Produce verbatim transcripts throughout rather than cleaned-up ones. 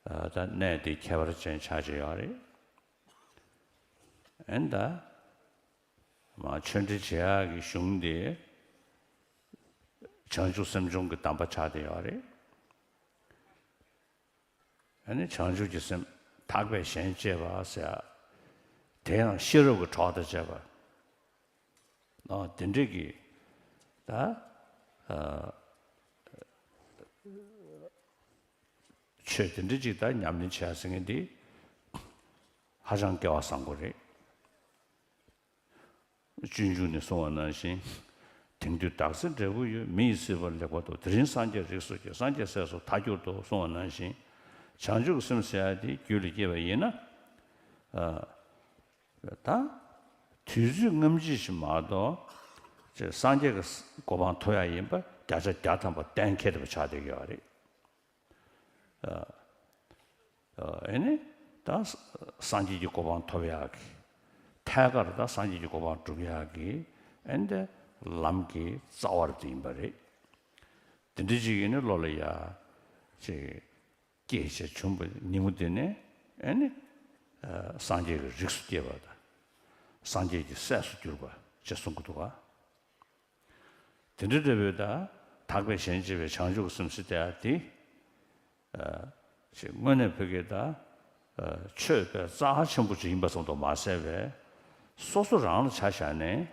ད་གནས་དེ་ཁྱད་པར་ཅན་ཆགས་ཀྱི་ཡོད་རེད། ཨན་ད་མ་ཆོས་འབྲེལ་བྱེད་ཡག་གི་གཞུང་དེ་བྱང་ཆུབ་སེམས་སྦྱོང་གི་གདམས་པ་ཆགས་བསྡད་ཡོད་རེད། ཨ་ནི་བྱང་ཆུབ་ཀྱི་སེམས་ཐག་པས་གཞན་གཅོད་པ་ཟེར་ཡ། དེ་ཡང་ཤེས་རབ་ཀྱི་གྲོགས་དང་བཅས་པ། ཨ་དེ་འདྲས་ཀྱི་ད་ཨ་ཆོས་དེ་འདྲས་ཅིག་ད་ཉམས་ལེན་བྱེད་ཡ་ཟེར་མཁན་འདི་ཧ་ཅང་སྐལ་བ་བཟང་པོ་རེད། སྤྱོད་འཇུག་ནས་གསུངས་པ་ནང་བཞིན། དེང་དུས་བདག་འཛིན་འབྲས་བུ་ཡོད། མི་ཡི་སྲིད་པ་ལེགས་པར་རྟོགས། དེ་རིང་སངས་རྒྱས་རིགས་སུ་སྐྱེས། སངས་རྒྱས་སྲས་སུ་མཐར་གྱུར་ཏོ། གསུངས་པ་ནང་བཞིན། བྱང་ཆུབ་ཀྱི་སེམས་ཟེར་ཡ་དེ་རྒྱུད་ལ་སྐྱེས་པ་ཡིན་ན། ཨ་ད་དུས་ཚོད་སྔ་ཕྱི་ཞིག་མ་གཏོགས། ཅེས་སངས་རྒྱས་ཀྱི་གོ་འཕང་ཐོབ་ཡ་ཡིན་པ་བརྒྱ་ཆ་བརྒྱ་ཐམ་པ་གཏན་འཁེལ་བ་ཆགས་བསྡད་ཀྱི་ཡོད་རེད། ཨ་ནི་ད་སངས་རྒྱས་ཀྱི་གོ་འཕང་ཐོབ་ཡག་གི་ཐད་ཀར་ད་སངས་རྒྱས་ཀྱི་གོ་འཕང་སྒྲུབ་ཡག་གི་ཨ་ནི་དེ་ལམ་གྱི་རྩ་བ་རུ་དེ་ཡིན་པ་རེད། དེ་འདྲ་ཅིག་ཡིན་ན་བློ་ལ་ཡ་ཅིག་སྐྱེས་བྱས་བྱུང་བའི་ཉིན་མོ་དེ་ནས་ཨ་ནི་སངས་རྒྱས་ཀྱི་རིགས་སུ་སྐྱེས་པ་དང་། སངས་རྒྱས་ཀྱི་སྲས་སུ་གྱུར་པ་ཅེས་གསུང་གི་འདུག་ག། དེ་འདྲ་འདྲ་བོའི་ད་ཐག་པས་གཞན་གཅོད་པའི་བྱང་ཆུབ་ཀྱི་སེམས་ཟེར་དེ་ཡང་དེ། ཅིག་དངོས་གནས་བོད་སྐད་ད་ཆོས་པའི་རྩ་ཆེན་པོ་ཅིག་ཡིན་པ་ཙམ་དུ་མ་ཟད་པས། སོ་སོ་རང་ལ་ཆ་བཞག་ནས་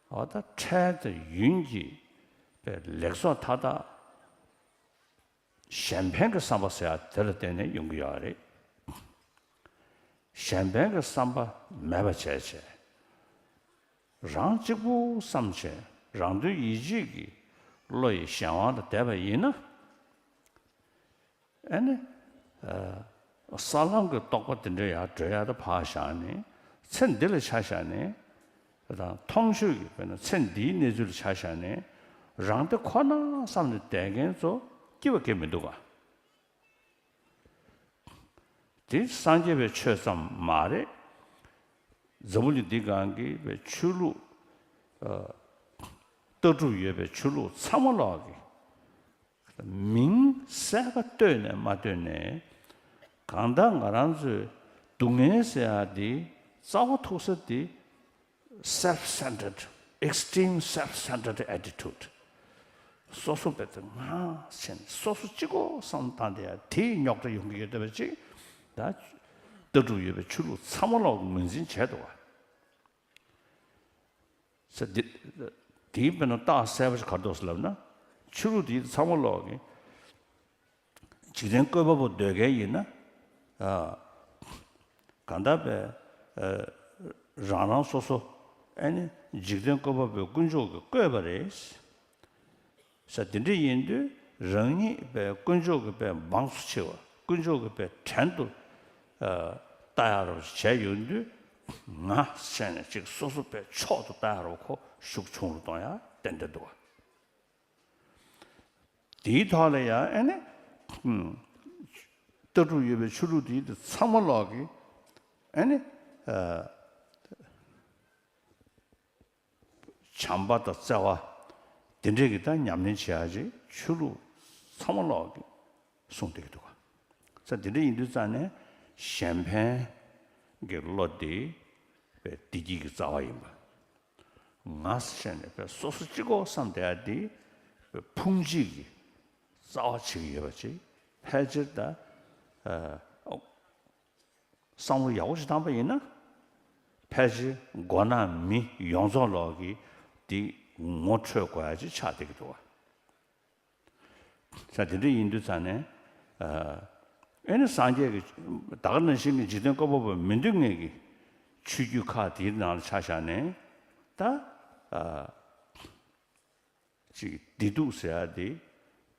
འོ་ད་འཕྲལ་དུ་ཡུན་གྱིས་པའི་ལེགས་ཚོགས་མཐའ་དག་གཞན་ཕན་གྱི་བསམ་པ་ཟེར་ཡ་དེ་ལ་བརྟེན་ནས་ཡོང་གི་ཡོད་རེད། གཞན་ཕན་གྱི་བསམ་པ་མེད་པ་བྱས་བྱས། རང་གཅིག་པུ་བསམ་བྱས་རང་དོན་ཡིད་བྱེད་ཀྱི་བློ་ཡི་གཞན་དབང་ལ་བསྡད་པ་ཡིན་ན། ཨ་ནི། ཨ་ས་ལམ་གྱི་རྟོགས་པ་དེ་འདྲ་ཡར་བགྲོད་ཡ་ད་ཕར་བཞག་ནས་ཚེ་འདི་ལ་ཆ་བཞག་ནས། དང་མཐོང་ཆོས་ཀྱི་དཔེར་ན་ཚེ་འདིའི་གནས་ཚུལ་ལ་ཆ་བཞག་ནས་རང་བདེ་ཁོ་ན་བསམ་ནས་བསྡད་མཁན་ཚོ་སྐྱིད་པ་གང་ཡང་མི་འདུག་ག། དེ་སངས་རྒྱས་པའི་ཆོས་ཙམ་མ་རེད། འཛམ་བུ་གླིང་འདི་སྒང་གི་པའི་ཆོས་ལུགས། ཨ་ལྟ་གྲུབ་ཡོད་པའི་ཆོས་ལུགས་ཚང་མ་ལོག་གི་མིང་གསལ་ཁ་བཏོད་ནས་མ་བཏོད་ནས། གང་ལྟར་ང་རང་ཚོའི་སྡུག་བསྔལ་ཟེར་ཡ་འདི་རྩ་བ་ཐུག་ས་འདི། self-centered, extreme self-centered attitude. སོ་སོ་བས་ཏེ་ང་ཟེར་ནས་སོ་སོ་གཅིག་པོ་བསམ་བཏང་སྟེ་ཡ་དེའི་རྙོག་དྲ་ཡོང་གི་ཡོད་བསྡད་པ་ཅིག་ད་ལྟ་གྲུབ་ཡོད་པའི་ཆོས་ལུགས་ཚང་མ་ལོག་ངོས་འཛིན་བྱས་འདུག་བ། ཟེར་འདི། དེའི་དཔེར་ན་རྟགས་གསལ་པོ་ཞིག་ག་རེ་འདུག་ཟེར་ལབ་ན། ཆོས་ལུགས་དེ་ཚང་མ་ལོག་གི་འཇིག་རྟེན་བཀོད་པ་པོ་འདོད་མཁན་ཡིན་ན། ཨ་གང་ལྟར་པའི་ཨ་རང་རང་སོ་སོ་ཨ་ནི་འཇིག་རྟེན་བཀོད་པ་པོའི་དཀོན་མཆོག་གིས་བཀོད་པ་རེད། ས་དེ་འདྲ་ཡིན་དུས་རང་ཉིད་པའི་དཀོན་མཆོག་གི་པའི་འབངས་སུ་ཆེ་བ། དཀོན་མཆོག་གི་པའི་བྲན་དུ་ཨ་ལྟ་ཡག་རོགས་བྱས་ཡོང་དུས། ང་བྱས་ནས་ཅིག་སོ་སོ་པའི་མཆོག་ཏུ་ལྟ་ཡག་རོགས་ཁོ་ཤུགས་ཆུང་རུ་གཏོང་ཡག་ཏན་ཏན་འདུག་བ། དེའི་ཐོག་ལ་ཡང་ཨ་ནི། ཨུམ། ལྟ་གྲུབ་ཡོད་པའི་ཆོས་ལུགས་དེ་དེ་ཚང་མ་ལོག་གི་ཨ་ནི། ཨ་བྱམས་པ་དང་བརྩེ་བ་དེ་འདྲས་ཀྱི་ད་ཉམས་ལེན་བྱེད་ཡག་ཅིག་ཆོས་ལུགས་ཚང་མ་ལོག་གི་གསུངས་བསྡད་ཀྱི་འདུག་ག། ས་དེ་འདྲ་ཡིན་དུས་ཙང་ནས་གཞན་ཕན་གྱི་བློ་དེ་བདེ་སྐྱིད་ཀྱི་རྩ་བ་ཡིན་པ། ང་ཟེར་ནས་པའི་སོ་སོ་གཅིག་པོ་བསམ་བསྡད་ཡ་དེ་ཕུང་བྱེད་ཀྱི་རྩ་བ་བྱེད་ཀྱི་ཡོད་པ་ཅིག་ཕལ་ཆེར་ད་ཨ་བསམ་བློ་ཡག་པོ་ཞིག་བཏང་པ་ཡིན་ན། ཕལ་ཆེར་མགོ་ནག་མི་ཡོངས་རྫོགས་ལོག་གི་དེ་ངོ་འཕྲོད་དགོས་ཡ་ཅིག་ཆགས་བསྡད་ཀྱི་འདུག་བ། ས་དེ་འདྲ་ཡིན་དུས་ཙང་ནས། ཨ་ཨེ་ནི་སངས་རྒྱས་ཀྱི་ད་ག་ནང་བཞིན་གྱི་འཇིག་རྟེན་བཀོད་པ་པོ་མི་འདུག་ངེས་ཀྱི་ཆོས་བརྒྱུད་ཁག་དེའི་ནང་ལ་ཆ་བཞག་ནས་ད། ཨ་ཅིག་བདེ་སྡུག་ཟེར་ཡ་དེ་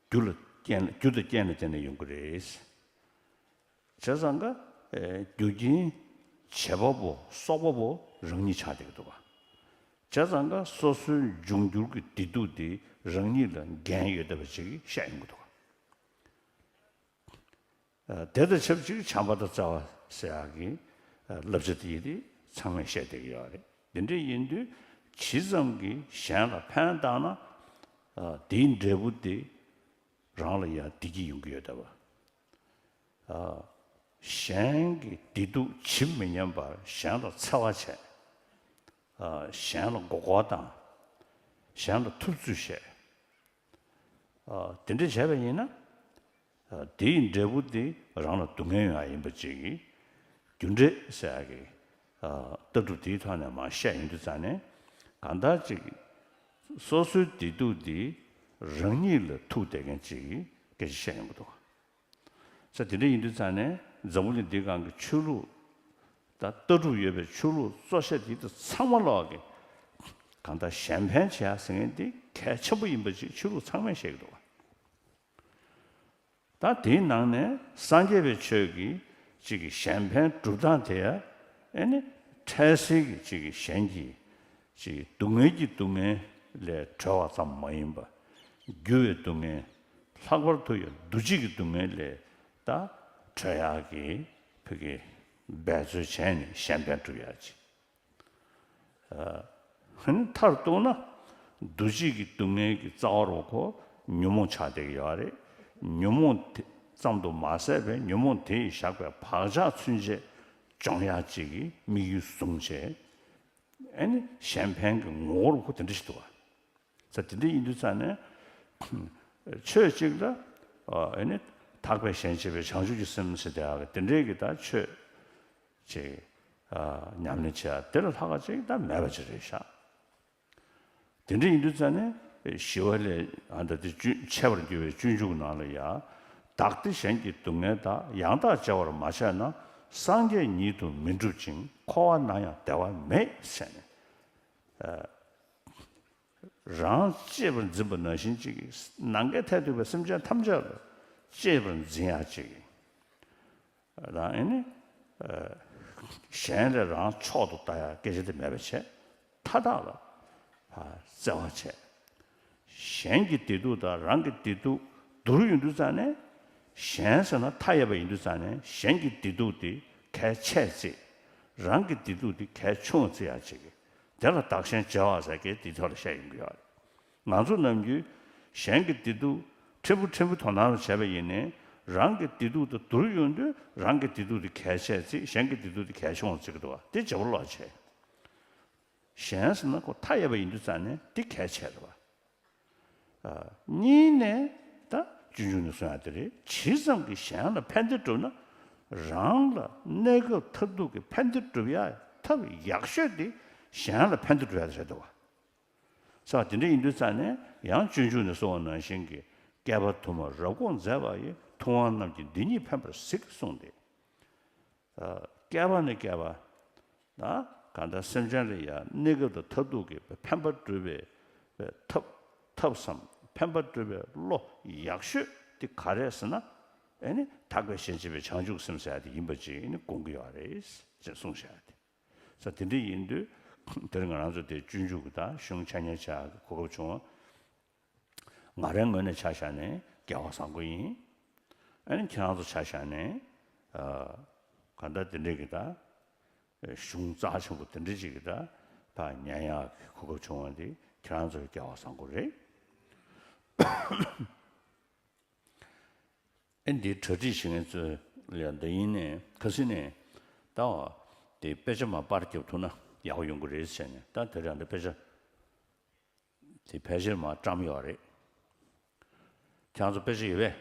རྒྱུ་ལ་རྐྱེན་རྒྱུ་དང་རྐྱེན་ལ་བརྟེན་ནས་ཡོང་གི་རེད། བྱས་ཙང་ཀ་ཨེ་རྒྱུ་རྐྱེན་བྱེད་པ་པོ་གསོག་པ་པོ་རང་ཉིད་ཆགས་བསྡད་ཀྱི་འདུག་ག། བྱས་ཙང་ཀ་སོ་སོའི་འབྱུང་འགྱུར་གྱི་བདེ་སྡུག་དེ་རང་ཉིད་ལ་འགན་ཡོད་བསྡད་པ་ཅིག་བཤད་ཡོང་གི་འདུག་ག། ཨ་དེ་དང་ཆབས་ཅིག་བྱམས་པ་དང་བརྩེ་བ་ཟེར་ཡག་གི་ཨ་བསླབ་བྱ་དེ་ཡིན་དེ་ཚང་མས་བཤད་བསྡད་ཀྱི་ཡོད་རེད། དེ་འདྲ་ཡིན་དུས་ཇི་ཙམ་གྱིས་གཞན་ལ་ཕན་བཏགས་ན། ཨ་དེའི་འབྲས་བུ་དེ་རང་ལ་ཡང་བདེ་སྐྱིད་ཡོང་གི་ཡོད་བསྡད་པ། གཞན་གྱི་བདེ་སྡུག་ཇི་མི་སྙམ་པར་གཞན་ལ་འཚེ་བ་བྱས། གཞན་ལ་མགོ་སྐོར་བཏང་། གཞན་ལ་ཐུབ་ཚོད་བྱས། དེ་འདྲ་བྱས་པ་ཡིན་ན། དེའི་འབྲས་བུ་དེ་རང་ལ་སྡུག་བསྔལ་ཡོང་ཡ་ཡིན་པ་ཅིག་གི་རྒྱུ་འབྲས་ཟེར་ཡ་གི་ལྟ་གྲུབ་དེའི་ཐོག་ནས་མར་བཤད་ཡོང་དུས་ཙང་ནས། གང་ལྟར་ཅིག་སོ་སོའི་བདེ་སྡུག་དེ་རང་ཉིད་ལ་ཐུག་བསྡད་མཁན་ཅིག་གི་སྐད་ཆ་བཤད་ཡོང་གི་འདུག། ས་དེ་འདྲ་ཡིན་དུས་ཙང་ནས་འཛམ་བུ་གླིང་འདིའི་སྒང་གི་ཆོས་ལུགས་དང་ལྟ་གྲུབ་ཡོད་པའི་ཆོས་ལུགས་གཙོ་ཆེ་དེ་དག་ཚང་མ་ལོག་གི་གང་ལྟར་གཞན་ཕན་བྱེད་ཡ་ཟེར་མཁན་དེ་གལ་ཆེན་པོ་ཡིན་པ་ཅིག་ཆོས་ལུགས་ཚང་མས་བཤད་ཀྱི་འདུག་བ། ད་དེའི་ནང་ནས་སངས་རྒྱས་པའི་ཆོས་ཀྱི་ཅིག་གི་གཞན་ཕན་སྒྲུབ་སྟངས་དེ་ཡ་ཨེ་ནི་འཕྲལ་སེལ་གྱི་ཅིག་གི་གཞན་གྱི་ཅིག་སྡུག་བསྔལ་གྱི་སྡུག་བསྔལ་ལས་གྲོལ་བ་ཙམ་མ་ཡིན་པ། འགྱུར་བའི་སྡུག་བསྔལ། ལྷག་པར་དུ་ཡང་འདུ་བྱེད་ཀྱི་སྡུག་བསྔལ་ལས་ད་གྲོལ་ཡག་གི་ཕ་གི་འབད་རྩོལ་བྱས་ནས་གཞན་ཕན་སྒྲུབ་ཡག་ཅིག། ཨ་ནི་མཐར་གཏུགས་ན་འདུ་བྱེད་ཀྱི་སྡུག་བསྔལ་གྱི་རྩ་བ་རུ་ཁོ་ཉོན་མོངས་ཆགས་བསྡད་ཀྱི་ཡོད་རེད། ཉོན་མོངས་དེ་ཙམ་དུ་མ་ཟད་པའི་ཉོན་མོངས་དེ་ཡིས་བཞག་པའི་བག་ཆགས་ཚུན་ཆད་སྦྱོང་ཡག་ཅིག་གི་དམིགས་ཡུལ་བཟུང་བྱས། ཨ་ནི་གཞན་ཕན་གྱི་ངོ་བོ་རུ་ཁོ་དེ་འདྲ་ཞིག་འདུག་བ། ས་དེ་འདྲ་ཡིན་དུས་ཙང་ནས་ཆོས་གཅིག་ལ་ཨ་ནི་ཐར་པའི་གཞན་གཅེས་པའི་བྱང་ཆུབ་ཀྱི་སེམས་ཟེར་དེ་ཨ་དེ་འདྲའི་གི་ད་ཆོས་ཅིག་ཨ་ཉམས་ལེན་བྱེད་ཡ་དེ་ལ་ལྷག་ག་ཅིག་ད་མེད་པ་ཅིག་རེད་ཤག། དེ་འདྲ་ཡིན་དུས་ཙང་ནས་ཞི་བ་ལྷས་ཨ་ད་དེ་སྤྱོད་འཆད་པར་འགྱུར་བའི་སྤྱོད་འཇུག་ནང་ལ་ཡ། བདག་བདེ་གཞན་གྱི་སྡུག་བསྔལ་དག། ཡང་དག་བརྗེ་བར་མ་བྱས་ན། སངས་རྒྱས་ཉིད་དུ་མི་འགྲུབ་ཅིང་། འཁོར་བ་ན་ཡང་བདེ་བ་མེད་ཟེར་ནས། རང་གཅེས་པར་འཛིན་པ་ནང་བཞིན་གཅིག་གིས་ནམ་མཁའི་མཐས་གཏུགས་པའི་སེམས་ཅན་ཐམས་ཅད་ལ་གཅེས་པར་འཛིན་ཡག་ཅིག་གིས། རང་ཨེ་ནི་གཞན་ལས་རང་མཆོག་ཏུ་ལྟ་ཡག་སྐད་ཆ་དེ་མེད་པ་བྱས། མཐའ་དག་ལ་བརྩེ་བ་བྱས། གཞན་གྱི་བདེ་སྡུག་དང་རང་གི་བདེ་སྡུག་བསྡུར་ཡོང་དུས་ཙང་ནས། གཞན་ཟེར་ན་མཐའ་ཡས་པ་ཡིན་དུས་ཙང་ནས་གཞན་གྱི་བདེ་སྡུག་དེ་གལ་ཆེ་བརྩི། རང་གི་བདེ་སྡུག་དེ་གལ་ཆུང་བརྩི་ཡག་ཅིག་གིས། དེ་ལ་བདག་གཞན་བརྗེ་བ་ཟེར་མཁན་དེའི་ཐོག་ལ་བཤད་ཡོང་གི་ཡོད་རེད། ང་ཚོ་ནམ་རྒྱུན་གཞན་གྱི་བདེ་སྡུག་ཕྲན་བུ་ཕྲན་བུ་དོ་སྣང་བྱས་པ་ཡིན་ནའི། རང་གི་བདེ་སྡུག་དང་བསྡུར་ཡོང་དུས་རང་གི་བདེ་སྡུག་དེ་གལ་ཆེ་བརྩི། གཞན་གྱི་བདེ་སྡུག་དེ་གལ་ཆུང་བརྩི་གི་འདུག་བ། དེ་བརྗེ་པོ་ལོག་བྱས། གཞན་ཟེར་ན་ཁོ་མཐའ་ཡས་པ་ཡིན་དུས་ཙང་ནས་དེ་གལ་ཆེ་རེད་བ། གཉིས་ནས་ད་སྤྱོད་འཇུག་ནས་གསུང་ཡག་དེ་རེད། ཇི་ཙམ་གྱིས་གཞན་ལ་ཕན་བདེ་སྒྲུབ་ན། རང་ལ་གནས་སྐབས་མཐར་ཐུག་གི་ཕན་བདེ་སྒྲུབ་ཡག་ཐབས་ཡག་ཤོས་དེ་གཞན་ལ་ཕན་བདེ་སྒྲུབ་ཡག་དེ་རེད་འདུག་བ། ས་དེ་འདྲ་ཡིན་དུས་ཙང་ནས་ཡང་སྤྱོད་འཇུག་ནས་གསུངས་པ་ནང་བཞིན་གྱི། བསྐལ་པ་དུ་མར་རབ་དགོངས་མཛད་པ་ཡི། ཐུབ་དབང་རྣམས་ཀྱིས་འདི་ཉིད་ཕན་པར་གཟིགས་གསུངས་ཏེ། བསྐལ་པ་ནས་བསྐལ་པ། ད་གང་ལྟར་སེམས་ཅན་ལ་ཡང་གནས་སྐབས་དང་མཐར་ཐུག་གི་ཕན་པ་སྒྲུབ་པའི་ཐབས། ཐབས་སམ་ཕན་པ་སྒྲུབ་པའི་བློ་ཡག་ཤོས་དེ་ག་རེ་ཟེར་ན། ཨེ་ནི་ཐར་པའི་གཞན་གཅེས་པའི་བྱང་ཆུབ་སེམས་ཟེར་ཡ་དེ་ཡིན་པ་ཅིག་ཨེ་ནི་དགོངས་ཀྱི་ཡོད་རེད་ཅེས་གསུངས་བཞག་ཡ་དེ། ས་དེ་འདྲ་ཡིན་དུས་དེར་ང་རང་ཚོ་དེ་སྤྱོད་འཇུག་གི་ད་གཞུང་འཆད་ཉན་བྱ་གི་གོ་སྐབས་བྱུང་བ། ང་རའི་ངོས་ནས་ཆ་བཞག་ནས་སྐལ་བ་བཟང་པོ་ཡིན། ཨ་ནི་ཁྱེད་རང་ཚོ་ཆ་བཞག་ནས་ཨ་གང་ལྟར་དེ་འདྲའི་གི་ད་གཞུང་རྩ་ཆེན་པོ་དེ་འདྲ་ཅིག་གི་ད་ཕར་ཉན་ཡག་གི་གོ་སྐབས་བྱུང་བ་འདི་ཁྱེད་རང་ཚོའི་སྐལ་བ་བཟང་པོ་རེད། ཨེ་འདི་གྲ་སྒྲིག་བྱེད་མཁན་ཚོ་ལ་ཡང་འདི་ཡིན་ནས་ཁ་སང་ནས་ད་བ་དེ་དཔེ་ཆ་མར་པར་རྒྱབ་ཐུབ་ན་ཡག་པོ་ཡོང་གི་རེད་ཟེར་ནས། ད་དེ་རང་འདི་དཔེ་ཆ་དེ་ཕལ་ཆེར་མར་བཀྲམ་ཡོད་རེད། ཁྱེད་ཚོ་དཔེ་ཆ་ཡོད་པས།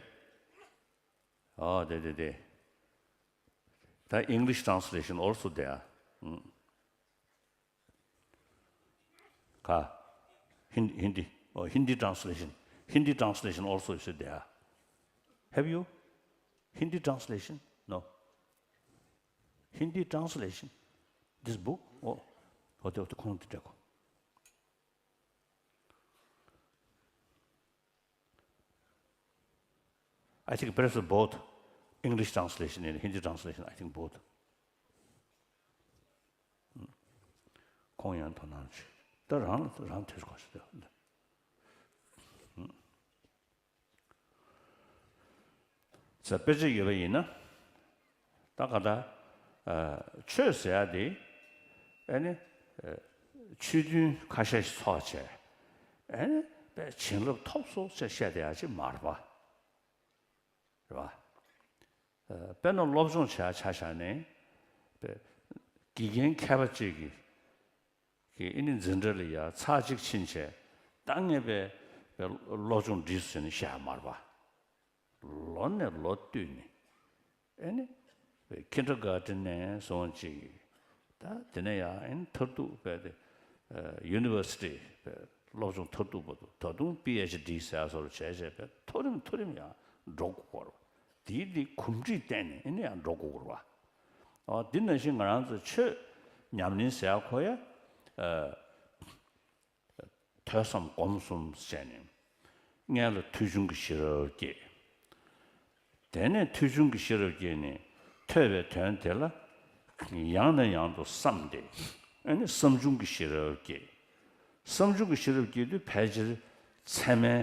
ཨོ་དེ་དེ་དེ། ད་English translation also there. ཨང་། ག Hindi, Hindi. Oh, Hindi translation. Hindi translation also is there. Have you? Hindi translation? No. Hindi translation? This book? Oh, oh, the, the, the, I think perhaps both English translation and Hindi translation, I think both. ཁོང་ཡང་དོ་སྣང་བྱེད། ད་རང་ལ་རང་ཐོས་དགོས་ཤིག་ད། ས་དཔེ་ཆ་ཡོད་པ་ཡིན་ན། ད་ག་ད། ཆོས་ཟེར་ཡ་དེ། ཨེ་ནི། ཆོས་མཐུན་ཁ་ཤས་ཤིག་ཚོགས་བྱས། ཨེ་ནི། དཔེ་བྱིན་རླབས་ཐོབ་སོང་ཟེར་བཤད་བསྡད་ཡ་ཅིག་མ་རེད་པ། རེད་པ། དཔེར་ན་སློབ་སྦྱོང་བྱེད་ཡ་ཆ་བཞག་ནས་དགེ་རྒན་མཁས་པ་གཅིག་གིས་གི་ཨེ་ནི་འཛིན་གྲྭ་ལ་ཡ་ཚར་གཅིག་ཕྱིན་བྱས་ད་ངས་པའི་པའི་སློབ་སྦྱོང་འགྲིག་སོང་ཟེར་ནས་བཤད་ཡ་མ་རེད་པ། ལོ་ནས་ལོ་བསྟུད་ནས། ཨེ་ནི། ཁིན་ཌར་གྷར་ཏན་ནས་བཟུང་ཅིག་ད་དེ་ནས་ཡང་ཨེ་ནི་མཐར་ཐུག་བས་ཏེ། ཡུ་ནི་ཝར་སི་ཊི་བས་སློབ་སྦྱོང་མཐར་ཐུག་བར་དུ་ད་དུང་པི་ཨེཆ་ཌི་ཟེར་བཟོ་འདྲ་བྱས་བྱས་པས་མཐོ་རིམ་མཐོ་རིམ་ཡང་འགྲོ་དགོས་པ་རེད། དེའི་དེ་གོམས་འདྲིས་བརྟན་ནས་ཨེ་ནི་ཡང་འགྲོ་དགོས་པ་རེད་བ། འོ་འདི་ནང་བཞིན་ང་རང་ཚོ་ཆོས་ཉམས་ལེན་ཟེར་ཡ་ཁོ་ཡ། ཐོས་བསམ་སྒོམ་གསུམ་བྱས་ནས། སྔོན་ལ་ཐོས་བྱུང་གི་ཤེས་རབ་སྐྱེས། དེ་ནས་ཐོས་བྱུང་གི་ཤེས་རབ་སྐྱེས་ནས་ཐོས་པའི་དོན་དེ་ལ་ཡང་ནས་ཡང་དུ་བསམས་ཏེ། ཨ་ནི་བསམ་བྱུང་གི་ཤེས་རབ་སྐྱེས། བསམ་བྱུང་གི་ཤེས་རབ་སྐྱེས་དུས་ཕལ་ཆེར་ཚད་མའི་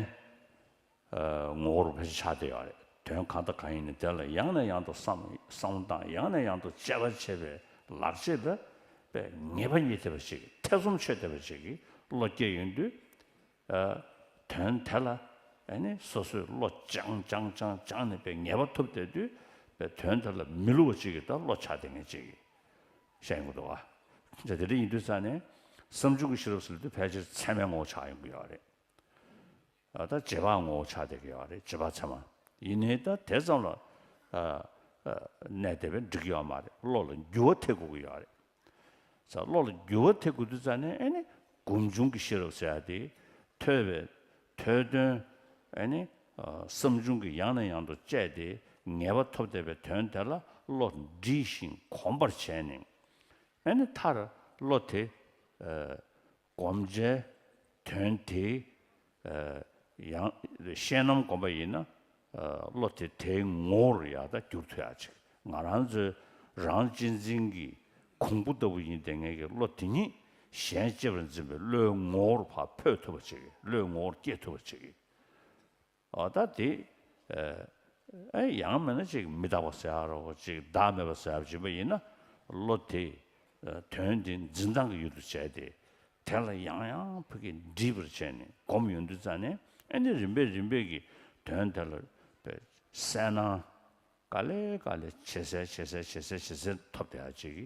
ངོ་བོར་ཕལ་ཆེར་ཆགས་བསྡད་ཡོད་རེད། དོན་གང་དང་གང་ཡིན་ནའི་དེ་ལ་ཡང་ནས་ཡང་དུ་བསམ་བསམ་བློ་བཏང་ཡང་ནས་ཡང་དུ་དཔྱད་པ་བྱེད་པའི་ལག་རྗེས་ལ་པའི་ངེས་པ་རྙེད་བསྡད་པ་ཞིག་ཐེ་ཚོམ་ཆོད་བསྡད་པ་ཞིག་གི་བློ་སྐྱེས་ཡོང་དུས། དོན་དེ་ལ་ཨ་ནི་སོ་སོས་བློ་སྦྱང་སྦྱང་སྦྱང་སྦྱང་ནས་པའི་ངེས་པ་ཐོབ་བསྡད་དུས་པའི་དོན་དེ་ལ་མི་བསླུ་བ་ཅིག་གིས་ད་བློ་ཆགས་བསྡད་མཁན་ཅིག་བཤད་ཡོང་གི་འདུག་བ། ད་དེ་འདྲ་ཡིན་དུས་ཙང་ནས་བསམ་བྱུང་གི་ཤེས་རབ་ཟེར་དུས་ཕལ་ཆེར་ཚད་མའི་ངོ་བོ་ཆགས་ཡོང་གི་ཡོད་རེད། ད་རྗེས་དཔག་ངོ་བོ་ཆགས་བསྡད་ཀྱི་ཡོད་རེད། རྗེས་དཔག་ཚད་མ། ཡིན་ནའི་ད་དེ་ཙམ་ལ་གནས་བསྡད་པས་འགྲིག་གི་ཡོད་མ་རེད། བློ་ལ་འགྱུར་བ་ཐེབས་དགོས་ཀྱི་ཡོད་རེད། ས་བློ་ལ་འགྱུར་བ་ཐེབས་དགོས་དུས་ཙང་ནས་ཨེ་ནི་སྒོམ་བྱུང་གི་ཤེས་རབ་ཟེར་ཡ་དེ་ཐོས་པའི་ཐོས་དོན་ཨེ་ནི་བསམ་བྱུང་གི་ཡང་ནས་ཡང་དུ་དཔྱད་དེ་ངེས་པ་ཐོབ་བསྡད་པའི་དོན་དེ་ལ་བློ་འདྲིས་ཤིང་གོམས་པར་བྱས་ནས་ཨེ་ནི་མཐར་བློ་དེ་གོམས་བྱའི་དོན་དེ་ཡང་ཤེས་རྣམ་སྒོམ་པ་ཡིན་ན་བློ་དེ་དེའི་ངོ་བོར་ཡང་ད་འགྱུར་ཐུབ་ཡག་ཅིག་ང་རང་ཚོའི་རང་གཅེས་འཛིན་གྱི་གོང་བུ་ལྟ་བུ་ཡིན་བསྡད་མཁན་གྱི་བློ་དེ་ཉིད་གཞན་གཅེས་པར་འཛིན་པའི་བློའི་ངོ་བོར་ཕར་འཕོས་ཐུབ་པ་ཅིག་བློའི་ངོ་བོར་སྐྱེ་ཐུབ་པ་ཅིག་འོ་ད་དེ། ཨེ་ཡང་མིན་ན་ཅིག་མི་རྟག་པ་ཟེར་ཡག་རོ་ཅིག་བདག་མེད་པ་ཟེར་ཡག་བྱེད་པ་ཡིན་ན་བློ་དེ། དོན་དེ་འཛིན་སྟངས་ཀྱི་ཡུལ་དུ་བྱས་ཏེ། དེ་ལ་ཡང་ཡང་ཕ་གི་འདྲིས་པར་བྱས་ནས་སྒོམ་ཡོང་དུས་ཙང་ནས་ཨེ་ནི་རིམ་པས་རིམ་པས་ཀྱི་དོན་དེ་ལ་གསལ་སྣང་དཀའ་ལས་དཀའ་ལས་ཇེ་གསལ་ཇེ་གསལ་ཇེ་གསལ་ཇེ་གསལ་ཐོབ་བསྡད་ཡག་ཅིག་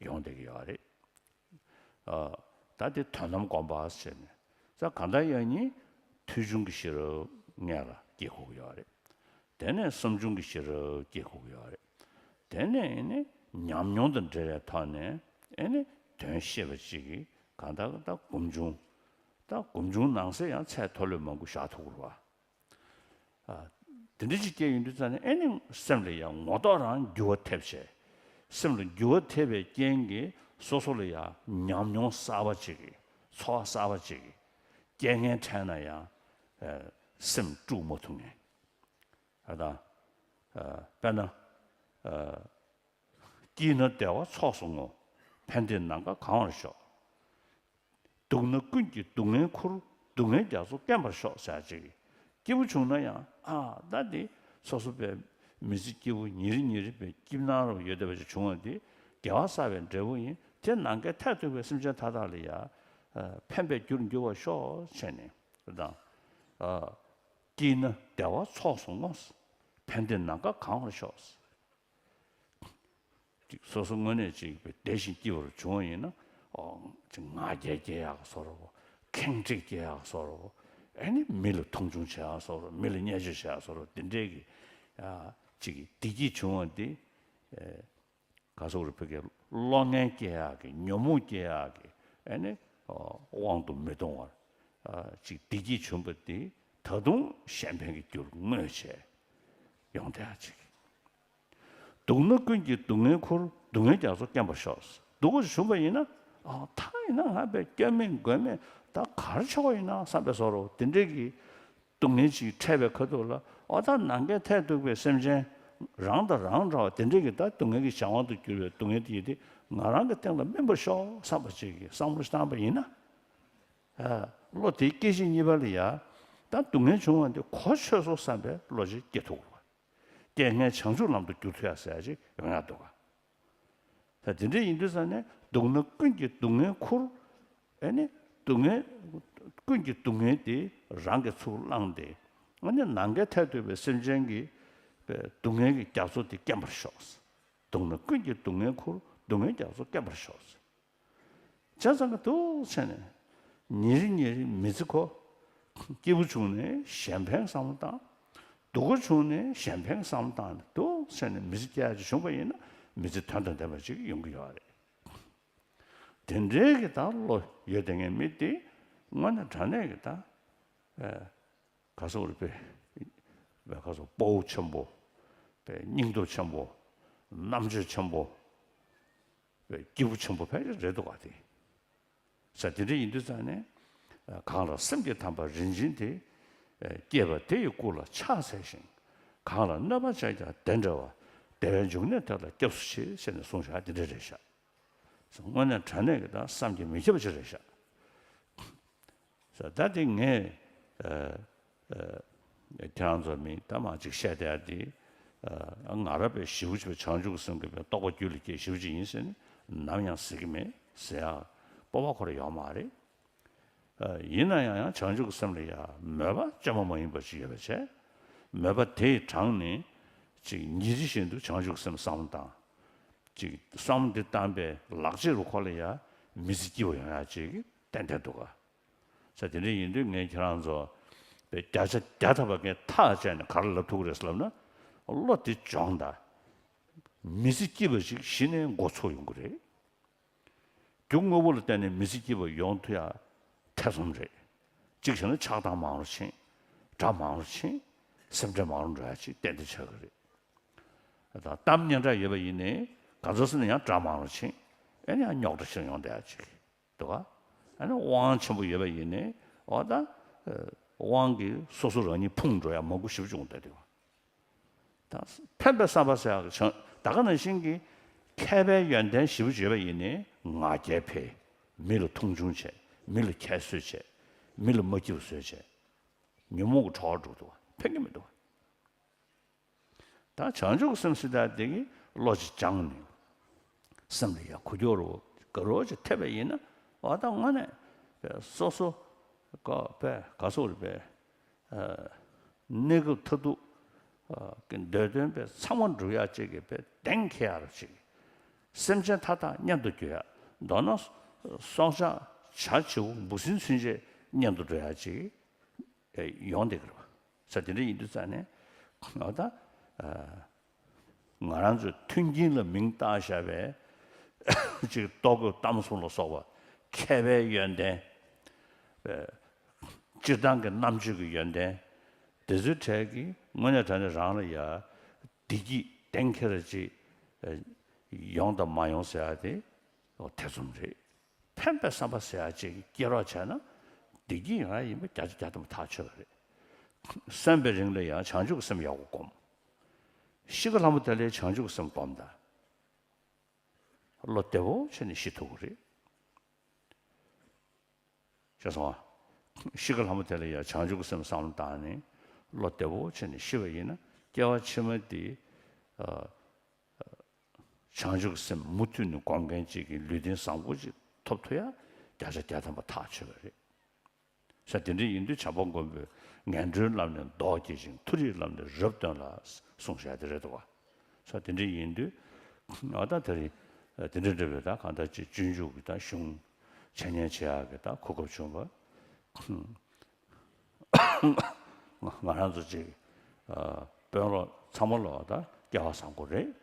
ཡོང་བསྡད་ཀྱི་ཡོད་རེད། ད་དེ་དོན་ལམ་སྒོམ་པ་ཟེར་ནས་ས་གང་ལྟར་ཡང་ནི་ཐོས་བྱུང་གི་ཤེས་རབ་སྔོན་ལ་སྐྱེ་དགོས་ཀྱི་ཡོད་རེད། དེ་ནས་བསམ་བྱུང་གི་ཤེས་རབ་སྐྱེ་དགོས་ཀྱི་ཡོད་རེད། དེ་ནས་ནི་ཉམས་མྱོང་དང་འབྲེལ་བའི་ཐོག་ནས་ཨེ་ནི་དོན་ཤེས་པ་ཅིག་གིས་གང་ལྟར་ད་སྒོམ་བྱུང་། ད་སྒོམ་བྱུང་ནང་གསེས་ཡང་ཚད་མཐོ་ལོས་མང་པོ་བཞག་ཐུབ་ཀྱི་རེད་བ། དེ་འདྲ་ཅིག་སྐྱེས་ཡོང་དུས་ཙང་ནས་ཨེ་ནི་སེམས་ལ་ཡང་ངོ་ཐོག་རང་འགྱུར་བ་ཐེབས་བྱས། སེམས་ལ་འགྱུར་བ་ཐེབས་པའི་རྐྱེན་གྱིས་སོ་སོ་ལ་ཡང་ཉམས་མྱོང་གསར་པ་ཅིག་གི་ཚོར་བ་གསར་པ་ཅིག་གི་རྐྱེན་ངན་འཕྲད་ན་ཡང་སེམས་དཀྲུག་མ་ཐུབ་མཁན། ཨ་ད། དཔེར་ན། སྐྱིད་ན་བདེ་བ་ཚོགས་སུ་བསྔོ། ཕན་བདེས་ནམ་མཁའ་གང་བར་ཤོག་སྡུག་ན་ཀུན་གྱི་སྡུག་བསྔལ་ཁུར། སྡུག་བསྔལ་རྒྱ་མཚོ་སྐེམ་པར་ཤོག་ཟེར་ཅིག་སྐྱིད་པོ་བྱུང་ན་ཡང་ཨ་ད་འདི་སོ་སོ་པའི་མི་ཚེ་སྐྱིད་པོ་ཉིན་རེ་ཉིན་རེ་པའི་སྐྱིད་སྣང་རབ་ཡོད་བསྡད་པ་ཞིག་བྱུང་བ་འདི་དགེ་བ་བསགས་པའི་འབྲས་བུ་ཡིན། དེ་ནམ་མཁའི་མཐས་གཏུགས་པའི་སེམས་ཅན་མཐའ་དག་ལ་ཡང་ཕན་པའི་རྒྱུར་འགྱུར་བར་ཤོག་བྱས་ནས་དང་། སྐྱིད་ན་བདེ་བ་ཚོགས་སུ་བསྔོ། ཕན་བདེས་ནམ་མཁའ་གང་བར་ཤོག་ཅིག་སོ་སོ་དངོས་གནས་ཅིག་བདེ་ཞིང་སྐྱིད་པར་བྱུང་བ་ཡིན་ན། ཨོ་ཅིག་ང་རྒྱལ་སྐྱེ་ཡག་བཟོ་འདྲ་བོ། ཁེངས་དྲེགས་སྐྱེ་ཡག་བཟོ་འདྲ་བོ། ཨེ་ནི་མི་ལ་མཐོང་ཆུང་བྱེད་ཡག་བཟོ་འདྲ་བོ། མི་ལ་བརྙས་བཅོས་བྱེད་ཡག་བཟོ་འདྲ་བོ་དེ་འདྲའི་གི་ཨ་ཅིག་བདེ་སྐྱིད་བྱུང་བ་འདི། ཨེ་ག་སོག་རུ་ཕ་གི་བློ་ངན་སྐྱེ་ཡག་གི་ཉོན་མོངས་སྐྱེ་ཡག་གི་ཨེ་ནི་ཨོ་དབང་དུ་མི་གཏོང་བར། ཨ་ཅིག་བདེ་སྐྱིད་བྱུང་བ་འདི་ད་དུང་གཞན་ཕན་གྱི་རྒྱུར་བསྔོས་བྱས་ཡོང་བསྡད་ཡག་ཅིག་སྡུག་ན་ཀུན་གྱི་སྡུག་བསྔལ་ཁུར། སྡུག་བསྔལ་རྒྱ་མཚོ་སྐེམ་པར་ཤོག་སྡུག་པོ་ཞིག་བྱུང་བ་ཡིན་ན། ཨ་ད་ཡིན་ན་ང་དཔེ་སྐྱོན་མེད་མགོན་མེད་ད་ག་རེ་ཆོག་ཡིན་ན་བསམ་པའི་བཟོ་འདྲ་བོ་དེ་འདྲའི་གི་སྡུག་བསྔལ་ཅིག་འཕྲད་པའི་ཁ་ཐུག་ལ་ཨོ་ད་ནམ་མཁའི་མཐས་གཏུགས་པའི་སེམས་ཅན་རང་དང་རང་འདྲ་བ་དེ་འདྲའི་གི་ད་སྡུག་བསྔལ་གྱི་བྱ་དབང་དུ་གྱུར་པའི་སྡུག་བསྔལ་དེ་ཡིན་ཏེ་ང་རང་གི་སྟེང་ལ་སྨིན་པར་ཤོག་བསམ་པ་ཅིག་གི་བསམ་བློ་ཞིག་བཏང་པ་ཡིན་ན། ཨ་བློ་དེའི་སྐད་ཅིག་གཉིས་པ་ལ་ཡ་ད་སྡུག་བསྔལ་བྱུང་བ་འདི་གོ་ཆོད་སོང་བསམ་པའི་བློ་ཅིག་སྐྱེ་ཐུབ་ཀྱི་རེད་བ། རྐྱེན་ངན་བྱང་ཆུབ་ལམ་དུ་བསྒྱུར་ཐུབ་ཡ་ཟེར་ཡ་ཅིག་ཡོང་ཡ་འདུག་ག་ད་དེ་འདྲ་ཡིན་དུས་ཙང་ནས་སྡུག་ན་ཀུན་གྱི་སྡུག་བསྔལ་ཁུར། ཨེ་ནི་སྡུག་བསྔལ་ཀུན་གྱི་སྡུག་བསྔལ་དེ་རང་གིས་ཚུར་བླངས་ཏེ་ཨེ་ནི་ནམ་མཁའི་མཐས་གཏུགས་པའི་སེམས་ཅན་གྱི་ པའི་སྡུག་བསྔལ་གྱི་རྒྱ་མཚོ་དེ་སྐེམ་པར་ཤོག། སྡུག་བསྔལ་ཀུན་གྱི་སྡུག་བསྔལ་ཁུར། སྡུག་བསྔལ་རྒྱ་མཚོ་སྐེམ་པར་ཤོག། བྱས་ཙང་གི་འདུག་བྱས་ནས། ཉིན་རེ་ཉིན་རེ་མི་ཚེ་ཁོ། སྐྱིད་པོ་བྱུང་ནས་གཞན་ཕན་བསམ་བློ་བཏང་། སྡུག་པོ་བྱུང་ནས་གཞན་ཕན་བསམ་བློ་བཏང་ནས་འདུག་བྱས་ནས་མི་ཚེ་སྐྱེལ་ཡག་ཅིག་བྱུང་པ་ཡིན་ན་མི་ཚེ་དོན་དང་ལྡན་པ་ཅིག་ཡོང་གི་ཡོད་རེད། དེ་འདྲའི་གི་ད་བློ་ཡོད་དེ་ངའི་མི་དེ་དངོས་གནས་དྲང་གནས་གི་ད། ཨེ། ག་སོག་རེད་པས། པས་ག་སོག་དཔའ་བོ་ཆེན་པོ། པས་སྙིང་སྟོབས་ཆེན་པོ། རྣམ་དཔྱོད་ཆེན་པོ། པས་སྐྱིད་པོ་ཆེན་པོ་ཕལ་ཆེར་རེད་འདུག་ག་དེ། ས་དེ་འདྲ་ཡིན་དུས་ཙང་ནས། གང་ལ་སེམས་ཀྱི་དམ་པ་རིན་ཆེན་དེ། སྐྱེས་པ་དེ་ཡི་སྐུ་ལ་ཕྱག་འཚལ་ཞིང་། གང་ལ་གནོད་པ་བྱས་ཀྱང་དེ་འདྲ་བ། བདེ་བའི་འབྱུང་གནས་དེ་ལ་སྐྱབས་སུ་མཆི་ཟེར་ནས་གསུངས་བཞག་དེ་འདྲ་རེད་ཤག། དངོས་གནས་དྲང་གནས་ཀྱི་ད་བསམ་གྱིས་མི་ཁྱབ་པ་ཅིག་རེད་ཤག། ས་ད་དེ་ངས་ཨ་ཨ་ཁྱེད་རང་ཚོ་མི་ད་མ་ཅིག་བཤད་བསྡད་དེ། ཨ་ང་རང་པའི་ཞེ་པོ་ཅིག་པའི་བྱང་ཆུབ་སེམས་ཀྱི་པའི་རྟོགས་པ་རྒྱུད་ལ་སྐྱེས་ཞེ་པོ་ཅིག་ཡིན་ཟེར་ནས་ནམ་ཡང་ཟེར་གྱི་མེད་ཟེར་ཡག་སྤོབས་པ་ཁོ་རང་ཡོད་མ་རེད། ཨ་ཡིན་ན་ཡང་ཡང་བྱང་ཆུབ་ཀྱི་སེམས་ལ་ཡང་མོས་པ་བཅོས་མ་མ་ཡིན་པ་ཞིག་ཡོད་པ་བྱས། མོས་པ་དེ་ཡི་གྲངས་ནི་ཅིག་ཉིན་རེ་བཞིན་དུ་བྱང་ཆུབ་ཀྱི་སེམས་བསམ་བློ་བཏང་། ཅིག་བསམ་བློ་འདི་བཏང་པའི་ལག་རྗེས་རུ་ཁོ་ལ་ཡང་མི་ཚེ་སྐྱིད་པོ་ཡོང་ཡག་ཅིག་ཏན་ཏན་འདུག་ག། ས་དེ་འདྲ་ཡིན་དུས་ངས་ཁྱེད་རང་ཚོ་པའི་བརྒྱ་ཆ་བརྒྱ་ཐམ་པ་ངས་ཐག་བཅད་ནས་ག་རེ་ལབ་ཐུབ་ཀྱི་རེད་ཟེར་ལབ་ན། བློ་དེ་སྦྱོངས་དང་། མི་ཚེ་སྐྱིད་པ་ཞིག་གཞི་ནས་འགོ་ཚུགས་ཡོང་གི་རེད། རྒྱུ་དངོས་པོ་ལ་བརྟེན་ནས་མི་ཚེ་སྐྱིད་པ་ཡོང་ཐུབ་ཡ་ཐེ་ཚོམ་རེད། གཅིག་བྱས་ན་ཆགས་སྡང་མང་རུ་ཕྱིན། དགྲ་མང་རུ་ཕྱིན། སེམས་ཁྲལ་མང་རུ་འགྲོ་ཡ་ཅིག་ཏན་ཏན་ཆགས་ཀྱི་རེད། ད་གཏམ་སྙན་གྲགས་ཡོད་པ་ཡིན་ནའི་ག་ཚོད་ཟེར་ན་ཡང་དགྲ་མང་རུ་ཕྱིན། ཨེ་ནི་ཡང་རྙོག་དྲ་ཕྱིར་ཡོང་བསྡད་ཡ་ཅིག་འདུག་ག། ཨ་ནི་དབང་ཆེན་པོ་ཡོད་པ་ཡིན་ནའི་འོ་ད་དབང་གིས་སོ་སོ་རང་ཉིད་ཕུང་འགྲོ་ཡ་མང་པོ་ཞེ་པོ་ཅིག་ཡོང་བསྡད་འདུག་ག། ད་ཕན་པའི་བསམ་པ་ཟེར་ཡག་གི་བྱང་ད་ག་ནང་བཞིན་གྱི་མཁས་པའི་ཡོན་ཏན་ཞེ་པོ་ཅིག་ཡོད་པ་ཡིན་ནའི་ང་རྒྱལ་འཕེལ། མི་ལ་མཐོང་ཆུང་བྱས། མི་ལ་ཁྱད་གསོད་བྱས། མི་ལ་མ་སྐྱིད་པ་བཟོས་བྱས། ཉོན་མོངས་ཀྱི་ཕྲ་བ་འགྲོ་འདུག་ག། ཕན་གྱི་མི་འདུག་ག། ད་བྱང་ཆུབ་སེམས་ཟེར་ཡག་དེ་གི་བློ་ཅིག་སྦྱངས་ནས་སེམས་ལ་ཡ་ཁུ་སྐྱོར་རོ་དགའ་རོ་ཅིག་ཐེབས་པ་ཡིན་ན་འོ་ད་དངོས་གནས་སོ་སོ་ག་པས་ག་སོག་རེད་པས། གནས་སྐབས་མཐར་ཐུག་གི་འདོད་དོན་པས་ཚང་མ་འགྲུབ་ཡག་ཅིག་གི་པས་གདེང་འཁེལ་ཡག་རུ་ཅིག། སེམས་ཅན་མཐའ་དག་གཉེན་དུ་འགྱུར་ཡག། མདོར་ན་སྲོག་ཆགས་བྱ་བྱིའུ་འབུ་སྲིན་ཚུན་ཆད་གཉེན་དུ་འགྲོ་ཡག་ཅིག་ཡོང་བསྡད་ཀྱི་རེད་པ། ས་དེ་འདྲ་ཡིན་དུས་ཙང་ནས་ང་ད། ང་རང་ཚོའི་མཐུན་རྐྱེན་ལ་མིང་བཏགས་བཞག་པའི་ཅིག་ལྟོ་གོས་གཏམ་གསུམ་ལ་སོགས་པ་མཁས་པའི་ཡོན་ཏན། སྤྱིར་བཏང་གི་རྣམ་དཔྱོད་ཀྱི་ཡོན་ཏན་དེ་ཚོའི་གྲས་ཀྱིས་དངོས་གནས་དྲང་གནས་རང་ལ་ཡ་བདེ་སྐྱིད་གཏན་འཁེལ་ཅིག་ཡོང་དང་མ་ཡོང་ཟེར་ཡ་དེ་ཐེ་ཚོམ་རེད། ཕན་པའི་བསམ་པ་ཟེར་ཡ་ཅིག་སྐྱེ་རོགས་བྱས་ན་བདེ་སྐྱིད་ཡོང་ཡ་ཡིན་པ་བརྒྱ་ཆ་བརྒྱ་ཐམ་པ་ཐག་ཆོད་པ་རེད། གསོན་པའི་རིང་ལ་ཡང་བྱང་ཆུབ་ཀྱི་སེམས་ཡག་པོ་སྒོམ། ཤི་ཁ་ལྷ་མོ་དེ་ལས་བྱང་ཆུབ་ཀྱི་སེམས་སྒོམ་དང་། བློ་བདེ་བོ་བྱས་ནས་ཤི་ཐུབ་ཀྱི་རེད། ཤེས་སོང་ང་། ཤི་ཁ་ལྷ་མོ་དེ་ལ་ཡང་བྱང་ཆུབ་ཀྱི་སེམས་བསམ་བློ་བཏང་ནས་བློ་བདེ་བོ་བྱས་ནས་ཤི་བ་ཡིན་ན་སྐྱེ་བ་ཕྱི་མ་དེ། བྱང་ཆུབ་ཀྱི་སེམས་མུ་མཐུད་ནས་སྒོམ་མཁན་ཅིག་གིས་ལུས་རྟེན་བཟང་པོ་ཅིག་ཐོབ་ཐུབ་ཡ་བརྒྱ་ཆ་བརྒྱ་ཐམ་པ་ཐག་ཆོད་པ་རེད། ས་དེ་འདྲ་ཡིན་དུས་བྱམས་པ་མགོན་པོས་ངན་འགྲོའི་ལམ་ནས་མདོག་སྐྱེད་ཅིང་མཐོ་རིས་ལམ་ནས་རབ་སྟོན་ལ་གསུངས་བཞག་དེ་རེད་འདུག་ག། ས་དེ་འདྲ་ཡིན་དུས་ཨ་ད་དེ་རིང་དེ་འདྲ་འདྲ་བའི་ད་གང་ལྟར་ཅིག་སྤྱོད་འཇུག་གི་ད་གཞུང་འཆད་ཉན་བྱེད་ཡག་གི་ད་གོ་སྐབས་བྱུང་བ། ང་རང་ཚོ་ཅིག་དཔོན་སློབ་ཚང་མ་ལོག་ད་སྐལ་བ་བཟང་པོ་རེད།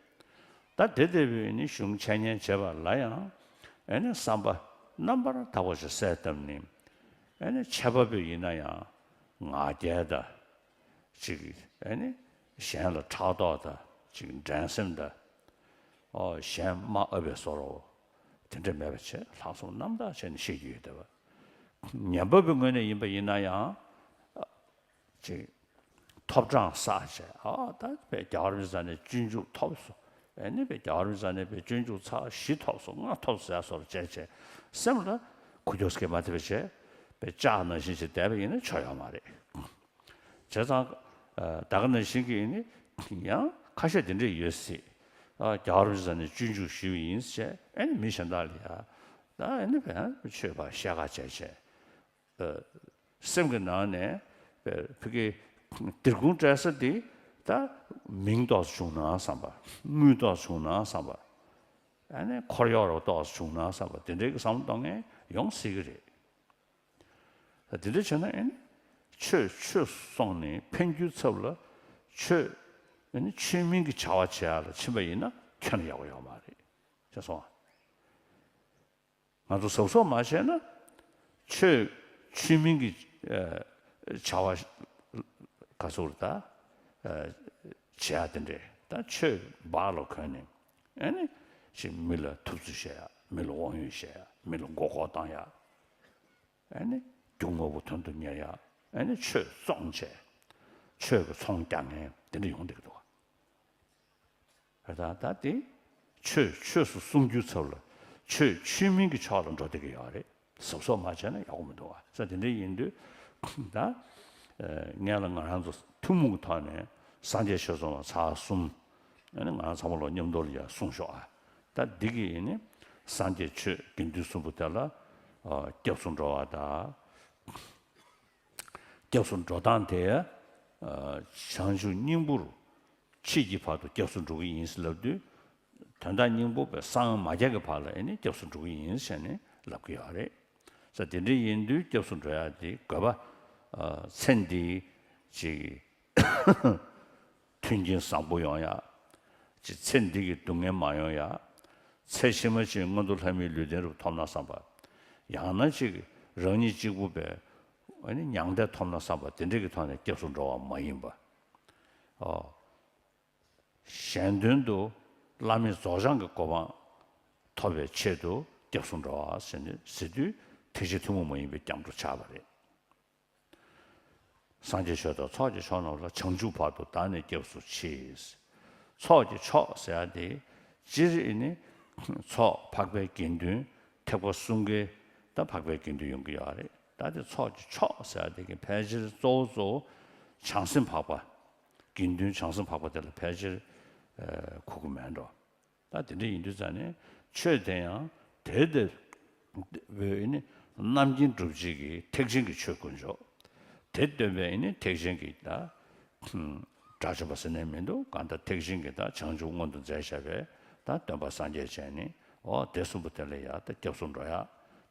ད་དེ་ལྟ་བུའི་ནི་གཞུང་འཆད་ཉན་བྱེད་པ་ལ་ཡང་ཨེ་ནི་བསམ་པ་རྣམ་པར་དག་པ་ཞིག་གསལ་བཏབ་ནས་ཨེ་ནི་འཆད་པ་པོ་ཡིན་ན་ཡང་ང་རྒྱལ་དང་ཅིག་ཨེ་ནི་གཞན་ལ་ཕྲག་དོག་དང་ཅིག་འགྲན་སེམས་དང་ཨོ་གཞན་དམའ་ཨ་བའི་བཟོ་འདྲ་དེ་འདྲ་མེད་པ་བྱས་ལྷག་བསམ་རྣམ་དག་བྱས་ནས་བཤད་རྒྱུ་ཡོད་བསྡད་པ། ཉན་པ་པོའི་ངོས་ནས་ཡིན་པ་ཡིན་ན་ཡང་ཅིག་ཐོབ་གྲངས་བསགས་བྱས་ཨ་ད་དཔེ་རྒྱལ་བ་རིན་པོ་ཆེ་ནས་སྤྱོད་འཇུག་ཐོབ་སོང་། ཨེ་ནི་དཔེ་རྒྱལ་བ་རིན་པོ་ཆེ་ནས་དཔེ་སྤྱོད་འཇུག་ཚར་བཞི་ཐོབ་སོང་ལྔ་ཐོབ་ཟེར་བཟོ་འདྲ་བྱས་བྱས་སེམས་ལ་ཁུ་ཁྱོག་སྐྱེ་མ་ཐེབས་པ་བྱས་དཔེ་ལྕགས་ནང་བཞིན་ཞིག་བསྡད་པ་ཡིན་ན་ཆོ་ཡོད་མ་རེད། བྱས་ཙང་ད་ག་ནང་བཞིན་གྱི་ནི་ཡང་ཁ་ཤས་དེ་འདྲས་ཡོད་སྲིད། རྒྱལ་བ་རིན་པོ་ཆེ་ནས་སྤྱོད་འཇུག་ཞུས་པ་ཡིན་ཟེར་ཨེ་ནི་མི་གཞན་དག་ལ་ཡ་ད་ཨེ་ནི་བས་ཆོས་པ་བཤད་ཁ་བྱས་བྱས། སེམས་ཀྱི་ནང་ནས་ཕ་གི་དིར་ཁུང་སྤྲད་ས་དེ་ ད་མིང་ཏོག་ཙམ་བྱུང་ན་བསམ་པ། དངུལ་ཏོག་ཙམ་བྱུང་ན་བསམ་པ། ཨ་ནི་འཁོར་གཡོག་རོ་ཏོག་ཙམ་བྱུང་ན་བསམ་པ་དེ་འདྲའི་གི་བསམ་བློ་གཏོང་མཁན་ཡོང་སྲིད་ཀྱི་རེད། ད་དེ་འདྲ་བྱས་ན་ཨ་ནི་ཆོས་ཆོས་སུ་སོང་ནས་ཕན་རྒྱུའི་ཚབ་ལ་ཆོས་ཨ་ནི་ཆོས་མིན་གྱི་བྱ་བ་བྱེད་ཡ་ལ་ཕྱིན་པ་ཡིན་ན་ཁྱོན་ནས་ཡག་པོ་ཡོད་མ་རེད། ཤེས་སོང་ང་། ང་ཚོ་གཟབ་གཟབ་མ་བྱས་ན་ཆོས་ཆོས་མིན་གྱི་ཨ་བྱ་བ་ག་ཚོད་རེད་ད། ཨ་བྱེད་ཡ་དེ་འདྲས་ད་ཆོས་བག་ལ་གོན་ནས་ཨ་ནི་ཅིག་མི་ལ་ཐུབ་ཚོད་བྱེད་ཡ། མི་ལ་དབང་ཡོད་བྱེད་ཡ། མི་ལ་མགོ་སྐོར་བཏང་ཡ། ཨ་ནི་རྒྱུ་དངོས་པོ་དོན་དུ་གཉེར་ཡ། ཨ་ནི་ཆོས་བཙོང་བྱས་ཆོས་ཀྱི་ཚོང་རྒྱག་མཁན་དེ་འདྲ་ཡོང་བསྡད་ཀྱི་འདུག་ག་ད་ད་དེ་ཆོས་ཆོས་སུ་སོང་རྒྱུའི་ཚབ་ལ་ཆོས་ཆོས་མིན་གྱི་ཕྱོགས་ལ་འགྲོ་བསྡད་ཀྱི་ཡོད་རེད། གཟབ་གཟབ་མ་བྱས་ན་ཡག་པོ་མི་འདུག་བ། ས་དེ་འདྲ་ཡིན་དུས་ད་ཨ་སྔོན་ལ་ང་རང་ཚོ་ཐུན་མོང་གི་ཐོག་ནས་སངས་རྒྱས་ཆོས་ཚོགས་ལ་ཚར་གསུམ། ཨ་ནི་ང་རང་ཚང་མ་ལོ་མཉམ་དུ་ལ་ཡ་གསུངས་ཤོག་ཨ། ད་འདི་གི་ཡིན་ནི་སངས་རྒྱས་ཆོས་དགེ་འདུན་གསུམ་པོ་དེ་ལ་ཨ་སྐྱབས་སུ་འགྲོ་བ་དང་། སྐྱབས་སུ་འགྲོ་སྟངས་དེ་ཨ་བྱང་ཆུབ་སྙིང་པོར་མཆིས་ཀྱི་བར་དུ་སྐྱབས་སུ་འགྲོ་གི་ཡིན་ཟེར་ལབ་དུས། དོན་དག་སྙིང་པོ་བས་སངས་མ་རྒྱས་ཀྱི་བར་ལ་ཨེ་ནི་སྐྱབས་སུ་འགྲོ་གི་ཡིན་ཟེར་ནས་ལབ་ཀྱི་ཡོད་རེད། ས་དེ་འདྲ་ཡིན་དུས་སྐྱབས་སུ་འགྲོ་ཡ་དེ་དགོས་པ། ཨ་ཚེ་འདིའི་ཅིག་མཐུན་རྐྱེན་བཟང་པོ་ཡོང་ཡ། ཅིག་ཚེ་འདི་གི་སྡུག་བསྔལ་མ་ཡོང་ཡ། ཚེ་ཕྱི་མ་ཅིག་མངོན་མཐོ་ལྷ་མིའི་ལུས་རྟེན་རུ་ཐོབ་ན་བསམ་པ། ཡང་ན་ཅིག་རང་ཉིད་གཅིག་པུ་བས་ཨ་ནི་མྱང་འདས་ཐོབ་ན་བསམ་པ་དེ་འདྲ་གི་ཐོག་ནས་སྐྱབས་སུ་འགྲོ་བ་མ་ཡིན་པ། ཨོ། གཞན་དོན་དུ་བླ་མེད་རྫོགས་བྱང་གི་གོ་འཕང་ཐོབ་པའི་ཆེད་དུ་སྐྱབས་སུ་འགྲོ་བ་ཟེར་ནས་ཟེར་དུས་ཐེག་ཆེན་ཐུན་མོང་མ་ཡིན་པའི་སྐྱབས་འགྲོ་ཆགས་པ་རེད། སངས་རྒྱས་ཆོས་དང་ཚོགས་ཀྱི་མཆོག་རྣམས་ལ། བྱང་ཆུབ་བར་དུ་བདག་ནི་སྐྱབས་སུ་མཆི། ཚོགས་ཀྱི་མཆོག་ཟེར་ཡ་དེ་སྤྱིར་ཨེ་ནི་ཚོགས་འཕགས་པའི་དགེ་འདུན་ཐེག་པ་གསུམ་ཀའི་ད་འཕགས་པའི་དགེ་འདུན་ཡོང་གི་ཡོད་རེད། ད་དེ་ཚོགས་ཀྱི་མཆོག་ཟེར་ཡ་དེ་གི་ཕལ་ཆེར་གཙོ་བོ་གཙོ་བོ་བྱང་སེམས་འཕགས་པ། དགེ་འདུན་བྱང་སེམས་འཕགས་པ་དེ་ལ་ཕལ་ཆེར་ཨ་གོ་གི་མེད་འགྲོ། ད་དེ་འདྲ་ཡིན་དུས་ཙང་ནས་ཆོས་དེ་ཡང་དེ་དེ་བོད་ནི་རྣམ་མཁྱེན་སྒྲུབ་བྱེད་ཀྱི་ཐེག་ཆེན་གྱི་ཆོས་དཀོན་མཆོག་དེ་སྟོན་པའི་ནི་ཐེག་ཆེན་གྱི་ད་དགྲ་བཅོམ་པ་ཟེར་ནས་མི་འདུག་གང་ལྟར་ཐེག་ཆེན་གྱི་ད་བྱང་ཆུབ་མངོན་དུ་མཛད་བཞག་པའི་ད་སྟོན་པ་སངས་རྒྱས་བྱས་ནི་འོ་དེ་གསུམ་པོ་དེ་ལ་ཡ་ད་སྐྱབས་སུ་འགྲོ་ཡ།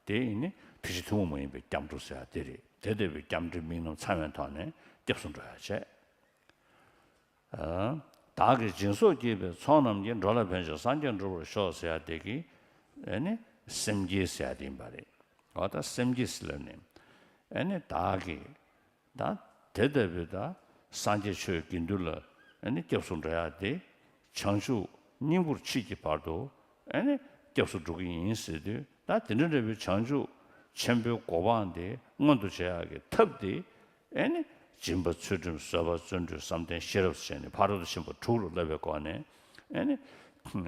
དེ་ནི་ཐེག་ཆེན་ཐུན་མོང་མ་ཡིན་པའི་སྐྱབས་འགྲོ་ཟེར་ཡ་དེ་རེད། དེ་ལྟ་བུའི་སྐྱབས་འགྲོའི་དམིགས་རྣམ་ཚང་བའི་ཐོག་ནས་སྐྱབས་སུ་འགྲོ་ཡ་བྱས། བདག་གིས་སྦྱིན་སོགས་བགྱིས་པའི་ཚོགས་རྣམས་ཀྱིས། འགྲོ་ལ་ཕན་ཕྱིར་སངས་རྒྱས་འགྲུབ་པར་ཤོག་ཟེར་ཡ་དེ་གི་ཨེ་ནི་སེམས་བསྐྱེད་ཟེར་ཡ་དེ་ཡིན་པ་རེད། འོ་ད་སེམས་བསྐྱེད་ཟེར་ལབ་ནས་ཨེ་ནི་བདག་གིས་ད་དེ་ལྟ་བུའི་ད་སངས་རྒྱས་ཆོས་དགེ་འདུན་ལ་ཨེ་ནི་སྐྱབས་སུ་འགྲོ་ཡ་དེ་བྱང་ཆུབ་སྙིང་པོར་མཆིས་ཀྱི་བར་དུ་ཨེ་ནི་སྐྱབས་སུ་འགྲོ་གི་ཡིན་ཟེར་དུས། ད་དེ་འདྲ་འདྲ་བའི་བྱང་ཆུབ་ཆེན་པོའི་གོ་འཕང་དེ་མངོན་དུ་བྱེད་ཡག་གི་ཐབས་དེ་ཨེ་ནི་སྦྱིན་པ་ཚུལ་ཁྲིམས་བཟོད་པ་བརྩོན་འགྲུས་བསམ་གཏན་ཤེས་རབ་ཟེར་ནས་ཕ་རོལ་ཏུ་ཕྱིན་པ་དྲུག་ལ་བསླབ་པའི་སྒོ་ནས་ཨེ་ནི་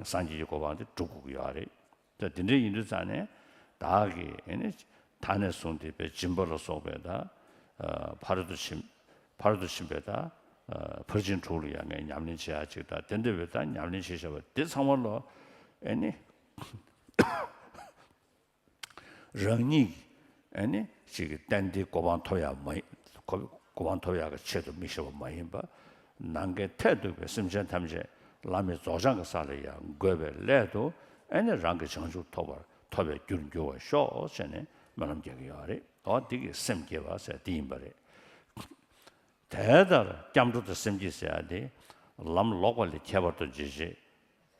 སངས་རྒྱས་ཀྱི་གོ་འཕང་དེ་སྒྲུབ་དགོས་ཀྱི་ཡོད་རེད། ད་དེ་འདྲ་ཡིན་དུས་ཙང་ནས་བདག་གིས་ཨེ་ནི་ད་ནས་བཟུང་སྟེ་དཔེ་སྦྱིན་པ་ལ་སོགས་པའི་ད་ཕ་རོལ་ཏུ་ཕྱིན་ཕ་རོལ་ཏུ་ཕྱིན་པའི་ད་ཕར་ཕྱིན་དྲུག་ལ་ཡང་ངས་ཉམས་ལེན་བྱེད་ཡག་ཅིག་དང་དེ་འདྲ་བའི་ད་ཉམས་ལེན་བྱེད་བྱ་བ་དེ་ཚང་མ་ལོ་ཨེ་ནི། རང་ཉིད་ཨེ་ནི་ཅིག་གི་གཏན་བདེའི་གོ་འཕང་ཐོབ་ཡག་མ་ཡིན། གོ་གོ་འཕང་ཐོབ་ཡག་གི་ཆེད་དུ་དམིགས་བྱ་བ་མ་ཡིན་པ། ནམ་མཁའི་མཐས་གཏུགས་པའི་སེམས་ཅན་ཐམས་ཅད་བླ་མེད་རྫོགས་བྱང་གི་ས་ལ་ཡང་འགོད་པའི་སླད་དུ་ཨེ་ནི་རང་གི་བྱང་ཆུབ་ཐོབ་པར་ཐོབ་པའི་རྒྱུར་འགྱུར་བར་ཤོག་ཅེས་ནས་སྨོན་ལམ་རྒྱག་གི་ཡོད་རེད། འོ་འདི་གི་སེམས་བསྐྱེད་པ་ཟེར་འདི་ཡིན་པ་རེད། དེ་ལྟར་སྐྱབས་འགྲོ་དང་སེམས་བསྐྱེད་ཟེར་ཡ་དེ་ལམ་ལོག་པ་ལས་ཁྱད་པར་དུ་འབྱེད་བྱེད།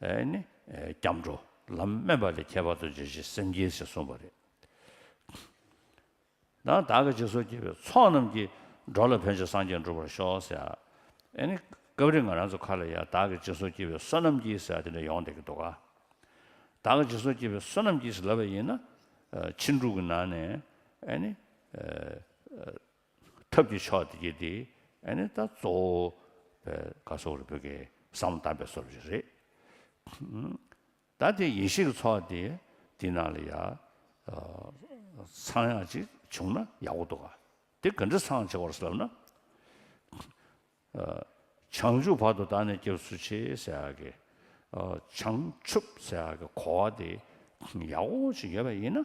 ཨེ་ནི་ཨེ་སྐྱབས་འགྲོ། ལམ་དམན་པ་ལས་ཁྱད་པར་དུ་འབྱེད་བྱེད་སེམས་བསྐྱེད་ཟེར་གསུངས་པ་རེད། ད་བདག་གིས་སྦྱིན་སོགས་བགྱིས་པའི་ཚོགས་རྣམས་ཀྱིས། འགྲོ་ལ་ཕན་ཕྱིར་སངས་རྒྱས་འགྲུབ་པར་ཤོག་ཟེར་ཡ། ཨེ་ནི་སྐབས་རེ་ང་རང་ཚོ་ཁ་ལ་ཡ་བདག་གིས་སྦྱིན་སོགས་བགྱིས་པའི་བསོད་ནམས་ཀྱིས་ཟེར་ཡ་དེ་འདྲ་ཡོང་བསྡད་ཀྱི་འདུག་ག་བདག་གིས་སྦྱིན་སོགས་བགྱིས་པའི་བསོད་ནམས་ཀྱིས་ལབ་པ་ཡིན་ན། ཨ་ཕྱིན་དྲུག་གི་ནང་ནས་ཨེ་ནི་ཨ་ཐབས་ཀྱི་མཆོག་དེ་གྱིས་དེ་ཨེ་ནི་ད་གཙོ་བོ་བའི་ག་སོགས་རེད། བོད་སྐད་བསམ་བློ་བཏང་པའི་བཟོ་འདྲ་རེད། ད་དེ་ཡེ་ཤེས་ཀྱི་ཚོགས་དེ་དེ་ནང་ལ་ཡ་ཨ་ཚང་ཡག་ཅིག་བྱུང་ན་ཡག་པོ་འདུག་ག་དེ་ག་འདྲ་ཚང་བྱེད་དགོས་ཟེར་ལབ་ན། བྱང་ཆུབ་བར་དུ་བདག་ནི་སྐྱབས་སུ་མཆི་ཟེར་ཡག་གི། བྱང་ཆུབ་ཟེར་ཡག་གི་གོ་བ་དེ་ཡག་པོ་ཞིག་ཡོད་པ་ཡིན་ན།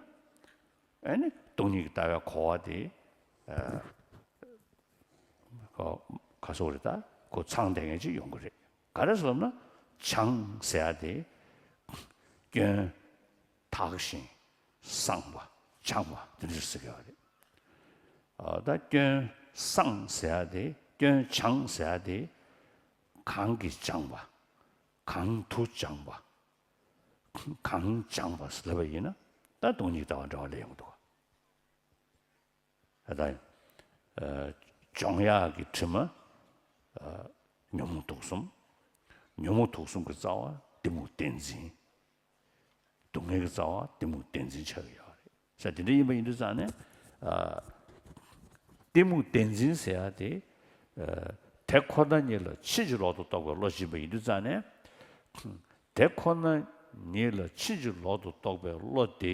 ཨེ་ནི་སྟོང་ཉིད་ཀྱི་ལྟ་བའི་གོ་བ་དེ་ག་སོགས་རེད། ད་ ཁོ་ཚང་བསྡད་མཁན་ཅིག་ཡོང་གི་རེད། ག་རེ་ཟེར་ལབ་ན། བྱང་ཟེར་ཡ་དེ་སྐྱོན་དག་ཞིང་བསྲང་བ་སྦྱང་བ་དེ་འདྲ་ཟེར་གི་ཡོད་རེད། ཨ། ད་སྐྱོན་བསྲང་ཟེར་ཡ་དེ། སྐྱོན་བྱང་ཟེར་ཡ་དེ་གང་གིས་སྦྱང་བ། གང་དུ་སྦྱང་བ། གང་སྦྱང་བ་ཟེར་ལབ་པ་ཡིན་ན། ད་སྟོང་ཉིད་ལྟ་བ་འདྲ་བ་ལས་ཡོང་གི་འདུག་ད་ཨ། སྦྱོང་ཡག་གི་དྲི་མ། ཨ། ཉོན་མོངས་དུག་གསུམ། ཉོན་མོངས་དུག་གསུམ་གྱི་རྩ་བ་གཏི་མུག་བདེན་འཛིན། སྡུག་བསྔལ་གྱི་རྩ་བ་གཏི་མུག་བདེན་འཛིན་ཆགས་ཀྱི་ཡོད་རེད་ཟེར། དེ་འདྲ་ཡིན་པ་ཡིན་དུས་ཙང་ནས། ཨ། གཏི་མུག་བདེན་འཛིན་ཟེར་ཡ་དེ། ཨ། དེ་ཁོ་ན་ཉིད་ལ་ཕྱིན་ཅི་ལོག་ཏུ་རྟོག་པའི་བློ་ཅིག་ཡིན་པ་ཡིན་དུས་ཙང་ནས། དེ་ཁོ་ན་ཉིད་ལ་ཕྱིན་ཅི་ལོག་ཏུ་རྟོག་པའི་བློ་དེ་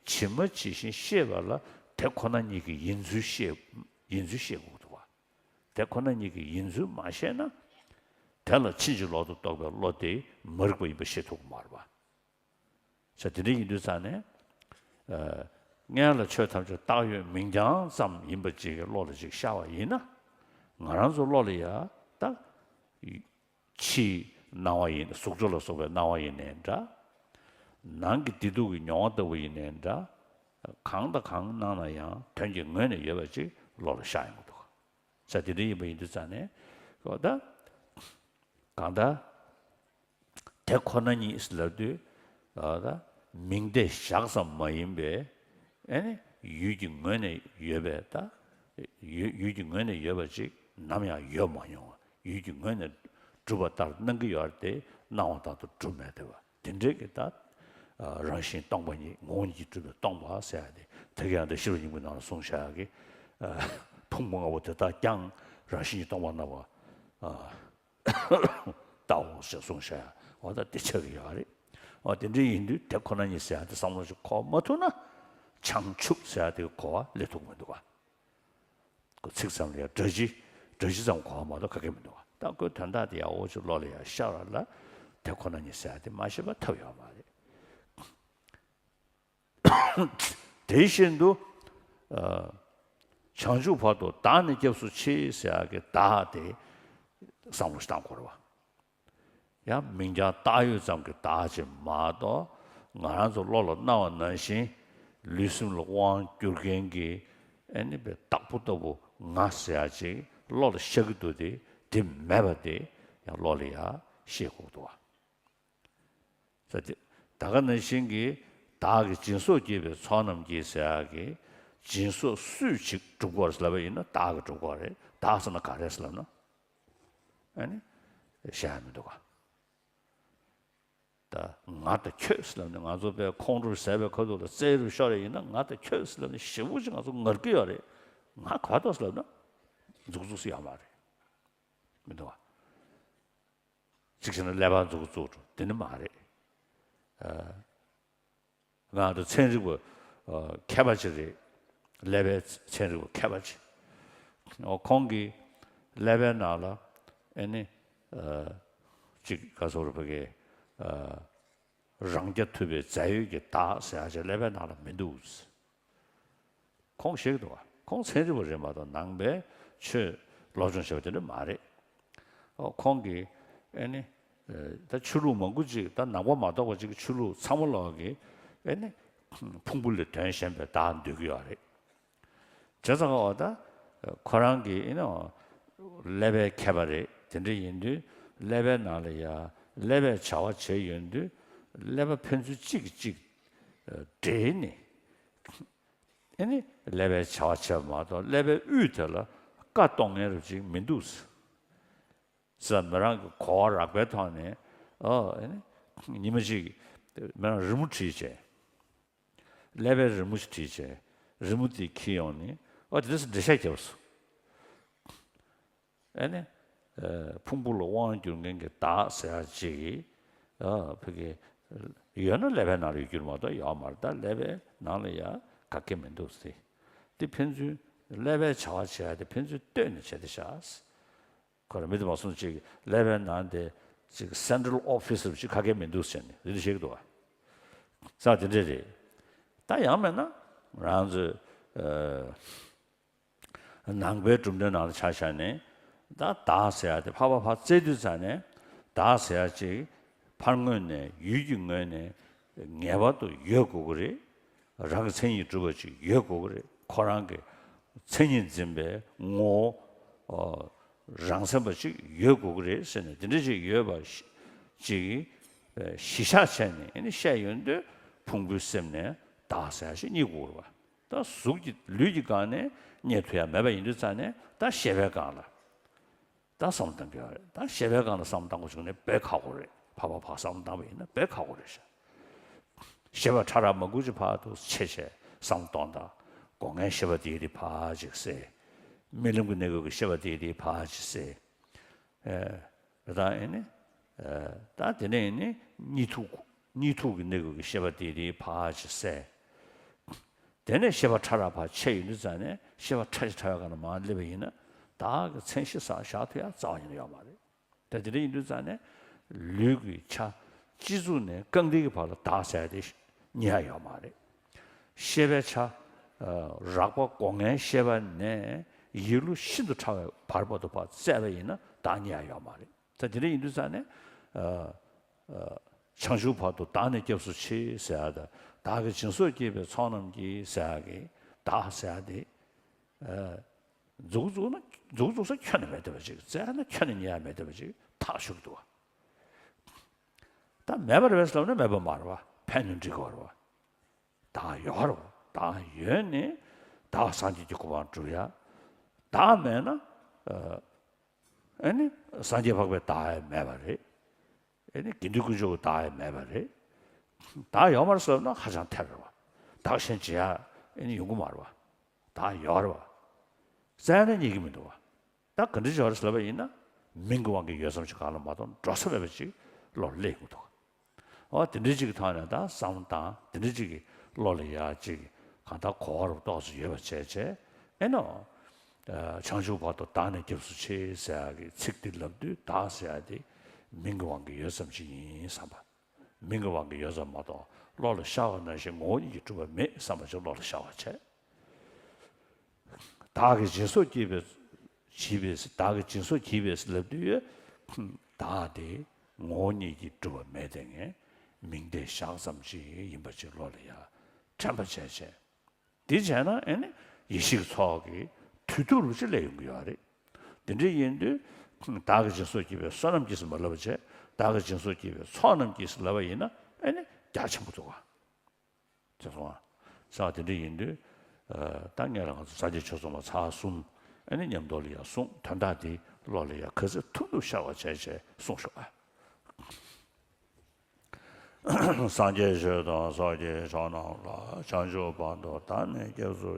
ཇི་མ་ཇི་བཞིན་ཤེས་པ་ལ། དེ་ཁོ་ན་ཉིད་ཀྱི་ཡིན་ཚུལ་ཤེས། ཡིན་ཚུལ་ཤེས་དགོས་འདུག་བ། དེ་ཁོ་ན་ཉིད་ཀྱི་ཡིན་ཚུལ་མ་ཤེས་ན། དེ་ལ་ཕྱིན་ཅི་ལོག་ཏུ་རྟོག་པའི་བློ་དེ་མ་རིག་པ་ཡིན་པ་ཤེས་ཐུབ་ཀྱི་མ་རེད་བ། ས་དེ་འདྲ་ཡིན་དུས་ཙང་ནས། ཨ། སྔོན་ལ་ཆོས་ཐམས་ཅད་བཏགས་ཡོད་མིང་རྐྱང་ཙམ་ཡིན་པ་ཅིག་གི་བློ་ལ་ཅིག་ཤར་བ་ཡིན་ན། ང་རང་ཚོ་བློ་ལ་ཡ་ད། ཕྱིའི་སྣང་བ་ཡིན། གཟུགས་སྒྲ་ལ་སོགས་པའི་སྣང་བ་ཡིན་ནའི་འདྲ། ནང་གི་བདེ་སྡུག་གི་མྱོང་བ་ལྟ་བུ་ཡིན་ནའི་འདྲ། གང་དང་གང་སྣང་ན་ཡང་དོན་གྱི་ངོས་ནས་ཡོད་པ་ཅིག་བློ་ལ་ཤར་ཡོང་གི་འདུག་ས་དེ་འདྲ་ཡིན་པ་ཡིན་དུས་ཙང་ནས། ཨོ་ད། གང་ལྟར། དེ་ཁོ་ན་ཉིད་ལབ་དུས། ཨ། ད་མིང་བརྡས་བཞག་ཙམ་མ་ཡིན་པའི། ཨ་ནི་ཡུལ་གྱི་ངོས་ནས་ཡོད་པའི། ད་ཡུལ། ཡུལ་གྱི་ངོས་ནས་ཡོད་པ་ཅིག་ནམ་ཡང་ཡོད་མ་མྱོང་བ། ཡུལ་གྱི་ངོས་ནས་གྲུབ་པ་ལྟར་སྣང་གི་ཡོད་རེད་དེ། སྣང་བ་ལྟར་དུ་གྲུབ་མེད་བསྡད་པ་དེ་འདྲའི་གི་ད། ཨ། རང་བཞིན་སྟོང་པ་ཉིད། ངོ་བོ་ཉིད་ཀྱིས་གྲུབ་པའི་སྟོང་པ་ཟེར་ཡ་དེ། དེ་ག་ཡང་དེ་ཤེས་རབ་སྙིང་པོའི་ནང་ལ་གསུངས་བཞག་ཡ་གི། ཨ། ཕུང་པོ་ལྔ་པོ་དེ་དག་ཀྱང་རང་བཞིན་གྱིས་སྟོང་པ་ན་བ། ཨ། ལྟའོ་ཞེས་གསུངས་བཞག་ཡ། འོ་ད་དེ་ཆགས་ཀྱི་ཡོད་རེད། འོ་དེ་འདྲ་ཡིན་དུས་དེ་ཁོ་ན་ཉིད་ཟེར་ཡ་དེ་བསམ་བློ་ཞིག་འཁོར་མ་ཐུབ་ན། བྱང་ཆུབ་ཟེར་ཡ་དེ་གོ་བ་སླེབས་ཐུབ་མི་འདུག་བ། ཁོ་ཚིག་ཙམ་ལ་ཡང་སྒྲ་སྤྱི། སྒྲ་སྤྱི་ཙམ་གོ་བ་མ་གཏོགས་ག་གེ་མི་འདུག་བ། ད་ཁོའི་དོན་དག་དེ་ཡག་པོ་ཅིག་བློ་ལ་ཡང་ཤར་བ་ལ། དེ་ཁོ་ན་ཉིད་ཟེར་ཡ་དེ་མ་ཤེས་པ་ཐབས་ཡོད་མ་རེད། དེ་བཞིན་དུ། ཨ། བྱང་ཆུབ་བར་དུ་བདག་ནི་སྐྱབས་སུ་མཆི་ཟེར་ཡག་གི་བདག་དེ་བསམ་བློ་ཞིག་བཏང་དགོས་རེད་བ། ཡང་མིང་རྐྱང་བཏགས་ཡོད་ཙམ་གྱི་བདག་ཅིག་མ་གཏོགས། ང་རང་ཚོ་བློ་ལ་སྣང་བ་ནང་བཞིན་ལུས་སེམས་ལ་དབང་བསྒྱུར་མཁན་གྱི། ཨ་ནི་བདག་པོ་ལྟ་བུ་ང་ཟེར་ཡག་ཅིག་བློ་ལ་ཤར་གྱི་འདུག་སྟེ། དེ་མེད་པ་དེ་ཡང་བློ་ལ་ཡང་ཤེས་དགོས་འདུག་བ། ས་དེ། ད་ག་ནང་བཞིན་གྱི་བདག་གིས་སྦྱིན་སོགས་བགྱིས་པའི་ཚོགས་རྣམས་ཀྱིས་ཟེར་ཡག་གི། སྦྱིན་སོགས་སུས་ཅིག་སྒྲུབ་དགོས་ལབ་པ་ཡིན་ན་བདག་གིས་སྒྲུབ་དགོས་རེད། བདག་ཟེར་ན་ག་རེ་ཟེར་ལབ་ན། ཨ་ནི་བཤད་ཡ་མི་འདུག་ག་ད་ང་དང་ཁྱོད་ཟེར་ལབ་ནས། ང་ཚོ་དཔེ་ཁོང་ཁྲོ་ཟ་བའི་ཁ་ཐུག་ལ་རྩེད་རུ་ཤོར་ཡ་ཡིན་ན། ང་དང་ཁྱོད་ཟེར་ལབ་ནས་ཞེ་པོ་ཅིག་ང་ཚོ་ངར་གྱི་ཡོད་རེད། ང་ག་ཏོ་ཟེར་ལབ་ན་འཛུགས་འཛུགས་སུ་ཡོད་མ་རེད། མི་འདུག་ག་གཅིག་བྱས་ན་ཀླད་པ་འཛུགས་འཛུགས་འགྲོ། དེ་ནི་མ་རེད། ཨ། ང་ཚོ་ཚན་རིག་པ། ཨ། མཁས་པ་ཅིག་རེད། ཀླད་པའི་ཚན་རིག་པ་མཁས་པ་ཅིག་འོ་ཁོང་གིས་ཀླད་པའི་ནང་ལ། ཨ་ནི། ཨ། ཅིག་ག་ཟེར་བ་གི། ཨ། རང་རྐྱ་ཐུབ་པའི་རྫས་ཡོད་ཀྱི་བདག་ཟེར་ཡག་ཅིག་ཀླད་པའི་ནང་ལ་མི་འདུག་ཁོང་ཤེས་ཀྱི་འདུག་བ། ཁོང་ཚན་རིག་པ་རེད་མ་གཏོགས་ནང་པའི་ཆོས་སློབ་སྦྱོང་བྱས་པ་དེ་འདྲ་མ་རེད། ཨོ་ཁོང་གིས་ཨ་ནི། ཨ། ད་ཆོས་ལུགས་མང་པོ་ཅིག་ད་ནང་པ་མ་གཏོགས་པ་ཅིག་གི་ཆོས་ལུགས་ཚང་མ་ལོག་གིས་ཨ་ནི་ཕུང་པོ་ལས་དོན་གཞན་པའི་བདག་འདོད་ཀྱི་ཡོད་རེད། བྱས་ཙང་ཨོ་ད་ཁོ་རང་གིས་ཨ་ནི་ཀླད་པའི་མཁས་པ་རེད། དེ་འདྲ་ཡིན་དུས་ཀླད་པའི་ནང་ལ་ཡ་ཀླད་པས་བྱ་བ་བྱས་ཡོང་དུས། ཀླད་པ་ཕན་ཚུན་གཅིག་གིས་གཅིག་འབྲེལ་ནས། ཨ་ནི་ཀླད་པས་བྱ་བ་བྱས་པ་མ་གཏོགས། ཀླད་པའི་དབུས་དེ་ལ་བཀའ་གཏོང་མཁན་རབ་ཅིག་མི་འདུག་ཟེར། མི་རང་གི་གོ་བ་རགས་པའི་ཐོག་ནས། ཨོ་ཨ་ནི་ཉི་མ་གཅིག་མི་རང་རི་མོ་བྲིས་བྱས། ཀླད་པའི་རི་མོ་ཞིག་བྲིས་བྱས། རི་མོ་དེ་འཁྱེར་ཡོང་ནས། ཨོ་དེ་འདྲ་སེ་འགྲེལ་བཤད་བརྒྱབ་སོང་། ཨ་ནི། ཨ། ཕུང་པོ་ལ་དབང་བསྒྱུར་མཁན་གྱི་བདག་ཟེར་ཡག་ཅིག་ཨ། ཕ་གི་ཡོད་ན་ཀླད་པའི་ནང་ལ་ཡོད་རྒྱུ་མ་གཏོགས་ཡོད་མ་རེད། ད་ཀླད་པའི་ནང་ལ་ཡ་ག་གེ་མི་འདུག་ཟེར། དེ་ཕན་ཚུན་ཀླད་པས་བྱ་བ་བྱེད་ཡ་དེ་ཕན་ཚུན་ལྟོས་ནས་བྱས་ཏེ་བཞག་ཁོ་རང་མི་དེ་མ་སོང་ཅིག་ཀླད་པའི་ནང་དེ་ཅིག་སེན་ཊྲལ་ཨོ་ཕི་སི་ཅིག་ག་གེ་མི་འདུག་ཟེར་ནས་རེ་རེ་བཤད་ཀྱི་འདུག་བ། ས་དེ་འདྲ་རེད། ད་ཡང་མིན་ན་ང་རང་ཚོས། ཨ། ནང་པའི་གྲུབ་མཐའི་ནང་ལ་ཆ་བཞག་ནས། ད་བདག་ཟེར་ཡ་དེ་ཕར་ཕར་ཕར་བཙལ་དུས་ཙ་ནས་བདག་ཟེར་ཡ་ཅིག་ཕར་ངོས་ནས་ཡུལ་གྱི་ངོས་ནས་ངེས་པར་དུ་ཡོད་དགོས་ཀྱི་རེད། རང་གི་མཚན་ཉིད་གྲུབ་པ་ཅིག་ཡོད་དགོས་ཀྱི་རེད། ཁོ་རང་གི་མཚན་ཉིད་འཛིན་པའི་ངོ་བོ་རང་མཚན་པ་ཅིག་ཡོད་དགོས་ཀྱི་རེད་ཟེར་ནས་དེ་འདྲ་ཅིག་ཡོད་པ་ཞིག་གཞི་བཞག་བྱས་ནས་བཤད་ཡོང་དུས་ཕུང་པོའི་སེམས་ནས་བདག་ཟེར་ཡ་ཞིག་རྙེད་དགོས་རེད་བ། ད་གཟུགས་ཀྱི་ལུས་ཀྱི་སྒང་ནས་རྙེད་ཐུབ་ཡ་མེད་པ་ཡིན་དུས་ཙ་ནས་ད་ཤེས་པའི་སྒང་ལ། ད་བསམ་བློ་གཏང་གི་ཡོད་རེད། ད་ཤེས་པའི་སྒང་ལ་བསམ་བློ་གཏང་དགོས་བྱུང་ནས་དཔེ་ཁག་པོ་རེད། ཕར་ཕར་ཕར་བསམ་བློ་བཏང་བ་ཡིན་ན་དཔེ་ཁག་པོ་རེད་ཤག་ཤེས་པ་ཕྲ་རགས་མ་དགོས་ཀྱི་ཕར་དུ་ཆེ་ཆེ་བསམ་བློ་གཏོང་དང་། སྒོ་ལྔའི་ཤེས་པ་དེ་དེ་ཕར་ཅིག་གསལ། རྨི་ལམ་གྱི་གནས་སྐབས་ཀྱི་ཤེས་པ་དེ་དེ་ཕར་ཅིག་གསལ། ཨེ། ད་ཨེ་ནི། ཨེ། ད་དེ་ནས་ཨེ་ནི་གཉིད་འཐུག་གཉིད་འཐུག་གི་གནས་སྐབས་ཀྱི་ཤེས་པ་དེ་དེ་ཕར་ཅིག་གསལ། དེ་ནས་ཤེས་པ་ཕྲ་རགས་ཕར་ཆད་ཡོང་དུས་ཙ་ནས་ཤེས་པ་ཕྲ་ཞིང་ཕྲ་བའི་སྒང་ལ་མར་སླེབས་པ་ཡིན་ན་བདག་གི་མཚན་གཞི་ཟེར་བཞག་ཐུབ་ཡ་རྩ་བ་ཉིད་ནས་ཡོད་མ་རེད། ད་དེ་འདྲ་ཡིན་དུས་ཙ་ནས་ལུས་ཀྱི་ཆ་སྤྱི་གཙུག་ནས་རྐང་མཐིལ་གྱི་བར་ལ་བདག་ཟེར་ཡ་དེ་རྙེད་ཡ་ཡོད་མ་རེད། ཤེས་པའི་ཆ། ཨ། རགས་པ་སྒོ་ལྔའི་ཤེས་པ་ནས་ཡིད་བློ་ཤིན་ཏུ་ཕྲ་བའི་བར་བར་དུ་ཕར་བཙལ་བ་ཡིན་ན་བདག་རྙེད་ཡ་ཡོད་མ་རེད། ད་དེ་འདྲ་ཡིན་དུས་ཙ་ནས། ཨ། ཨ། བྱང་ཆུབ་བར་དུ་བདག་ནི་སྐྱབས་སུ་མཆི་ཟེར་ཡ་དང་བདག་གིས་སྦྱིན་སོགས་བགྱིས་པའི་ཚོགས་རྣམས་ཀྱིས་ཟེར་ཡ་གི་བདག་ཟེར་ཡ་དེ། ཨ། མཛུབ་བཙུགས་ན་མཛུབ་བཙུགས་ས་ཁྱོན་ནས་མེད་བསྡད་པ་ཅིག་བཙལ་ན་ཁྱོན་ནས་རྙེད་ཡ་མེད་བསྡད་པ་ཅིག་ཐག་ཆོད་ཀྱི་འདུག་བ། ད་མེད་པ་རེད་པས་ལབ་ན་མེད་པ་མ་རེད་བ། ཕན་ནི་འགྲིག་གི་རེད་བ། བདག་ཡོད་རེད་བ། བདག་ཡོད་ནི་བདག་སངས་རྒྱས་ཀྱི་གོ་འཕང་སྒྲུབ་ཡ། བདག་མེད་ན། ཨ། ཨ་ནི་སངས་རྒྱས་འཕགས་པའི་བདག་ཡང་མེད་པ་རེད། ཨ་ནི་དགེ་འདུན་དཀོན་མཆོག་གི་བདག་ཡང་མེད་པ་རེད། བདག་ཡོད་མ་རེད་ཟེར་ན་ཧ་ཅང་ཐལ་རེད་བ། བདག་གཞན་བརྗེ་ཡ་ཨ་ནི་ཡོང་གི་མ་རེད་བ། བདག་ཡོད་རེད་བ། བཙལ་ན་རྙེད་ཀྱི་མི་འདུག་བ། ད་ག་འདྲ་བྱས་པ་རེད་ཟེར་ལབ་པ་ཡིན་ན། མིང་གི་དབང་གིས་ཡོད་ཙམ་ཞིག་གང་ལ་མ་གཏོགས་འགྲོ་ས་མེད་པ་ཅིག་བློ་ལ་སླེབས་ཡོང་གི་འདུག་འོ་དེ་འདྲ་ཅིག་གི་ཐོག་ནས་ད་བསམ་བློ་བཏང་། དེ་འདྲ་ཅིག་གི་བློ་ལ་ཡ་ཅིག་གང་ལྟར་གོ་བ་རུ་ཏོག་ཙམ་ཡོད་པ་བྱས་བྱས་ཨེ་ནོ། ཨ། བྱང་ཆུབ་བར་དུ་བདག་ནི་སྐྱབས་སུ་མཆི་ཟེར་ཡ་གི་ཚིག་འདི་ལབ་དུས་བདག་ཟེར་ཡ་དེ་མིང་གི་དབང་གིས་ཡོད་ཙམ་ཅིག་ཡིན་བསམ་པ། མིང་གི་དབང་གིས་ཡོད་ཙམ་མ་གཏོགས་བློ་ལ་ཤར་བ་ནང་བཞིན་ངོ་བོ་ཉིད་ཀྱིས་གྲུབ་པ་མེད་བསམ་པ་ཅིག་བློ་ལ་ཤར་བ་བྱས། བདག་གིས་སྦྱིན་སོགས་བགྱིས་པའི། བགྱིས་པའི། བདག་གིས་སྦྱིན་སོགས་བགྱིས་པས་ལབ་དུས། བདག་དེ་ངོ་བོ་ཉིད་ཀྱིས་གྲུབ་པ་མེད་དེ་ངས་མིང་དེ་བཞག་ཙམ་ཞིག་ཡིན་པ་ཅིག་བློ་ལ་ཡ་དྲན་པ་བྱས་བྱས། འདི་བྱས་ན་ཨེ་ནི་ཡེ་ཤེས་ཀྱི་ཚོགས་ཀྱི་དུས་ཐུབ་རུ་ཅིག་སླེབས་ཡོང་གི་ཡོད་རེད། དེ་འདྲ་ཡིན་དུས་བདག་གིས་སྦྱིན་སོགས་བགྱིས་པའི་བསོད་ནམས་ཀྱིས་ཟེར་མ་ལབ་པ་བྱས། བདག་གིས་སྦྱིན་སོགས་བགྱིས་པའི་ཚོགས་རྣམས་ཀྱིས་ཟེར་ལབ་པ་ཡིན་ན་ཨེ་ནི་རྒྱ་ཆེན་པོ་འདུག་ག་ཅེས་གསུངས་པ། ས་དེ་འདྲ་ཡིན་དུས། ཨ། ད་སྔོན་ལ་ང་ཚོ་སངས་རྒྱས་ཆོས་ཚོགས་མ་ཚར་གསུམ་ཨ་ནི་མཉམ་དུ་ལ་ཡང་གསུངས། དོན་དག་འདི་བློ་ལ་ཡང་ག་ཚོད་ཐུབ་ཐུབ་ཤར་བ་བྱས་བྱས་གསུངས་ཤོག་ཨ། སངས་རྒྱས་ཆོས་དང་ཚོགས་ཀྱི་མཆོག་རྣམས་ལ། བྱང་ཆུབ་བར་དུ་བདག་ནི་སྐྱབས་སུ།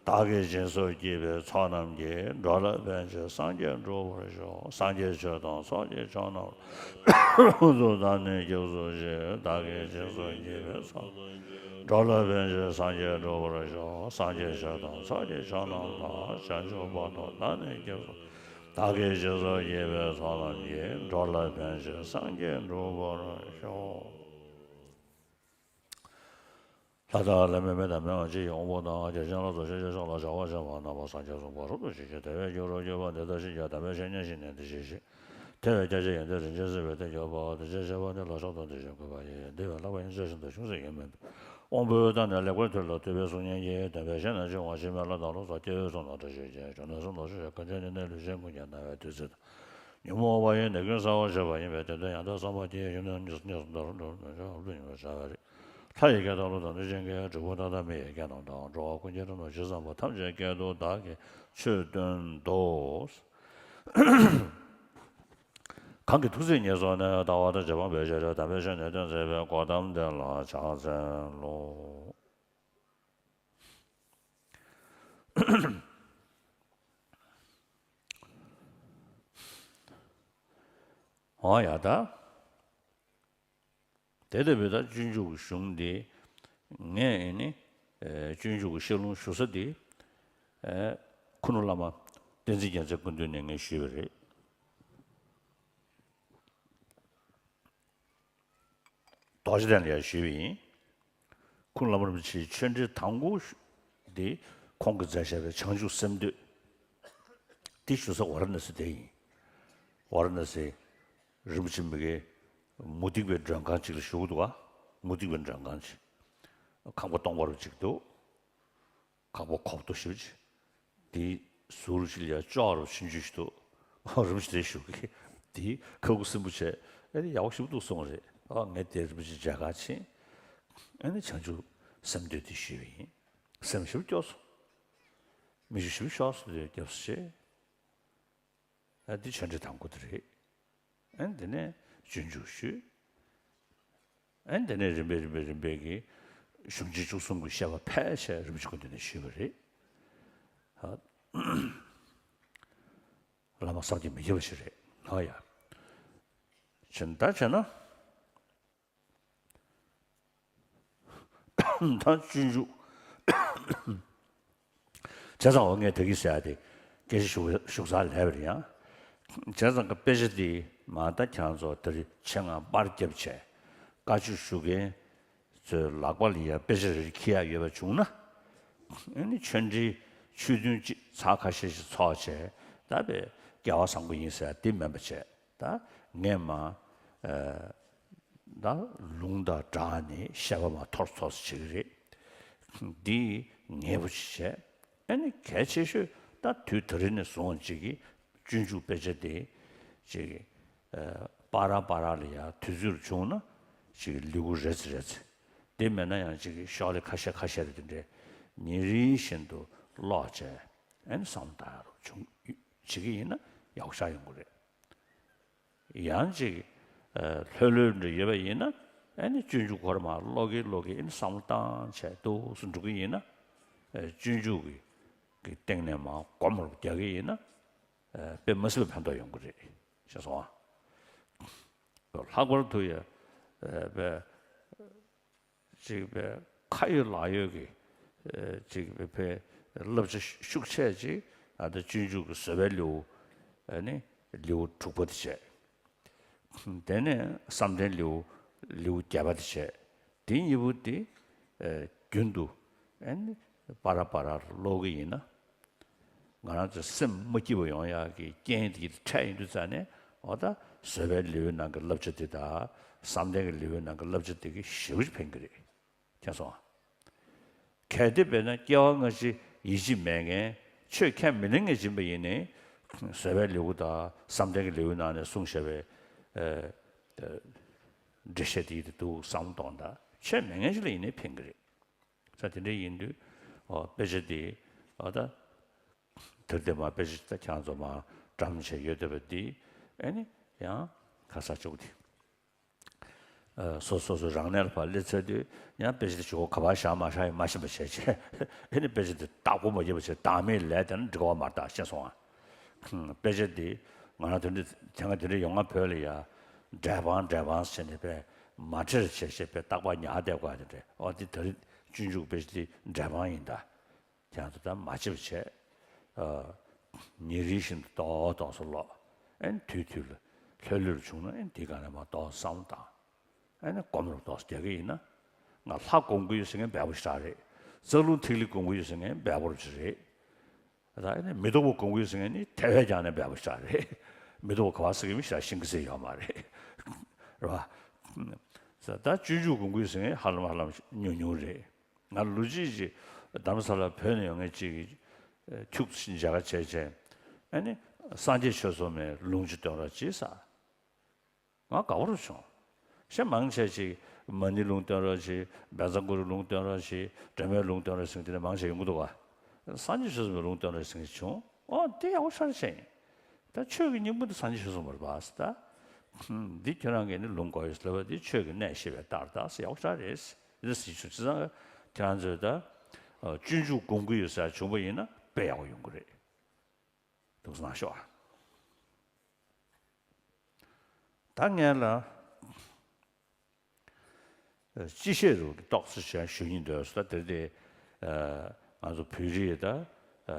བདག་གིས་སྦྱིན་སོགས་བགྱིས་པའི་ཚོགས་རྣམས་ཀྱིས། འགྲོ་ལ་ཕན་ཕྱིར་སངས་རྒྱས་འགྲུབ་པར་ཤོག་སངས་རྒྱས་ཆོས་དང་ཚོགས་ཀྱི་མཆོག་རྣམས་ལ། བདག་ནི་སྐྱབས་སུ་མཆི། བདག་གིས་སྦྱིན་སོགས་བགྱིས་པའི་ཚོགས། འགྲོ་ལ་ཕན་ཕྱིར་སངས་རྒྱས་འགྲུབ་པར་ཤོག་སངས་རྒྱས་ཆོས་དང་ཚོགས་ཀྱི་མཆོག་རྣམས་ལ། བྱང་ཆུབ་བར་དུ་བདག་ནི་སྐྱབས་སུ། བདག་གིས་སྦྱིན་སོགས་བགྱིས་པའི་ཚོགས་རྣམས་ཀྱིས། འགྲོ་ལ་ཕན་ཕྱིར་སངས་རྒྱས་འགྲུབ་པར་ཤོག་ལྷ་དང་ལྷ་མིན་མི་དང་མི་དབང་ཕྱི་ཡི་དབང་པོ་དང་། རྒྱལ་ཆེན་ལ་སོགས་ཆོས་ཀྱི་མཆོག་ལ་བྱ་བ་བྱེད་པ་རྣམས་ལ། སངས་རྒྱས་གསུངས་པ་རབ་ཏུ་ཞི་ཞིང་དེ་བས་སྐྱེ་རུ་གྱུར་པ་འདི་ལྟར་ཤེས་ཀྱང་། དམ་པའི་བཤེས་གཉེན་ཞིག་ནས་འདི་སྐད་བཤད། ཐེག་པའི་རྒྱ་ཆེར་ཡོན་ཏན་རིན་ཆེན་གསེར་བའི་གཏེར་གྱུར་པ། དེ་ཕྱིར་བཤད་པ་ནི་ལག་ཆོག་ཏུ་འདི་བཞིན་བཀོད་པ་ཡིན། འདི་ཡང་ལྷག་པའི་ཡིན་ཟེར་བཞིན་དུ་ཅུང་ཟད་ཡོད་མིན་པས། དབང་པོའི་མཐའ་ནས་ལེགས་པར་ཐོས་ལ་ཐོས་པའི་གཟུགས་བརྙན་གྱིས། བདེན་པའི་ཞལ་ནས་ཕྱུང་བ་ཕྱི་མའི་ལྷ་དང་ལོ་ཙཱ་སྐྱེ་བོའི་གཟུགས་རྣམས་བཀྲ་ཤིས་ཤིང་། འབྱུང་གནས་གསུམ་དང་བཀྲ་ཤིས་ཤིང་། དགེ་འདུན་ནི་ལུས་ཅན་ཀུན་ཀྱང་ན་བའི་བདུད་རྩི་དང་། ཉོན་མོངས་པ་ཡི་ནད་ཀུན་སེལ་བར་བྱེད་པ་ཡིན་པས། དེ་དོན་ཡང་དག་བསམ་པ་དེས། ཡུམ་ནི་གཉིས་སུ་འདོར་འགྲོ་ལ་ཉེ་བར་བྱ་བ་རེད། ལྷ་ཡི་སྐད་དང་ཀླུ་དང་གནོད་སྦྱིན་སྐད། འབྲུག་པ་དག་དང་མི་ཡི་སྐད་རྣམས་དང་། འགྲོ་བ་ཀུན་གྱི་སྒྲ་རྣམས་ཇི་ཙམ་པ། ཐམས་ཅད་སྐད་དུ་བདག་གིས་ཆོས་སྟོན་ཏོ། གང་གི་ཐུགས་བརྩེ་ཉེར་བཟུང་ནས། ལྟ་བ་དང་རྗེས་དཔག་འབད་བྱ་བྱ། དམ་པའི་ཆོས་ནི་སྟོན་མཛད་པའི། གོའུ་ཏམ་དེ་ལ་ཕྱག་འཚལ་ལོ། འོ་ཡ་ད། དེ་ལྟ་བུའི་ད་སྤྱོད་འཇུག་གི་གཞུང་འདི་ངས་ཨེ་ནི། ཨེ། སྤྱོད་འཇུག་གི་བཤད་ལུང་ཞུ་ས་འདི། ཨེ། ཁུ་ནུ་བླ་མ་བསྟན་འཛིན་རྒྱལ་མཚན་སྐུ་མདུན་ནས་ངས་ཞུས་པ་རེད། རྡོ་རྗེ་གདན་ལ་ཡང་ཞུས་པ་ཡིན། ཁུ་ནུ་བླ་མ་རིན་པོ་ཆེའི་ཆོས་འབྲེལ་དང་པོ་འདི་ཁོང་གིས་མཛད་བཞག་པའི་བྱང་ཆུབ་སེམས་འདུས། དེ་བཞུགས་ས་ཝཱ་ར་ཎ་སི་དེ་ཡིན། ཝཱ་ར་ཎ་སི་རིན་པོ་ཆེ་མི་དགེ་མུ་སྟེགས་པའི་མགྲོན་ཁང་ཅིག་ལ་བཞུགས་འདུག་ག་མུ་སྟེགས་པའི་མགྲོན་ཁང་ཅིག་ཁང་པ་སྟོང་པ་རུ་ཅིག་འདུག་ཁང་པ་ཁོབ་ཏོ་ཞེ་པོ་ཅིག་དེའི་ཟུར་ཞིག་ལ་ཡ་ཅོག་རུ་ཆུང་ཆུང་ཞིག་འདུག་རིན་པོ་ཆེ་དེ་བཞུགས་ཀྱི། དེའི་ཁ་ཁུ་སིམ་པོ་བྱས། ཨེ་ནི་ཡག་པོ་ཞེ་པོ་འདུག་གསུངས་རེད། ཨ་ངས་དེ་རིན་པོ་ཆེ་མཇལ་ཁ་ཕྱིན། ཨེ་ནི་བྱང་ཆུབ་སེམས་འདུན་དེ་ཞུས་པ་ཡིན། སེམས་ཞེ་པོ་སྐྱོ་སོང་། མིག་ཆུ་ཞེ་པོ་ཤོར་སོང་། དེ་སྐྱབས་སུ་མཆི། ཨ་འདི་ཆོས་འབྲེལ་དང་པོ་དེ་རེད། ཨ་འདི་ནས་སྤྱོད་འཇུག་ཞུས། ཨ་འདི་ནས་རིམ་པས་རིམ་པས་རིམ་པས་ཀྱི་གཞུང་ཆེན་བཅུ་གསུམ་གྱི་བཤད་པ་ཕལ་ཆེར་རིན་པོ་ཆེ་སྐུ་མདུན་ནས་ཞུས་པ་རེད། ཨ་བླ་མ་བསམ་གྱིས་མི་ཁྱབ་པ་ཞིག་རེད། ཨ་ཡ། བྱས་ད་བྱས་ན། ད་སྤྱོད་འཇུག་བྱས་ཙང་འོ་ངས་ད་གིན་ཟེར་ཡ་དེ་སྐད་ཆ་ཞུ་ཞུ་ཚར་ལས་པ་རེད་ཡ། བྱས་ཙང་གི་དཔེ་ཆ་འདི་མ་ད་ཁྱེད་རང་ཚོ་ད་རེས་ཆེད་མངགས་པར་བརྒྱབ་བྱས་བཀའ་ཆོས་ཞུ་མཁན་ཚོའི་ལག་པ་ལ་ཡ་དཔེ་ཆ་རེ་རེ་འཁྱེར་ཡ་ཡོད་པ་བྱུང་ན། ཨ་ནི་ཆོས་འབྲེལ་ཆོས་ཐུན་ཅིག་ཚར་ཁ་ཤས་ཤིག་ཚོགས་བྱས་ད་དཔེ་སྐལ་བ་བཟང་པོ་ཡིན་ཟེར་ཡ་དེ་མིན་པ་བྱས། ད་ངས་མ་ཨ་ད་ལུང་དང་སྦྲགས་ནས་བཤད་པ་མ་ཐོར་ཐོར་བྱེད་ཀྱི་རེད། འདི་ངེས་པོ་ཅིག་བྱས། ཨ་ནི་གལ་ཆེ་ཤོས་ད་དུས་ད་རེས་ནས་བཟུང་ཅིག་གི་སྤྱོད་འཇུག་དཔེ་ཆ་དེ་ཅིག་ཨ་པ་ར་པ་ར་ལ་ཡ་དུས་ཚོད་བྱུང་ན་ཅིག་ལེའུ་རེ་ཙམ་རེ་ཙམ། དེ་མེད་ན་ཡང་ཅིག་གི་ཤོག་ལེ་ཁ་ཤས་ཁ་ཤས་རེ་དེ་འདྲས་ཉིན་རེ་བཞིན་དུ་ཀློག་བྱས། ཨ་ནི་བསམ་བློ་བཏང་ཡ་རུ་བྱུང་བྱེད་ཀྱི་ཡིན་ན་ཡག་ཤོས་ཡོང་གི་རེད། ཡང་ཅིག་ཨ་ལྷོད་ལྷོད་འདྲ་ཡོད་པ་ཡིན་ན། ཨ་ནི་སྤྱོད་འཇུག་ཁོ་རང་མར་ཀློག་གིན་ཀློག་གིན་ཨ་ནི་བསམ་བློ་བཏང་བྱས་འདུག་སེ་འགྲོ་གི་ཡིན་ན། ཨ་སྤྱོད་འཇུག་གི་གི་སྟེང་ནས་མར་སྒོམ་རུ་རྒྱག་གི་ཡིན་ན། ཨ་དཔེ་མི་སྲིད་པའི་ཕན་ཐོགས་ཡོང་གི་རེད། ཤེས་སོང་ཨ། ལྷག་པར་དུ་ཡ་ཨ་དཔེ་ཅིག་དཔེ་ཁ་ཡོད་ལག་ཡོད་ཀྱི་ཨེ་ཅིག་དཔེ་བསླབ་བྱ་ཤུགས་ཆེ་ཅིག་ཨ་ད་སྤྱོད་འཇུག་གི་བཟོད་པའི་ལེའུ། ཨ་ནི་ལེའུ་དྲུག་པ་དེ་བྱས། དེ་ནས་བསམ་གཏན་ལེའུ་ལེའུ་བརྒྱད་པ་དེ་བྱས། དེ་གཉིས་པོ་དེ་ཨེ་རྒྱུན་དུ་ཨ་ནི་པ་ར་པ་ར་ཀློག་གི་ཡིན་ན། ང་རང་ཚོ་སེམས་མ་སྐྱིད་པ་ཡོང་ཡག་གི་རྐྱེན་དེ་འཕྲད་ཡིན་དུས་ཙང་ནས། འོ་ད་བཟོད་པའི་ལེའུའི་ནང་གི་བསླབ་བྱ་དེ་དང་བསམ་གཏན་གྱི་ལེའུའི་ནང་གི་བསླབ་བྱ་དེ་གི་ཞེ་པོ་ཅིག་ཕན་གི་རེད། མཁྱེན་སོང་ཨ། གལ་ཏེ་དཔེར་ན་སྐྱེ་བ་སྔ་ཕྱི་ཡིད་ཆེས་མེད་མཁན་ཆོས་ཁས་མི་ལེན་མཁན་ཡིན་པ་ཡིན་ནའི། བཟོད་པའི་ལེའུ་དང་བསམ་གཏན་གྱི་ལེའུའི་ནང་ནས་གསུངས་བཞག་པའི་ཨ་ཨ་འགྲེལ་བཤད་དེ་ཡིད་དུ་འདུག་བསམ་བློ་གཏོང་དང་། ཆོས་མེད་མཁན་ཞིག་ལ་ཡིན་ནའི་ཕན་གི་རེད། ས་དེ་འདྲ་ཡིན་དུས། ཨོ་དཔེ་ཆ་དེ་ཨོ་ད་དེར་དེ་མ་དཔེ་ཆ་ད་ཁྱེད་རང་ཚོ་མ་བཀྲམ་བྱས་ཡོད་བསྡད་པ་འདི། ཨ་ནི་ཡང་ཁ་ས་ཅོག་དེ་ཨ་སོ་སོ་སོ་རང་གནས་ལ་ཕར་སླེབས་ཚར་དུས་ཡང་དཔེ་ཆ་དེ་ཞོགས་ག་པར་བཞག་མ་བཞག་ཡང་མ་ཤེས་པ་བྱས་བྱས། ཨ་ནི་དཔེ་ཆ་དེ་བདག་པོ་མ་བརྒྱབ་པ་བྱས། བདག་མེད་ལས་དེ་ན་འགྲིག་ག་བ་མ་རེད་ད། ཤེས་སོང་ཨ། དཔེ་ཆ་དེ་ང་རང་དེ་འདྲ་དེ་སྔ་དེ་འདྲ་ཡོང་ང་བོད་ལ་ཡ་འགྲེལ་པ་འགྲེལ་པ་བྱས་ནས་དཔེ་མ་ཁྲེལ་བྱས་བྱས་དཔེ་རྟག་པར་ཉར་བསྡད་དགོས་ཡ་དེ་འདྲ། ཨོ་དེ་ད་རེས་སྤྱོད་འཇུག་དཔེ་ཆ་དེ་འགྲེལ་པ་ཡིན་ད། ཁྱེད་རང་ཚོ་ད་མ་བརྗེད་པ་བྱས། ཨ་ཉིན་རེ་བཞིན་དུ་ཏོག་ཏོག་ཙམ་ཀློག་ཨ་ནི་དུས་དུས་ལ་ལྷོད་ལྷོད་བྱུང་ན་ཨ་ནི་དེའི་སྒང་ནས་མར་ཏོག་ཙམ་བསམ་བློ་བཏང་། ཨ་ནི་སྒོམ་རུ་ཏོག་ཙམ་རྒྱག་གི་ཡིན་ན། ང་ལྷ་སྒོམ་གྱི་ཡོད་ཟེར་མཁན་འབེལ་པོ་ཞེ་དྲག་རེད། རྩ་རླུང་ཐིག་ལེ་སྒོམ་གྱི་ཡོད་ཟེར་མཁན་འབེལ་པོ་ཞིག་རེད། ད་ཨ་ནི་མི་ལྡོག་པ་སྒོམ་གྱི་ཡོད་ཟེར་མཁན་ནི་དེ་བས་ཀྱང་ནས་འབེལ་པོ་ཞེ་དྲག་རེད། མི་ལྡོག་པ་ག་པར་ཟེར་གྱི་མི་ཞེ་དྲག་ཤེས་ཀྱི་ཡོད་མ་རེད། རེད་པ། ད་སྤྱོད་འཇུག་སྒོམ་གྱི་ཡོད་ཟེར་མཁན་ཧ་ལམ་ཧ་ལམ་ཉུང་ཉུང་རེད། ང་ལོ་གཅིག་ཅིག་རྡ་རམ་ས་ལ་བོད་ནས་ཡོང་མཁན་གཅིག་གིས་ཁྱུག་ཙམ་མཇལ་ཁ་བྱས་བྱས། ཨ་ནི་སངས་རྒྱས་ཆོས་ཚོགས་མའི་ལུང་ཅིག་སྟོན་རོགས་གྱིས་ཟེར། ང་དགའ་པོ་རུ་བྱུང་། གཞན་མང་ཆེ་ཅིག་མ་ཎི་ལུང་སྟོན་རོགས་གྱིས། བཛྲ་གུ་རུ་ལུང་སྟོན་རོགས་གྱིས། སྒྲོལ་མའི་ལུང་སྟོན་རོགས་ཟེར་མཁན་དེ་འདྲ་མང་ཆེ་ཡོང་གི་འདུག་ག་སངས་རྒྱས་ཆོས་ཚོགས་མའི་ལུང་སྟོན་རོགས་ཟེར་མཁན་བྱུང་། ཨོ་དེ་ཡག་པོ་ཞེ་དྲག་བྱས་ཡིན། ད་ཆོས་ཀྱི་སྙིང་པོ་འདི་སངས་རྒྱས་ཆོས་ཚོགས་མ་རེད་པ་ཟེར་ད། འདི་ཁྱོད་རང་གིས་ནི་ལུང་གོ་ཡོད་ཟེར་བ་འདི་ཆོས་ཀྱི་གནད་ཤེས་པའི་རྟགས་རེད་ད་ཟེར། ཡག་པོ་ཞེ་དྲག་རེད་ཟེར། འདི་ཟེར་བྱུང་། བྱས་ཙང་ཁྱེད་རང་ཚོས་ད་སྤྱོད་འཇུག་སྒོམ་གྱི་ཡོད་ཟེར་བྱུང་པ་ཡིན་ན་དཔེ་ཡག་པོ་ཡོང་གི་རེད། འདུག་སེ་གནང་ཤོག་ཨ། ད་ངས་ལ། ཨ་སྤྱི་བཤད་རུ་ཏོག་ཙམ་ཞིག་ཞུ་སྙིང་འདོད་སོང་། ད་དེ་དེ་ཨ་ང་ཚོ་བོད་རིགས་ད་ཨ་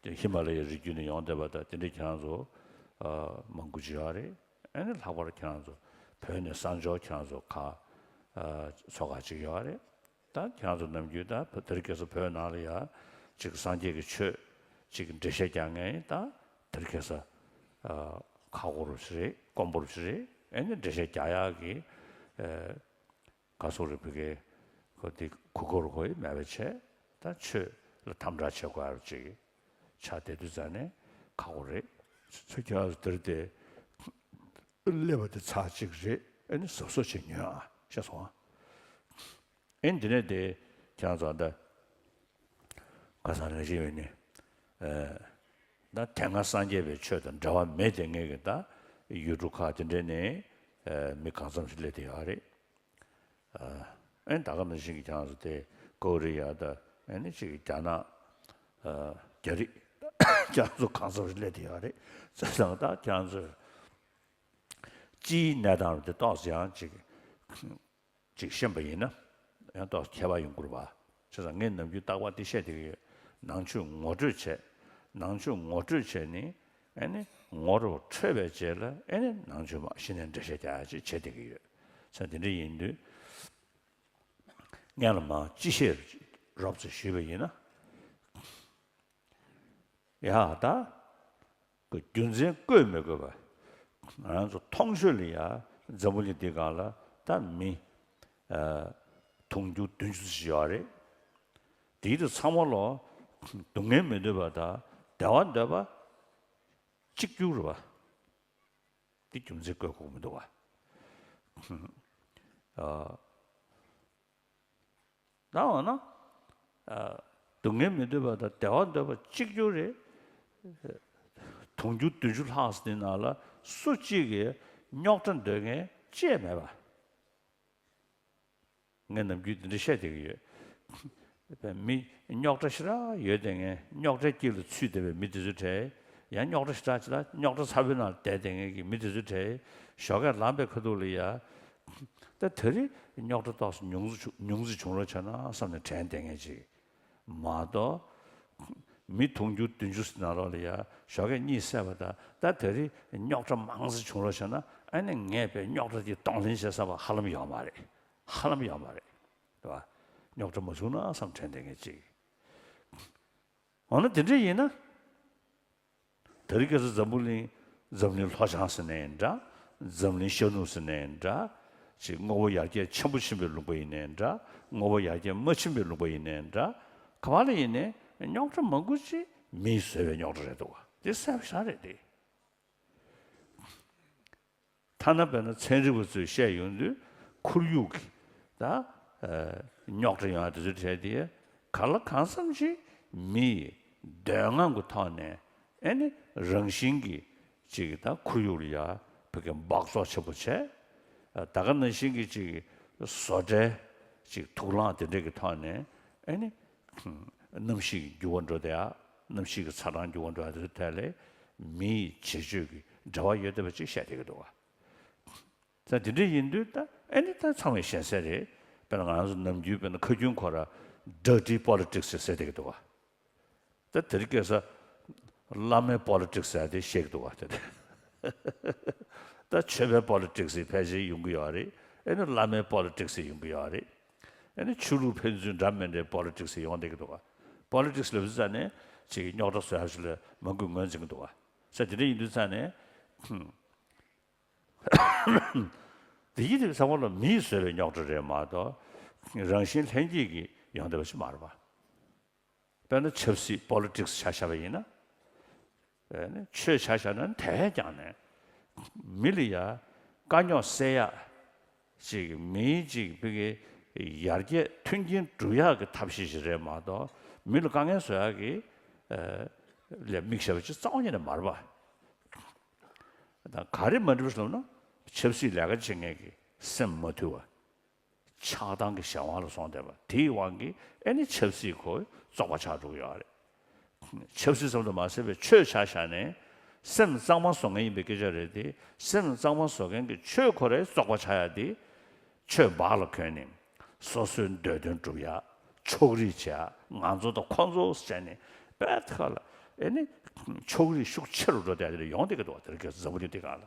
ཧི་མ་ལ་ཡའི་རི་རྒྱུད་ནས་ཡོང་བསྡད་པ་ད་དེ་འདྲའི་ཁྱེད་རང་ཚོ་ཨ་མང་པོ་ཅིག་ཡོད་རེད། ཨ་ནི་ལྷག་པར་ཁྱེད་རང་ཚོ་བོད་ནས་གསར་འབྱོར་ཁྱེད་རང་ཚོ་ཁག་ཨ་ཚོ་ཁག་ཅིག་ཡོད་རེད། ད་ཁྱེད་རང་ཚོ་ནམ་རྒྱུན་ད་དེ་རིང་ཁ་སང་བོད་ནང་ལ་ཡ་ཅིག་སངས་རྒྱས་ཀྱི་ཆོས་ཅིག་འགྲེལ་བཤད་རྒྱག་མཁན་ཡིན། ད་ དེར་ཁེ་ས་ཨ་ཁ་སྒོར་ཞིག་རེད། ཀོང་པོར་ཞིག་རེད། ཨེ་ནི་འགྲེལ་བཤད་རྒྱག་ཡག་གི་ཨ་ག་སོགས་རེད། བི་གའི་ཁོ་དེ་གུ་གུ་རུ་ཁོ་ཡི་མེད་པ་བྱས། ད་ཆོས་ལ་དམ་དྲག་བྱེད་དགོས་ཡ་ཅིག་ཆགས་བསྡད་དུས་ཙང་ནས་ཁ་སྒོར་རེད། ཚུར་ཁྱེད་རང་ཚོ་དེར་དེ་སླེབས་པ་དེ་ཚར་གཅིག་རེད། ཨེ་ནི་གཟབ་གཟབ་བྱས་ཉོན་ཨ། ཤེས་སོང་ཨ། ཨེ་འདི་ནས་དེ་ཁྱེད་རང་ཚོ་ད་ག་ས་ནས་ཤེས་ཡོད་ནི། ཨེ་ད་དེ་སྔ་སངས་རྒྱས་པའི་ཆོས་དང་འབྲེལ་བ་མེད་དེ་ངེས་ཀྱི་ད་ཡུལ་གྲུ་ཁག་དེ་འདྲས་ནས་ཨེ་མི་གང་འཚམ་ཞིག་སླེབས་བསྡད་ཡོད་རེད། ཨེ་ད་ག་ནང་བཞིན་གྱི་ཁྱེད་རང་ཚོ་དེ་ཀོ་རི་ཡ་ད་ཨེ་ནི་ཅིག་རྒྱ་ནག་ཨེ་རྒྱ་རིགས་ཁྱེད་རང་ཚོ་གང་འཚམ་ཞིག་སླེབས་བསྡད་ཡོད་རེད། བྱས་ཙང་ད་ཁྱེད་རང་ཚོས་སྤྱིའི་གནས་སྟངས་དེ་ཏོག་ཙམ་ཡང་ཅིག་ཅིག་ཤེས་པ་ཡིན་ན་ཡང་ཏོག་ཙམ་ཁྱད་པར་ཡོང་གི་རེད་པ། བྱས་ཙང་ངས་ནམ་རྒྱུན་རྟག་པར་འདི་བཤད་བསྡད་ཀྱི་ཡོད། ནང་ཆོས་ངོ་སྤྲོད་བྱས། ནང་ཆོས་ངོ་སྤྲོད་བྱས་ནི་ཨེ་ནི་ངོ་རུ་འཕྲོད་པའི་རྗེས་ལ་ཨེ་ནི་ནང་ཆོས་མར་གཞི་ནས་འགྲེལ་བཤད་རྒྱག་ཡ་ཅིག་བྱེད་བསྡད་ཀྱི་ཡོད། བྱས་ཙང་དེ་འདྲ་ཡིན་དུས་སྔོན་ལ་མར་སྤྱི་བཤད་རོབ་ཙམ་ཞུས་པ་ཡིན་ན། ཡ་ད། ཁོ་རྒྱུ་མཚན་བཀོད་མི་དགོས་པ། ང་རང་ཚོ་མཐོང་ཆོས་ལ་ཡ་འཛམ་བུ་གླིང་འདི་སྒང་ལ་ད་མི་ཨ་དུང་ཕྱུར་བདུན་ཅུ་ཙམ་ཡོད་རེད། དེའི་དུ་ཚང་མ་ལོ་སྡུག་བསྔལ་མི་འདོད་པ་དང་བདེ་བ་འདོད་པ་གཅིག་གྱུར་རེད་པ། འདི་རྒྱུ་མཚན་བཀོད་དགོས་མི་འདུག་པ། ཨ། ད་འོ་ན། ཨ། སྡུག་བསྔལ་མི་འདོད་པ་དང་བདེ་བ་འདོད་པ་གཅིག་གྱུར་རེད། དུང་ཕྱུར་བདུན་ཅུ་ལྷག་ཙམ་ནང་ལ་སུ་གཅིག་གིས་རྙོག་དྲ་འདོད་མཁན་ཅིག་མེད་པ། ངས་ནམ་རྒྱུན་འདི་འདྲ་བཤད་བསྡད་ཀྱི་ཡོད། མི་རྙོག་དྲ་ཞེ་དྲག་ཡོད་བསྡད་མཁན། རྙོག་དྲའི་དཀྱིལ་ལ་ཚུད་བསྡད་པའི་མི་དེ་ཚོའི་གྲས། ཡང་རྙོག་དྲ་ཞེ་དྲག་ཅིག་ལ་རྙོག་དྲ་ཚ་པོའི་ནང་བསྡད་བསྡད་མཁན་གྱི་མི་དེ་ཚོའི་གྲས། ཞོགས་ཀས་ལངས་པའི་ཁ་ཐུག་ལ་ཡ། ད་ད་རེས་རྙོག་དྲ་ཏོག་ཙམ་ཉུང་ཙམ་བྱུང་ཉུང་ཙམ་བྱུང་རོགས་བྱས་ན་བསམ་ནས་དྲན་བསྡད་མཁན་ཅིག་མ་གཏོགས། མི་དུང་ཕྱུར་བདུན་ཅུ་ནང་ལོགས་ལ་ཡ་ཞོགས་ཀས་གཉིད་སད་པ་དང་ད་ད་རེས་རྙོག་དྲ་མང་ཙམ་བྱུང་རོགས་བྱས་ན་ཨ་ནི་ངས་དཔེ་རྙོག་དྲ་དེ་གདོང་ལེན་བྱེད་ས་བ་ཧ་ལམ་ཡོད་མ་རེད། ཧ་ལམ་ཡོད་མ་རེད། རེད་བ། རྙོག་དྲ་མ་བྱུང་ན་བསམ་དྲན་བསྡད་མཁན་ཅིག་འོ་ན་དེ་འདྲ་ཡིན་ན། དེ་རིང་ཁ་སང་འཛམ་བུ་གླིང་འཛམ་གླིང་ལྷོ་བྱང་ཟེར་ནའི་འདྲ། འཛམ་གླིང་ཤར་ནུབ་ཟེར་ནའི་འདྲ། ཅིག་དངོས་པོ་ཡར་རྒྱས་ཆེན་པོ་ཕྱིན་པའི་ལུང་པ་ཡིན་ནའི་འདྲ། དངོས་པོ་ཡར་རྒྱས་མ་ཕྱིན་པའི་ལུང་པ་ཡིན་ནའི་འདྲ། ག་པ་ལ་ཡིན་ནའི་རྙོག་དྲ་མང་པོ་ཅིག་མིས་བཟོས་པའི་རྙོག་དྲ་རེད་འདུག་བ། དེ་གསལ་པོ་ཞེ་དྲག་རེད་དེ། ཐ་ན་དཔེར་ན་ཚན་རིག་པ་ཚོས་བཤད་ཡོང་དུས་ཁོར་ཡུག་གི་ད་ཨ་རྙོག་དྲ་ཡོང་ཡ་དེ་ཚོའི་གྲས་དེ་ག་ལ་གང་འཚམ་ཅིག་མིའི་འདོད་རྔམ་གྱི་ཐོག་ནས་ཨེ་ནི་རང་བཞིན་གྱིས་ཅིག་ད་ཁོར་ཡུག་ལ་ཡ་བོད་སྐད་འབག་བཙོག་ཆེན་པོ་བྱས། ད་ག་ནང་བཞིན་གྱི་ཅིག་བཟོ་གྲྭའི་ཅིག་དུག་རླངས་དེ་འདྲ་གི་ཐོག་ནས་ཨེ་ནི་གནམ་གཤིས་ཀྱི་འགྱུར་བ་འགྲོ་བསྡད་ཡ། གནམ་གཤིས་ཀྱི་ཚ་གྲང་འགྱུར་བ་འགྲོ་བསྡད་ཡ་དེ་ཚོའི་ཐད་ལ་མིའི་བྱེད་སྤྱོད་ཀྱི་འབྲེལ་བ་ཡོད་བསྡད་པ་ཅིག་བཤད་བསྡད་ཀྱི་འདུག་བ། ད་དེ་འདྲ་ཡིན་དུས་ད་ཨེ་ནི་ད་ཚང་མས་ཤེས་གསལ་རེད། དཔེར་ན་ང་རང་ཚོ་ནམ་རྒྱུན་དཔེར་ན་ཁ་རྒྱུན་ཁོ་ར་dirty politics་ཟེར་བསྡད་ཀྱི་འདུག་བ། ད་དེ་རིང་ཁ་སང་བླ་མའི་politics་ཟེར་དེ་བཤད་ཀྱི་འདུག་བ། དེ་ད་ཆོས་པའི་politics་ཕལ་ཆེར་ཡོང་གི་ཡོད་རེད། ཨེ་ནི་བླ་མའི་politics་ཡོང་གི་ཡོད་རེད། ཨེ་ནི་ཆོས་ལུགས་ཕན་ཚུན་འདྲ་མི་འདྲའི་politics་ཡོང་བསྡད་ཀྱི་འདུག་བ། Politics་ལབ་དུས་ཙ་ནས་ཅིག་རྙོག་དྲ་བཟོ་ཡ་ཞིག་ལ་མང་པོས་ངོས་འཛིན་གྱི་འདུག་བ། ས་དེ་འདྲ་ཡིན་དུས་ཙ་ནས་དེ་ཡིན་དུས་ཚང་མ་ལ་མིས་བཟོས་པའི་རྙོག་དྲ་རེད་མ་གཏོགས་རང་བཞིན་ལྷན་སྐྱེས་ཀྱིས་ཡོང་བསྡད་པ་ཞིག་མ་རེད་པ། དཔེར་ན་ཆབ་སྲིད་politics་ཆ་བཞག་པ་ཡིན་ན། ཨེ་ནི་ཆོས་ཆ་བཞག་ན་དེ་ཀྱང་ནས་མི་ལ་ཡ་དཀའ་རྙོག་སེལ་ཡག་ཅིག་མིའི་ཅིག་ཕ་གི་ཡར་རྒྱས་མཐུན་རྐྱེན་སྒྲུབ་ཡག་གི་ཐབས་ཤེས་ཤིག་རེད་མ་གཏོགས་མི་ལ་དཀའ་ངལ་བཟོ་ཡག་གི་ཨ་ལ་དམིགས་བྱས་པ་ཅིག་རྩ་བ་ཉིད་ནས་མ་རེད་པ། ད་ག་རེ་མ་འགྲིག་པ་ཟེར་ན་ཆབ་སྲིད་ལས་ཀ་བྱེད་མཁན་གྱི་སེམས་མ་དུལ་བ། ཆགས་སྡང་གི་གཞན་དབང་ལ་སོང་བསྡད་པ་དེའི་དབང་གིས་ཨེ་ནི་ཆབ་སྲིད་ཁོ་བཙོག་པ་ཆགས་འགྲོ་གི་ཡོད་རེད། ཆབ་སྲིད་ཙམ་དུ་མ་ཟད་པའི་ཆོས་ཆ་བཞག་ནས་སེམས་གཙང་མ་བཟོ་མཁན་ཡིན་པའི་སྐད་ཆ་རེད་དེ། སེམས་གཙང་མ་བཟོ་མཁན་གྱི་ཆོས་ཁོ་རའི་བཙོག་པ་ཆགས་ཡ་དེ། ཆོས་འབག་ལ་གོན་ནས་སོ་སོའི་འདོད་དོན་སྒྲུབ་ཡ། ཕྱོགས་རིས་བྱེད་ཡ། ང་ཚོ་དང་ཁོ་ཚོ་ཟེར་ནས་དཔེ་ཁ་ལ་ཨེ་ནི་ཕྱོགས་རིས་ཤུགས་ཆེ་རུ་འགྲོ་བསྡད་ཡ་དེ་ཡོང་བསྡད་ཀྱི་འདུག་བ། དེ་རིང་ཁ་སང་འཛམ་བུ་གླིང་འདི་སྒང་ལ།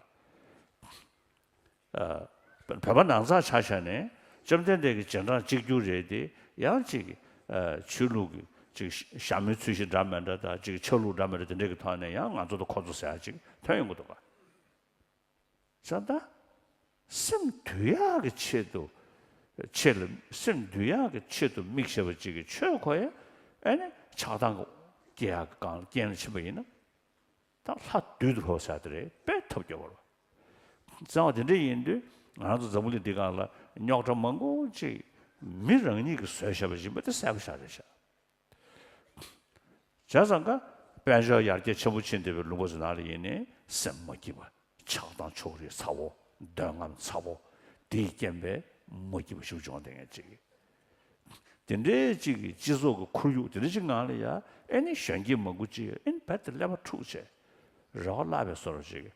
ཨ། བོད་པ་ནང་ཚགས་ཆ་བཞག་ནས་བཅོམ་ལྡན་འདས་ཀྱི་རྗེས་འབྲང་གཅིག་གྱུར་རེད་དེ། ཡང་ཅིག་ཨ། ཆོས་ལུགས་ཀྱི་ ཅིག་ཞྭ་མོའི་ཚུལ་བཞིན་འདྲ་མི་འདྲ་དང་ཅིག་ཆ་ལུགས་འདྲ་མི་འདྲ་དེ་འདྲས་ཀྱི་ཐོག་ནས་ཡང་ང་ཚོ་དང་ཁོ་ཚོ་ཟེར་ཡ་ཅིག་ཐོན་ཡོང་གི་འདུག་ག་ས་ད་སེམས་འདུལ་ཡག་གི་ཆེད་དུ་ཆེད་ལ་སེམས་འདུལ་ཡག་གི་ཆེད་དུ་དམིགས་བྱས་པ་ཅིག་གི་ཆོས་ཁོ་ཡང་ཨེ་ནི་ཆགས་སྡང་སྐྱེ་ཡག་གི་སྒང་རྐྱེན་ལ་ཕྱིན་པ་ཡིན་ན། ད་ལྷ་བདུད་དུ་ལྷོད་ཟེར་དེ་རེད། དཔེ་ཐབས་སྐྱོ་བོ་རེད། བྱས་ཙང་དེ་འདྲ་ཡིན་དུས་ང་རང་ཚོ་འཛམ་བུ་གླིང་འདི་སྒང་ལ་རྙོག་དྲ་མང་པོ་ཅིག་མི་རང་ཉིད་ཀྱིས་བཟོས་བཞག་པ་ཡིན་པ་དེ་གསལ་པོ་ཞེ་དྲག་རེད་ཤག་བྱས་ཙང་ཀ་དཔལ་འབྱོར་ཡར་རྒྱས་ཆེན་པོ་ཕྱིན་བསྡད་པའི་ལུང་པ་ཚོའི་ནང་ལ་ཡིན་ནའི་སེམས་མ་སྐྱིད་པ། ཆགས་སྡང་ཕྱོགས་རིས་ཚ་བོ། འདོད་རྔམ་ཚ་བོ། དེས་རྐྱེན་པས་མ་སྐྱིད་པ་ཞིག་བྱུང་བསྡད་མཁན་ཅིག་དེ་འདྲའི་ཅིག་གི་སྤྱི་ཚོགས་ཀྱི་ཁོར་ཡུག་དེ་འདྲ་ཅིག་ནང་ལ་ཡ་ཨེ་ནི་གཞོན་སྐྱེས་མང་པོ་ཅིག་ཨེ་ནི་རྦད་དེ་ཀླད་པ་འཁྲུགས་བྱས། རེ་བ་བརླག་པའི་བཟོ་འདྲ་ཅིག་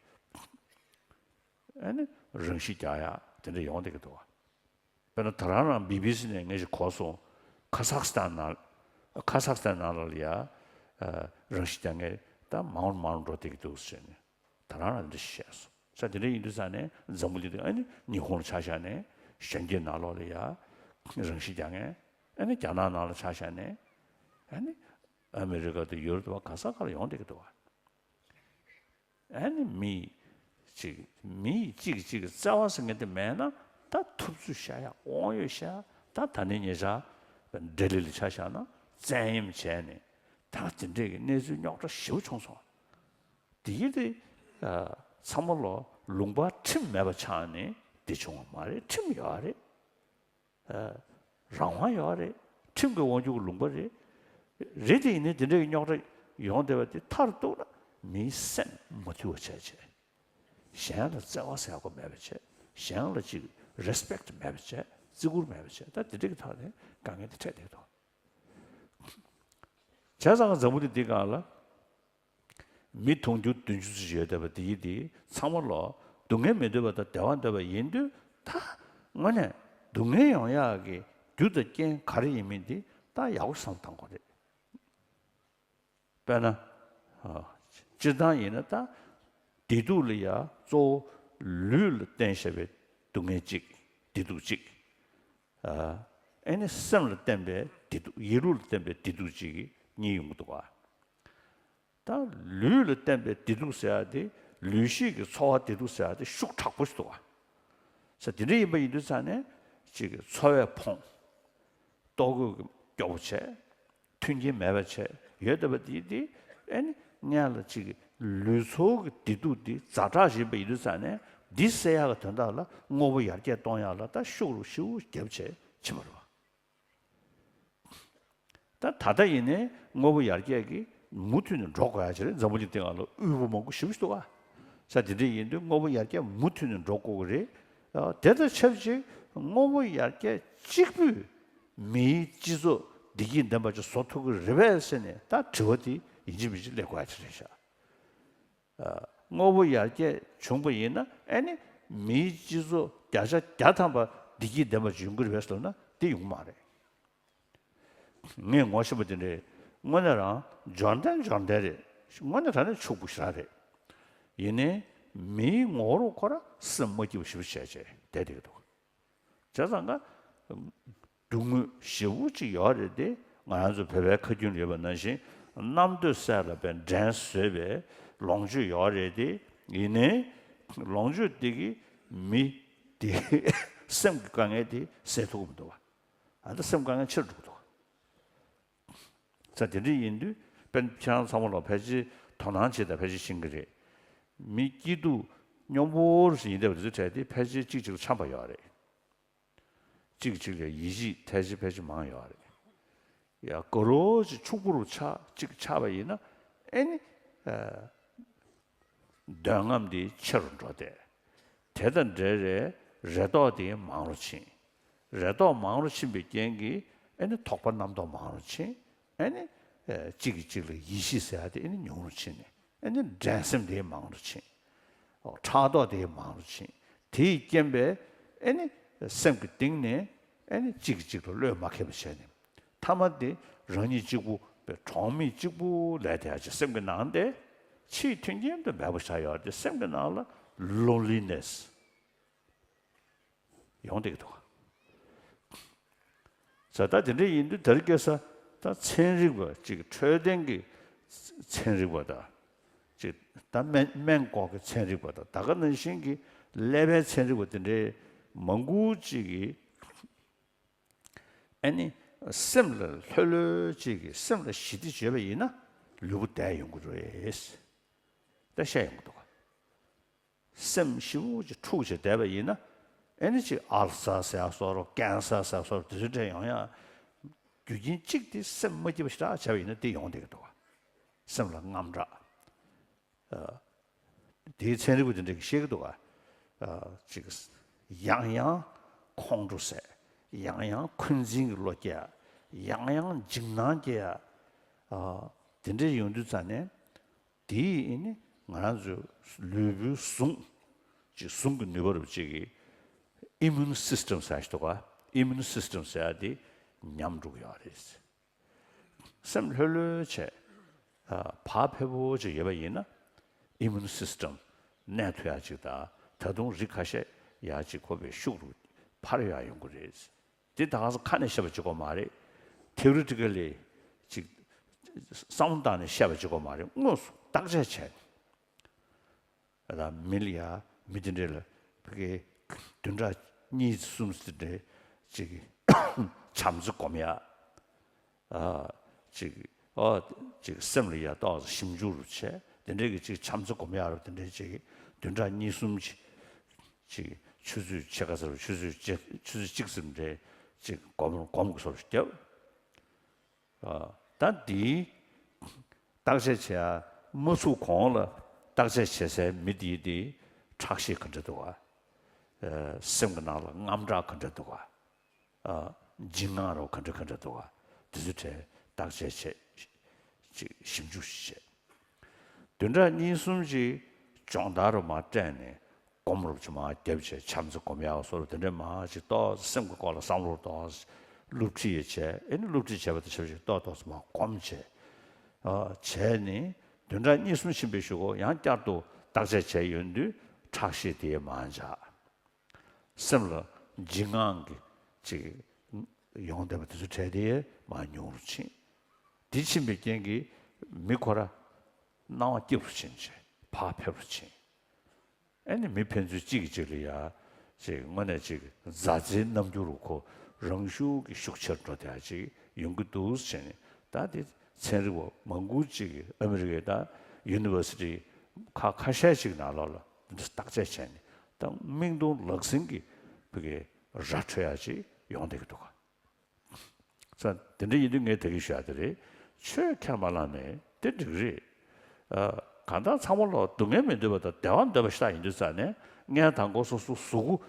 ཨེ་ནི་རང་ཤི་རྒྱག་ཡ་དེ་འདྲ་ཡོང་བསྡད་ཀྱི་འདུག་བ། དཔེར་ན་ད་རང་རང་བི་བི་སི་ནས་ངས་ཞིག་གོ་སོང་། ཁ་ཟག་སི་ཐན་ནང་། ཁ་ཟག་སི་ཐན་ནང་ལ་ཡ་རང་ཤི་རྒྱག་མཁན་ད་མང་རུ་མང་རུ་འགྲོ་བསྡད་ཀྱི་འདུག་ཟེར་ནས། ད་རང་ལ་འདི་བཤད་སོང་། ས་དེ་འདྲ་ཡིན་དུས་ས་ནས་འཛམ་བུ་གླིང་འདི་ཨ་ནི་ཉི་ཧོང་ལ་ཆ་བཞག་ནས་གཞོན་སྐྱེས་ནང་ལོགས་ལ་ཡ་རང་ཤི་རྒྱག་མཁན། ཨ་ནི་རྒྱ་ནག་ནང་ལ་ཆ་བཞག་ནས་ཨ་ནི་ཨ་མི་རི་ཀ་དང་ཡུ་རོབ་དང་ག་ས་ག་ལ་ཡོང་བསྡད་ཀྱི་འདུག་བ། ཨ་ནི་མི་གཅིག་མི་གཅིག་གཅིག་གི་བརྩེ་བ་ཟེར་མཁན་དེ་མེད་ན་ད་ཐུབ་ཚོད་བཤད་ཡ་དབང་ཡོད་བཤད་ཡ། ད་ད་ནི་ཉེ་ཆར་ལྡི་ལི་ལ་ཆ་བཞག་ན་བཙན་གཡེམ་བྱས་ནས་ད་དེ་འདྲས་ཀྱི་གནས་ཚུལ་རྙོག་དྲ་ཞེ་པོ་བྱུང་སོང་། དེ་ཡིན་དུས་ཚང་མ་ལོ་ལུང་པ་ཁྲིམས་མེད་པ་ཆགས་ནས་དེ་བྱུང་བ་མ་རེད། ཁྲིམས་ཡོད་རེད། རང་དབང་ཡོད་རེད། ཁྲིམས་ཀྱི་དབང་སྒྱུར་གྱི་ལུང་པ་རེད། རེད་དེ་ཡིན་ནའི་དེ་འདྲ་གི་རྙོག་དྲ་ཡོང་བསྡད་པ་དེ་མཐར་གཏུགས་ན་མིའི་སེམས་མ་ཐུལ་བ་བྱས་བྱས། གཞན་ལ་བརྩེ་བ་ཟེར་ཡག་པོ་མེད་པ་བྱས། གཞན་ལ་ཅིག་རེ་སི་པེག་ཊི་མེད་པ་བྱས། བརྩི་བཀུར་མེད་པ་བྱས། ད་དེ་འདྲ་གི་ཐོག་ནས་དཀའ་ངལ་དེ་འཕྲད་བསྡད་འདུག་བྱས་ཙང་འཛམ་བུ་གླིང་འདི་སྒང་ལ་མི་དུང་ཕྱུར་བདུན་ཅུ་ཙམ་ཡོད་བསྡད་པ་དེ་ཡིན་དེ་ཚང་མ་ལོ་སྡུག་བསྔལ་མི་འདོད་པ་དང་བདེ་བ་འདོད་པ་ཡིན་དུས་ད་དངོས་གནས་སྡུག་བསྔལ་ཡོང་ཡག་གི་རྒྱུ་དང་རྐྱེན་ག་རེ་ཡིན་མིན་དེ་ད་ཡག་པོ་བསམ་བློ་གཏང་དགོས་རེད། དཔེར་ན། ཨ། སྤྱིར་བཏང་ཡིན་ན་ད། བདེ་སྡུག་ལ་ཡ་གཙོ་བོ་ལུས་ལ་བརྟེན་བཞག་པའི་སྡུག་བསྔལ་གཅིག་བདེ་སྡུག་གཅིག་ཨ། ཨེ་ནི་སེམས་ལ་བརྟེན་པའི་བདེ་སྡུག་ཡིད་ལུགས་ལ་བརྟེན་པའི་བདེ་སྡུག་གཅིག་གཉིས་ཡོང་གི་འདུག་ག་ད་ལུས་ལ་བརྟེན་པའི་བདེ་སྡུག་ཟེར་ཡ་དེ་ལུས་ཤེས་ཀྱི་ཚོར་བ་བདེ་སྡུག་ཟེར་ཡ་དེ་ཤུགས་དྲག་པོ་ཞིག་འདུག་ག་ས་དེ་འདྲ་ཡིན་པ་ཡིན་དུས་ཙང་ནས་ཅིག་ཚོར་བས་ཕོངས། ལྟོ་གོས་ཀྱིས་སྐྱོ་པོ་བྱས། མཐུན་རྐྱེན་མེད་པ་བྱས་ཡོད་བསྡད་པ་དེ་དེ་ཨེ་ནི་སྔོན་ལ་ཅིག་ལུས་ཚོར་གྱི་བདེ་སྡུག་འདི་ཛ་དྲག་ཡིན་པ་ཡིན་དུས་ཙང་ནས་འདི་སེལ་ཡག་གི་དོན་དག་ལ་དངོས་པོ་ཡར་རྒྱས་གཏོང་ཡག་ལ་ད་ཤུགས་རུ་ཞེ་པོ་རྒྱབ་བྱས་ཕྱིན་པ་རེད་བ། ད་ད་ལྟ་ཡིན་ནའི་དངོས་པོ་ཡར་རྒྱས་ཀྱིས་མུ་མཐུད་ནས་འགྲོ་དགོས་ཡ་ཅིག་རེད། འཛམ་བུ་གླིང་སྟེང་ལ་དབུལ་པོ་མང་པོ་ཞེ་པོ་ཞིག་འདུག་ག་ས་དེ་འདྲ་ཡིན་དུས་དངོས་པོ་ཡར་རྒྱས་མུ་མཐུད་ནས་འགྲོ་དགོས་ཀྱི་རེད། ཨ། དེ་དང་ཆབས་ཅིག་དངོས་པོ་ཡར་རྒྱས་གཅིག་པུས་མིའི་སྤྱི་ཚོགས་བདེ་སྐྱིད་ལྡན་པ་ཅིག་བཟོ་ཐུབ་ཀྱི་རེད་པས་ཟེར་ནས་ད་དྲི་བ་དེ་ཡིན་གཅིག་མིན་གཅིག་སླེབས་དགོས་ཡ་ཅིག་རེད་ཤག་ཨ། དངོས་པོ་ཡར་རྒྱས་བྱུང་པ་ཡིན་ན་ཨེ་ནི་མིའི་སྤྱི་ཚོགས་བརྒྱ་ཆ་བརྒྱ་ཐམ་པ་བདེ་སྐྱིད་ལྡན་པ་ཅིག་ཡོང་གི་རེད་པས་ཟེར་ན་དེ་ཡོང་གི་མ་རེད། ངས་ངོ་ཤེས་པ་དེ་འདྲས་དངོས་གནས་རང་འབྱོར་ལྡན་འབྱོར་ལྡན་རེད། དངོས་གནས་དྲང་གནས་ཕྱུག་པོ་ཞེ་དྲག་རེད། ཡིན་ནའི་མིའི་ངོ་བོ་ཁོ་རང་སེམས་མ་སྐྱིད་པ་ཞེ་པོ་བྱས་བྱས་བསྡད་བསྡད་ཀྱི་འདུག་བྱས་ཙང་ཀ་སྡུག་བསྔལ་ཞེ་པོ་ཅིག་ཡོད་རེད་དེ། ང་རང་ཚོ་བོད་པའི་ཁ་རྒྱུན་ལ་ཡོད་པ་ནང་བཞིན་རྣམ་ཐོས་སྲས་ལ་བས་འགྲན་བཟོད་པའི་ལོངས་སྤྱོད་ཡོད་རེད་དེ། ཡིན་ནའི་ལོངས་སྤྱོད་དེ་གིས་མི་དེ་སེམས་ཀྱི་དཀའ་ངལ་དེ་སེལ་ཐུབ་ཀྱི་མི་འདུག་བ། ཨ། ད་སེམས་དཀའ་ངལ་ཆེ་རུ་འགྲོ་གི་འདུག་བ། ས་དེ་འདྲ་ཡིན་དུས་དཔེར་ན་ཁྱེད་རང་ཚང་མ་ལ་ཕལ་ཆེར་དོ་སྣང་བྱེད་དང་ཕལ་ཆེར་ཤེས་ཀྱི་རེད། མི་སྐྱིད་སྡུག་སྙོམས་པོ་རུ་ཞིག་ཡིན་བསྡད་པ་དེ་ཚོའི་གྲས་དེ་ཕལ་ཆེར་གཅིག་གཅིག་ལ་འཆམ་པ་ཡོད་རེད། གཅིག་གཅིག་ལ་ཡིད་ཆེས་ཐལ་ཆེ་ཕལ་ཆེར་མང་ཡོད་རེད། ཡ། དགའ་རོགས་ཅིག་ཕྱུག་པོ་རུ་ཆགས་གཅིག་ཆགས་པ་ཡིན་ན་ཨེ་ནི། ཨ། འདོད་རྔམ་དེ་ཆེ་རུ་འགྲོ་སྟེ། དེ་དང་འབྲེལ་རེ་རེ་དོགས་དེ་མང་རུ་ཕྱིན། རེ་དོགས་མང་རུ་ཕྱིན་པའི་རྐྱེན་གྱིས་ཨེ་ནི་དོགས་པ་རྣམ་རྟོག་མང་རུ་ཕྱིན། ཨེ་ནི། ཨ། གཅིག་གིས་གཅིག་ལ་ཡིད་ཆེས་ཟེར་ཡ་དེ་ཨེ་ནི་ཉུང་རུ་ཕྱིན་ནས་ཨེ་ནི་འགྲན་སེམས་དེ་མང་རུ་ཕྱིན། ཨོ། ཕྲག་དོག་དེ་མང་རུ་ཕྱིན། དེའི་རྐྱེན་པས་ཨེ་ནི་སེམས་ཀྱི་གཏིང་ནས་ཨེ་ནི་གཅིག་གིས་གཅིག་ལ་བློས་མ་འཁེལ་བ་བྱས་ནས། མཐའ་མ་དེ་རང་ཉིད་གཅིག་པུ་པའི་གྲོགས་མེད་གཅིག་པུ་ལས་དེ་ཡ་ཅིག་སེམས་ཀྱི་ནང་དེ་ཕྱིའི་མཐུན་རྐྱེན་དུ་མེད་པ་ཆགས་ཡོད་དེ། སེམས་ཀྱི་ནང་ལ་ལོན་ལི་ནེ་སི་ཡོང་བསྡད་ཀྱི་འདུག་ས་ད་དེ་འདྲ་ཡིན་དུས་དེ་རིང་ཁ་སང་ ད་ཚན་རིག་པ་ཅིག་འཕྲོད་བསྟེན་གྱི་ཚན་རིག་པ་དང་། ཅིག་ད་སྨན་སྨན་སྐོར་གྱི་ཚན་རིག་པ་དང་། ད་ག་ནང་བཞིན་གྱི་ཀླད་པའི་ཚན་རིག་པ་དེ་འདྲའི་མང་པོ་ཅིག་གིས། ཨ་ནི་སེམས་ལ་ལྷོད་ལྷོད་ཅིག་གིས་སེམས་ལ་ཞི་བདེ་བྱས་པ་ཡིན་ན་ལུས་པོ་བདེ་ཡོང་གི་རེད། ད་བཤད་ཡོང་གི་འདུག་ག་སེམས་ཞིབ་པོ་ཅིག་འཁྲུག་བྱས་བསྡད་པ་ཡིན་ན། ཨེ་ནི་ཅིག་ཨལ་སར་ཟེར་ཡག་བཟོ་འདྲ། ཀན་སར་ཟེར་ཡག་བཟོ་འདྲ། དེ་ཚོའི་གྲས་ཡོང་ཡག་རྒྱུ་རྐྱེན་གཅིག་དེ་སེམས་མ་སྐྱིད་པ་ཞེ་དྲག་བྱས་པ་ཡིན་ན་དེ་ཡོང་བསྡད་ཀྱི་འདུག་ག་སེམས་ལ་དངངས་སྐྲག་ཨ། དེའི་ཚན་རིག་པ་དེ་འདྲས་ཀྱིས་བཤད་ཀྱི་འདུག་ག་ཨ། ཅིག་ཡང་ཡང་ཁོང་ཁྲོ་ཟ། ཡང་ཡང་འཁོན་འཛིན་གྱི་བློ་སྐྱེ་ཡག་ཡང་ཡང་འཇིགས་སྣང་སྐྱེ་ཡག་ཨ། དེ་འདྲས་ཡོང་དུས་ཙ་ནས། དེ་ཡིས་ནི་ང་རང་ཚོའི་ལུས་པོའི་ཟུངས། ཅིག་ཟུངས་ཀྱི་ནུས་པ་རུ་ཅིག་གི་ཨི་མུན་སིས་ཊམ་ཟེར་ཞིག་འདུག་ག་ཨི་མུན་སིས་ཊམ་ཟེར་ཡག་དེ་ཉམས་འགྲོ་གི་ཡོད་རེད། སེམས་ལྷོད་ལྷོད་བྱས། ཨ། བག་ཕེབས་པོ་ཅིག་ཡོད་པ་ཡིན་ན། ཨི་མུན་སིས་ཊམ་གནས་ཐུབ་ཡག་ཅིག་དང་། ད་དུང་རིགས་ཁ་ཤས་ཡག་ཅིག་ཁོ་པའི་ཤུགས་རུ་འཕར་ཡག་ཡོང་གི་རེད། འདི་ད་ག་སེ་ཁ་ནས་བཤད་པ་གཅིག་པོ་མ་རེད། ཐེའོ་རི་ཊི་ཀལ་ལི་ཅིག་བསམ་བློ་བཏང་ནས་བཤད་པ་གཅིག་པོ་མ་རེད། དངོས་སུ་བརྟག་དཔྱད་བྱས་ནས། ད་མི་ལ་ཡ། མི་དེ་འདྲས་ལ་ཕ་གི་བདུན་ཕྲག་གཉིས་གསུམ་དེ་འདྲས་ཅིག་བྱམས་བརྩེ་སྒོམ་ཡག་ཨ། ཅིག་ཨོ། ཅིག་སེམས་ལ་ཡ་ཏོག་ཙམ་ཞིབ་འཇུག་རུ་བྱས། དེ་འདྲས་ཀྱི་ཅིག་བྱམས་བརྩེ་སྒོམ་ཡག་རུ་དེ་འདྲས་ཅིག་བདུན་ཕྲག་གཉིས་གསུམ་ཅིག་ཅིག་ཆུ་ཚོད་ཕྱེད་ཀ་ཙམ། ཆུ་ཚོད་གཅིག་ཆུ་ཚོད་གཅིག་ཙམ་འདྲས་ཅིག་སྒོམ་སྒོམ་གྱི་བཟོ་འདྲ་བརྒྱབ། ཨ། ད་འདིའི་བརྟག་དཔྱད་བྱེད་ཡ་མ་ཚུགས་གོང་ལ་བརྟག་དཔྱད་བྱེད་སའི་མི་དེའི་དེ་ཁྲག་ཤེད་ག་འདྲ་འདུག་ག་ཨ། སེམས་ཀྱི་ནང་ལ་དངངས་སྐྲག་ག་འདྲ་འདུག་ག་ཨ། འཇིགས་དངངས་རོ་ག་འདྲ་ག་འདྲ་འདུག་ག་དེ་ཚོའི་གྲས་བརྟག་དཔྱད་བྱས། ཅིག་ཞིབ་འཇུག་ཞིག་བྱས། བདུན་ཕྲག་གཉིས་གསུམ་ཅིག་སྦྱོང་བརྡར་རུ་མར་སྤྲད་ནས། སྒོམ་རུ་ཅིག་མར་བརྒྱབ་བྱས། བྱམས་བརྩེ་སྒོམ་ཡག་བཟོ་འདྲ་དེ་འདྲས་མར་ཅིག་ཏོག་ཙམ་སེམས་ཀྱི་སྐོར་ལ་བསམ་བློ་ཏོག་ཙམ་སློབ་ཁྲིད་ཡང་བྱས། ཨེ་ནི་སློབ་ཁྲིད་བྱས་པ་དང་ཆབས་ཅིག་ཏོག་ཏོག་ཙམ་མར་སྒོམ་བྱས། ཨ། བྱས་ནས་བདུན་ཕྲག་གཉིས་གསུམ་ཕྱིན་པའི་གཞུག་གུ་ཡང་བསྐྱར་དུ་བརྟག་དཔྱད་བྱས་ཡོང་དུས་ཁྲག་ཤེད་དེ་མར་འཇགས། སེམས་ལ་འཇིགས་དངངས་ཀྱི་ཅིག་ཡོང་བསྡད་པ་དེ་ཚོའི་གྲས་དེ་མར་ཉུང་རུ་ཕྱིན། དེ་ཕྱིན་པའི་རྐྱེན་གྱིས་མི་ཁོ་ར་སྣང་བ་སྐྱིད་རུ་ཕྱིན་བྱས། བག་ཕེབས་རུ་ཕྱིན། ཨེ་ནི་མི་ཕན་ཚུན་གཅིག་གིས་གཅིག་ལ་ཡ་ཅིག་དངོས་གནས་ཅིག་མཛའ་བརྩེའི་རྣམ་འགྱུར་རུ་ཁོ་རང་ཤུགས་ཀྱིས་ཤུགས་ཆེར་འགྲོ་བསྡད་ཡག་ཅིག་ཡོང་གི་འདུག་ཟེར་ནས། ད་དེ་ཚན་རིག་པ་མང་པོ་ཅིག་གིས། ཨ་མི་རི་ཀའི་ད་ཡུ་ནི་ཝར་སི་ཊི་ཁག་ཁ་ཤས་ཅིག་ནང་ལོགས་ལ་འདི་འདྲ་བརྟག་དཔྱད་བྱས་ནས། ད་མིག་མཐོང་ལག་ཟིན་གྱི་ཕ་གི་ར་འཕྲོད་ཡག་ཅིག་ཡོང་བསྡད་ཀྱི་འདུག་ག་ཙང་དེ་འདྲ་ཡིན་དུས་ངས་ད་གིན་ཞུ་ཡག་དེ་རེད། ཆོས་ཁས་མ་བླངས་ནས་དེ་འགྲིག་རེད། ཨ། གང་ལྟར་ཚང་མ་ལོག་སྡུག་བསྔལ་མི་འདོད་པ་དང་བདེ་བ་འདོད་པ་ཞིག་ཡིན་དུས་ཙང་ནས། ངས་དང་པོ་སོ་སོ་གཟུགས་པོ་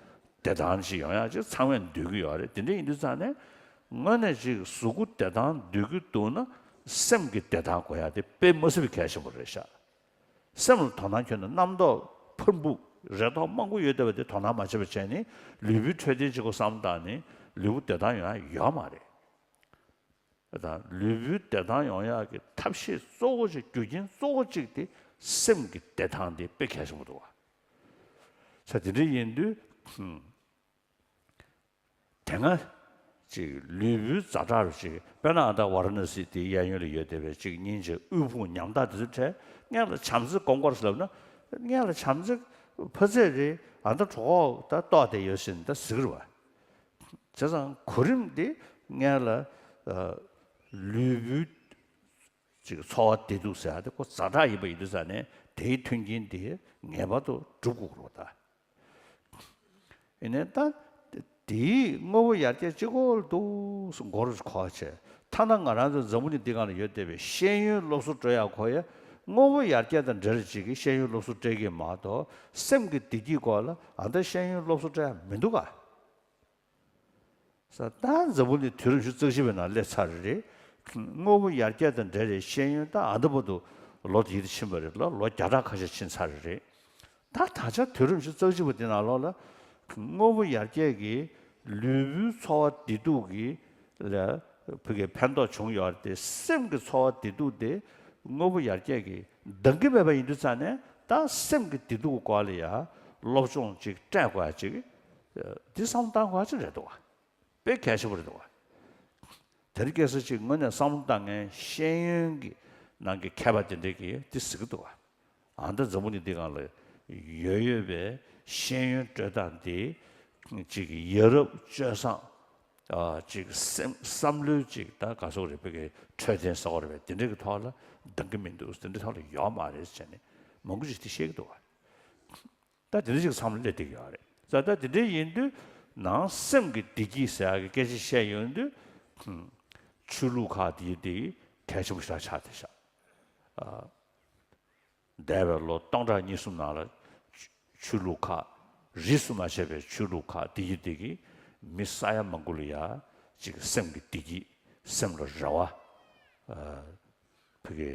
བདེ་ཐང་ཅིག་ཡོང་ཡག་ཅིག་ཚང་མས་འདོད་ཀྱི་ཡོད་རེད། དེ་འདྲ་ཡིན་དུས་ཙང་ནས། དངོས་གནས་ཅིག་གཟུགས་པོ་བདེ་ཐང་འདོད་ཀྱི་འདུག་ན། སེམས་ཀྱི་བདེ་ཐང་དགོས་ཡག་དེ་དཔེ་མ་སྲིད་པའི་གལ་ཆེན་པོ་རེད་ཤག་སེམས་ལ་དོ་སྣང་ཁྱོན་ནས། རྣམ་རྟོག་ཕུར་འབུ་རེ་དོགས་མང་པོ་ཡོད་བསྡད་པ་དེ་དོ་སྣང་མ་བྱས་པ་བྱས་ནས། ལུས་པོའི་འཕྲོད་བསྟེན་གཅིག་པོ་བསམ་བཏང་ནས་ལུས་པོ་བདེ་ཐང་ཡོང་ཡག་ཡོད་མ་རེད། ད་ལུས་པོའི་བདེ་ཐང་ཡོང་ཡག་གི་ཐབས་ཤེས་གཙོ་བོ་ཅིག་རྒྱུ་རྐྱེན་གཙོ་བོ་གཅིག་དེ་སེམས་ཀྱི་བདེ་ཐང་དེ་དཔེ་གལ་ཆེན་པོ་འདུག་བ། ས་དེ་འདྲ་ཡིན་དུས། དེ་སྔ་ཅིག་ལུས་པོའི་ཛ་དྲག་རུ་ཅིག་དཔེར་ན་ཨ་ད་ཝཱ་ར་ཎ་སི་དེའི་གཡས་གཡོན་ལ་ཡོད་བསྡད་པའི་ཅིག་སྙིང་རྗེ། དབུལ་ཕོངས་ཉམ་ཐག་དེ་ཚོའི་གྲས་སྔོན་ལ་བྱམས་བརྩེ་སྒོམ་དགོས་ཟེར་ལབ་ན། སྔོན་ལ་བྱམས་བརྩེ་ཕ་ཚད་རེད། ཨ་ད་གྲོད་ཁོག་ད་ལྟོགས་བསྡད་ཡོད་ཟེར་ནས་ད་ཟེར་གི་རེད་བ། བྱས་ཙང་གོ་རིམ་དེ་སྔོན་ལ་ཨ་ལུས་པོའི་ཅིག་འཚོ་བ་བདེ་སྡུག་ཟེར་ཡག་དེ་ཁོ་ཛ་དྲག་ཡིན་པ་ཡིན་དུས་ཙང་ནས། དེའི་མཐུན་རྐྱེན་དེ་ངེས་པར་དུ་སྒྲུབ་དགོས་ཀྱི་རེད་བ་ད། ཡིན་ནའི་ད་དེའི་དངོས་པོ་ཡར་རྒྱས་གཅིག་པོ་འདུག་སེ་མགོ་རུ་འཁོར་བྱས། ཐ་ན་ང་རང་ཚོ་འཛམ་བུ་གླིང་འདི་སྒང་ལ་ཡོད་བསྡད་པའི་ཤེས་ཡོན་སློབ་གསོ་སྤྲོད་ཡག་ཁོ་ཡ། དངོས་པོ་ཡར་རྒྱས་དང་འབྲེལ་ཅིག་གི་ཤེས་ཡོན་སློབ་གསོ་སྤྲད་ཀྱི་མ་གཏོགས། སེམས་ཀྱི་བདེ་སྐྱིད་སྐོར་ལ་ཨ་ད་ཤེས་ཡོན་སློབ་གསོ་སྤྲད་ཡག་མི་འདུག་ག་ས་ད་འཛམ་བུ་གླིང་དུས་རབས་ཉི་ཤུ་རྩ་གཅིག་པའི་ནང་སླེབས་ཚར་རེད། དངོས་པོ་ཡར་རྒྱས་དང་འབྲེལ་བའི་ཤེས་ཡོན་ད་ཨ་ད་བར་དུ་ལོ་དེ་ཕྱིན་པ་རེད། ལོ་ལོ་བརྒྱ་ཕྲག་ཁ་ཤས་ཕྱིན་ཚར་རེད། ད་ད་ཆ་དུས་རབས་ཉི་ཤུ་རྩ་གཅིག་པ་འདི་ནང་ལོགས་ལ་དངོས་པོ་ཡར་རྒྱས་ཀྱིས་ལུས་པོའི་འཚོ་བ་བདེ་སྡུག་གི་ལ་ཕ་གི་ཕན་ཐོགས་བྱུང་ཡོད་རེད་དེ། སེམས་ཀྱི་འཚོ་བ་བདེ་སྡུག་དེ་དངོས་པོ་ཡར་རྒྱས་ཀྱིས་འདང་གི་མེད་པ་ཡིན་དུས་ཙང་ནས། ད་སེམས་ཀྱི་བདེ་སྡུག་གི་སྐོར་ལ་ཡ་སློབ་སྦྱོང་ཅིག་སྤྲད་དགོས་ཡ་ཅིག་འདི་བསམ་བློ་བཏང་དགོས་ཡ་ཅིག་རེད་འདུག་བ། དཔེ་གལ་ཆེན་པོ་རེད་འདུག་བ། དེ་རིང་ཁ་སང་ཅིག་དངོས་གནས་བསམ་བློ་བཏང་མཁན་ཤེས་ཡོན་གྱི་ནང་གི་མཁས་པ་དེ་འདྲས་ཀྱིས་འདི་ཟེར་གྱི་འདུག་བ། ཨ་ད་འཛམ་བུ་གླིང་འདི་སྒང་ལ་ཡོད་ཡོད་པའི་ཤེས་ཡོན་སྤྲོད་སྟངས་འདི་ཅིག་ཡ་རབས་སྤྱོད་བཟང་ཨ་ཅིག་སེམས་བསམ་བློའི་ཅིག་ད་ག་སོག་རེད་པའི་གི་འཕྲོད་བསྟེན་ཟེར་བ་རེད་པས། དེ་འདྲས་ཀྱི་ཐོག་ལ་འདང་གི་མི་འདུག་དེ་འདྲས་ཐོག་ལ་ཡོད་མ་རེད་ཟེར་ནས་མང་པོ་ཅིག་དེ་བཤད་ཀྱི་འདུག་བ། ད་དེ་འདྲ་ཅིག་བསམ་བློ་སླེབས་བསྡད་ཀྱི་ཡོད་རེད། ད་ད་དེ་འདྲ་ཡིན་དུས་ནང་སེམས་ཀྱི་བདེ་སྐྱིད་ཟེར་ཡག་གི་སྐད་ཆ་བཤད་ཡོང་དུས་ཆོས་ལུགས་ཁག་དེ་དེ་གལ་ཆེན་པོ་ཞེ་དྲག་ཆགས་བསྡད་ཤག་འདས་པའི་ལོ་སྟོང་ཕྲག་གཉིས་གསུམ་ནང་ལ་ཆོས་ཆོས་ལུགས་ཁག་རིས་སུ་མ་ཆད་པའི་ཆོས་ལུགས་ཁག་དེ་དེ་གི་མི་ས་ཡ་མང་པོ་ལ་ཡ་ཅིག་སེམས་ཀྱི་བདེ་སྐྱིད་སེམས་ལ་རེ་བ་ཕ་གི་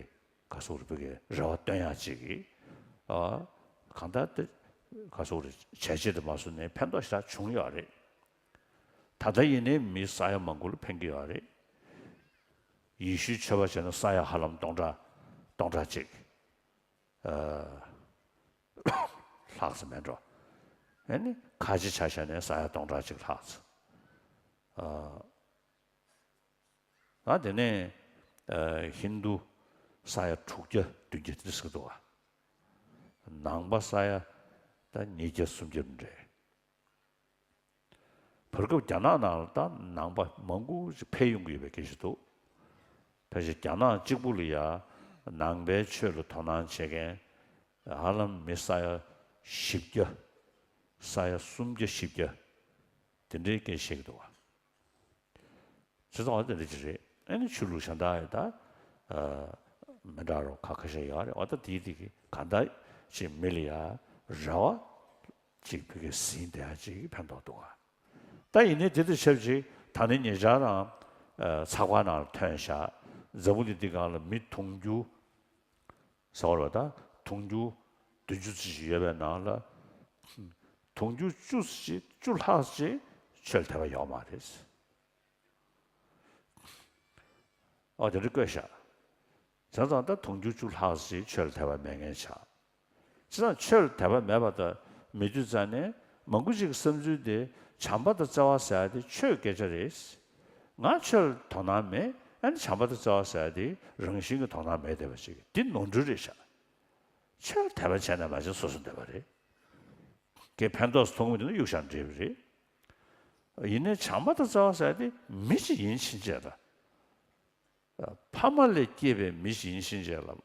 ག་སོག་རེད་པ་གི་རེ་བ་བཏོན་ཡག་ཅིག་གིས་ཨ་གང་ལྟར་དེ་ག་སོག་རེད་བྱས་རྗེས་དེ་མ་སོང་ནས་ཕན་ཐོགས་ཞེ་དྲག་བྱུང་ཡོད་རེད། ད་ལྟ་ཡིན་ནའི་མི་ས་ཡ་མང་པོ་ལ་ཕན་གྱི་ཡོད་རེད། ཡེ་ཤུའི་ཆོས་པ་བྱས་ན་ས་ཡ་ཧ་ལམ་སྟོང་ཕྲག་སྟོང་ཕྲག་གཅིག་ཨ་ལྷག་ཙམ་མེད་འགྲོ། ཨ་ནི་ཁ་ཆེ་ཆ་བཞག་ནས་ས་ཡ་སྟོང་ཕྲག་གཅིག་ལྷག་ཙམ་ཨ། ཨ་དེ་ནས་ཨ་ཧིན་རྡུ་ས་ཡ་དྲུག་བརྒྱ་བདུན་བརྒྱ་དེ་ཟེར་གི་འདུག་བ། ནང་པ་ས་ཡ་ད་ཉིས་བརྒྱ་སུམ་བརྒྱ་རེད། བར་སྐབས་རྒྱ་ནག་ནང་ལ་ད་ནང་པ་མང་པོ་ཞིག་འཕེལ་ཡོང་གི་ཡོད་པའི་སྐད་ཆ་འདུག་ཕལ་ཆེར་རྒྱ་ནག་གཅིག་པུ་ལ་ཡ་ནང་པའི་ཆོས་ལ་དོ་སྣང་བྱེད་མཁན་ཧ་ལམ་མི་ས་ཡ་བཞི་བརྒྱ་ས་ཡ་སུམ་བརྒྱ་བཞི་བརྒྱ་དེ་འདྲའི་སྐད་ཆ་བཤད་ཀྱི་འདུག་བ། སྤྱི་ཚོགས་དེ་འདྲ་ཅིག་རེད། ཨ་ནི་ཆོས་ལུགས་གཞན་དག་ཡང་ད་མི་འདྲ་རོ་ཁ་ཁ་ཤས་ཡོད་རེད། འོ་ད་དེའི་དེ་གི་གང་ལྟར་ཅིག་མི་ལ་ཡ་རེ་བ་ཅིག་ཕ་གི་ཟིན་བསྡད་ཡ་ཅིག་ཕན་ཐོགས་འདུག་ག་ད་ཡིན་ནའི་དེ་དང་ཆབས་ཅིག་ད་ནི་ཉེ་ཆར་རང་ཚགས་པར་ནང་ལ་ཐོན་ཤག་འཛམ་བུ་གླིང་འདི་སྒང་ལ་མི་དུང་ཕྱུར་ཟེར་བ་རེད་པ། ད་དུང་ཕྱུར་བདུན་ཅུ་ཙམ་ཞིག་ཡོད་པའི་ནང་ལ་དུང་ཕྱུར་བཅུ་ཙམ་ཅིག་བཅུ་ལྷག་ཙམ་ཅིག་ཆོས་ལ་དད་པ་ཡོད་མ་རེད། ཨོ་དེ་འདྲ་བཀོད་ཤག་བྱས་ཙང་ད་དུང་ཕྱུར་བཅུ་ལྷག་ཙམ་ཆོས་ལ་དད་པ་མེད་མཁན་ཆགས། བྱས་ཙང་ཆོས་ལ་དད་པ་མེད་པ་དང་མེད་དུས་ཙང་ནས་མང་པོ་ཅིག་གི་བསམ་ཚུལ་དེ་བྱམས་པ་དང་བརྩེ་བ་ཟེར་ཡ་དེ་ཆོས་སྐད་ཆ་རེད། ང་ཆོས་ལ་དོ་སྣང་མེད། ཨ་ནི་བྱམས་པ་དང་བརྩེ་བ་ཟེར་ཡ་དེ་རང་བཞིན་གྱི་དོ་སྣང་མེད་བསྡད་པ་ཅིག་འདི་ནོར་འཁྲུལ་རེད་ཤག་ཆོས་ལ་དད་པ་བྱས་ན་མ་བྱས་སོ་སོ་འདོད་པ་རེད། གས་ཕན་ཐོགས་སུ་མཐོང་མི་འདུག་ན་གཡུག་བཞག་འགྲིག་པ་རེད། ཡིན་ནའི་བྱམས་པ་དང་བརྩེ་བ་ཟེར་ཡ་དེ་མི་ཞིག་ཡིན་ཕྱིན་ཆད་ལ། ཕ་མ་ལས་སྐྱེས་པའི་མི་ཞིག་ཡིན་ཕྱིན་ཆད་ལ།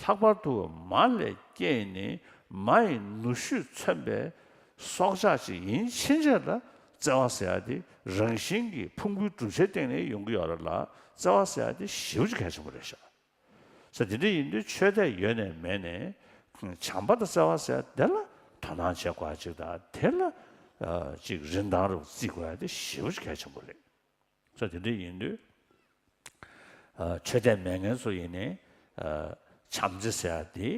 ལྷག་པར་དུ་མ་ལས་སྐྱེས་ནས་མ་ཡི་ནུ་ཞོས་མཚོན་པའི་སྲོག་ཆགས་ཤིག་ཡིན་ཕྱིན་ཆད་ལ་བརྩེ་བ་ཟེར་ཡ་དེ་རང་བཞིན་གྱིས་ཕུང་པོའི་གྲུབ་ཆའི་སྟེང་ནས་ཡོང་གི་ཡོད་རེད་ལ། བརྩེ་བ་ཟེར་ཡ་དེ་ཞེ་པོ་ཅིག་གལ་ཆེན་པོ་རེད་ཤག་ས་དེ་འདྲ་ཡིན་དུས་ཆོས་དད་ཡོད་ནས་མེད་ནས་བྱམས་པ་དང་བརྩེ་བ་ཟེར་དེ་ལ་དོ་སྣང་བྱེད་དགོས་ཅིག་དང་དེ་ལ་ཨ་ཅིག་རིན་ཐང་རུ་བརྩི་དགོས་ཡ་དེ་ཞེ་པོ་ཅིག་གལ་ཆེན་པོ་རེད། ས་དེ་འདྲ་ཡིན་དུས་ཨ་ཆོས་དད་མེད་མཁན་ཚོ་ཡིན་ནའི་ཨ་བྱམས་བརྩེ་ཟེར་ཡ་དེ་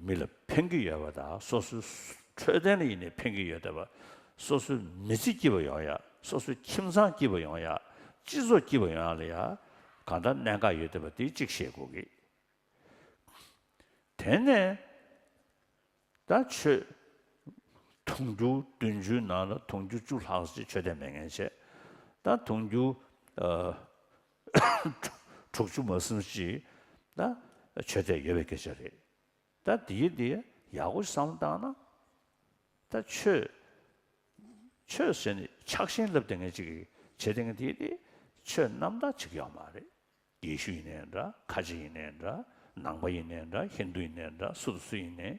མི་ལ་ཕན་གྱི་ཡོད་པ་དང་སོ་སོའི་འཕྲོད་བསྟེན་ལ་ཡིན་ནའི་ཕན་གྱི་ཡོད་བསྡད་པ། སོ་སོའི་མི་ཚེ་སྐྱིད་པ་ཡོང་ཡ། སོ་སོའི་ཁྱིམ་ཚང་སྐྱིད་པ་ཡོང་ཡ། སྤྱི་ཚོགས་སྐྱིད་པ་ཡོང་ཡ་ལ་ཡ་གང་ལྟར་གནད་འགག་ཡོད་བསྡད་པ་དེ་གཅིག་ཤེས་དགོས་ཀྱི། དེ་ནས་ད་ཆོས་དུང་ཕྱུར་བདུན་ཅུའི་ནང་ལ་དུང་ཕྱུར་བཅུ་ལྷག་ཅིག་ཆོས་དད་མེད་མཁན་བྱས། ད་དུང་ཕྱུར་ཨ་དྲུག་ཅུ་མ་ཟིན་ཅིག་ད་ཆོས་དད་ཡོད་པའི་སྐད་ཆ་རེད། ད་དེའི་དེ་ཡག་པོ་བསམ་བློ་བཏང་ན། ད་ཆོས་ཆོས་ཟེར་ནས་ཆགས་ཞེན་ལབ་བསྡད་མཁན་ཅིག་བྱེད་བསྡད་མཁན་དེ་དེ་ཆོས་རྣམ་དག་ཅིག་ཡོད་མ་རེད། ཡེ་ཤུ་ཡིན་ནའི་འདྲ། ཁ་ཆེ་ཡིན་ནའི་འདྲ། ནང་པ་ཡིན་ནའི་འདྲ། ཧིན་རྡུ་ཡིན་ནའི་འདྲ། སུ་དང་སུ་ཡིན་ནའི།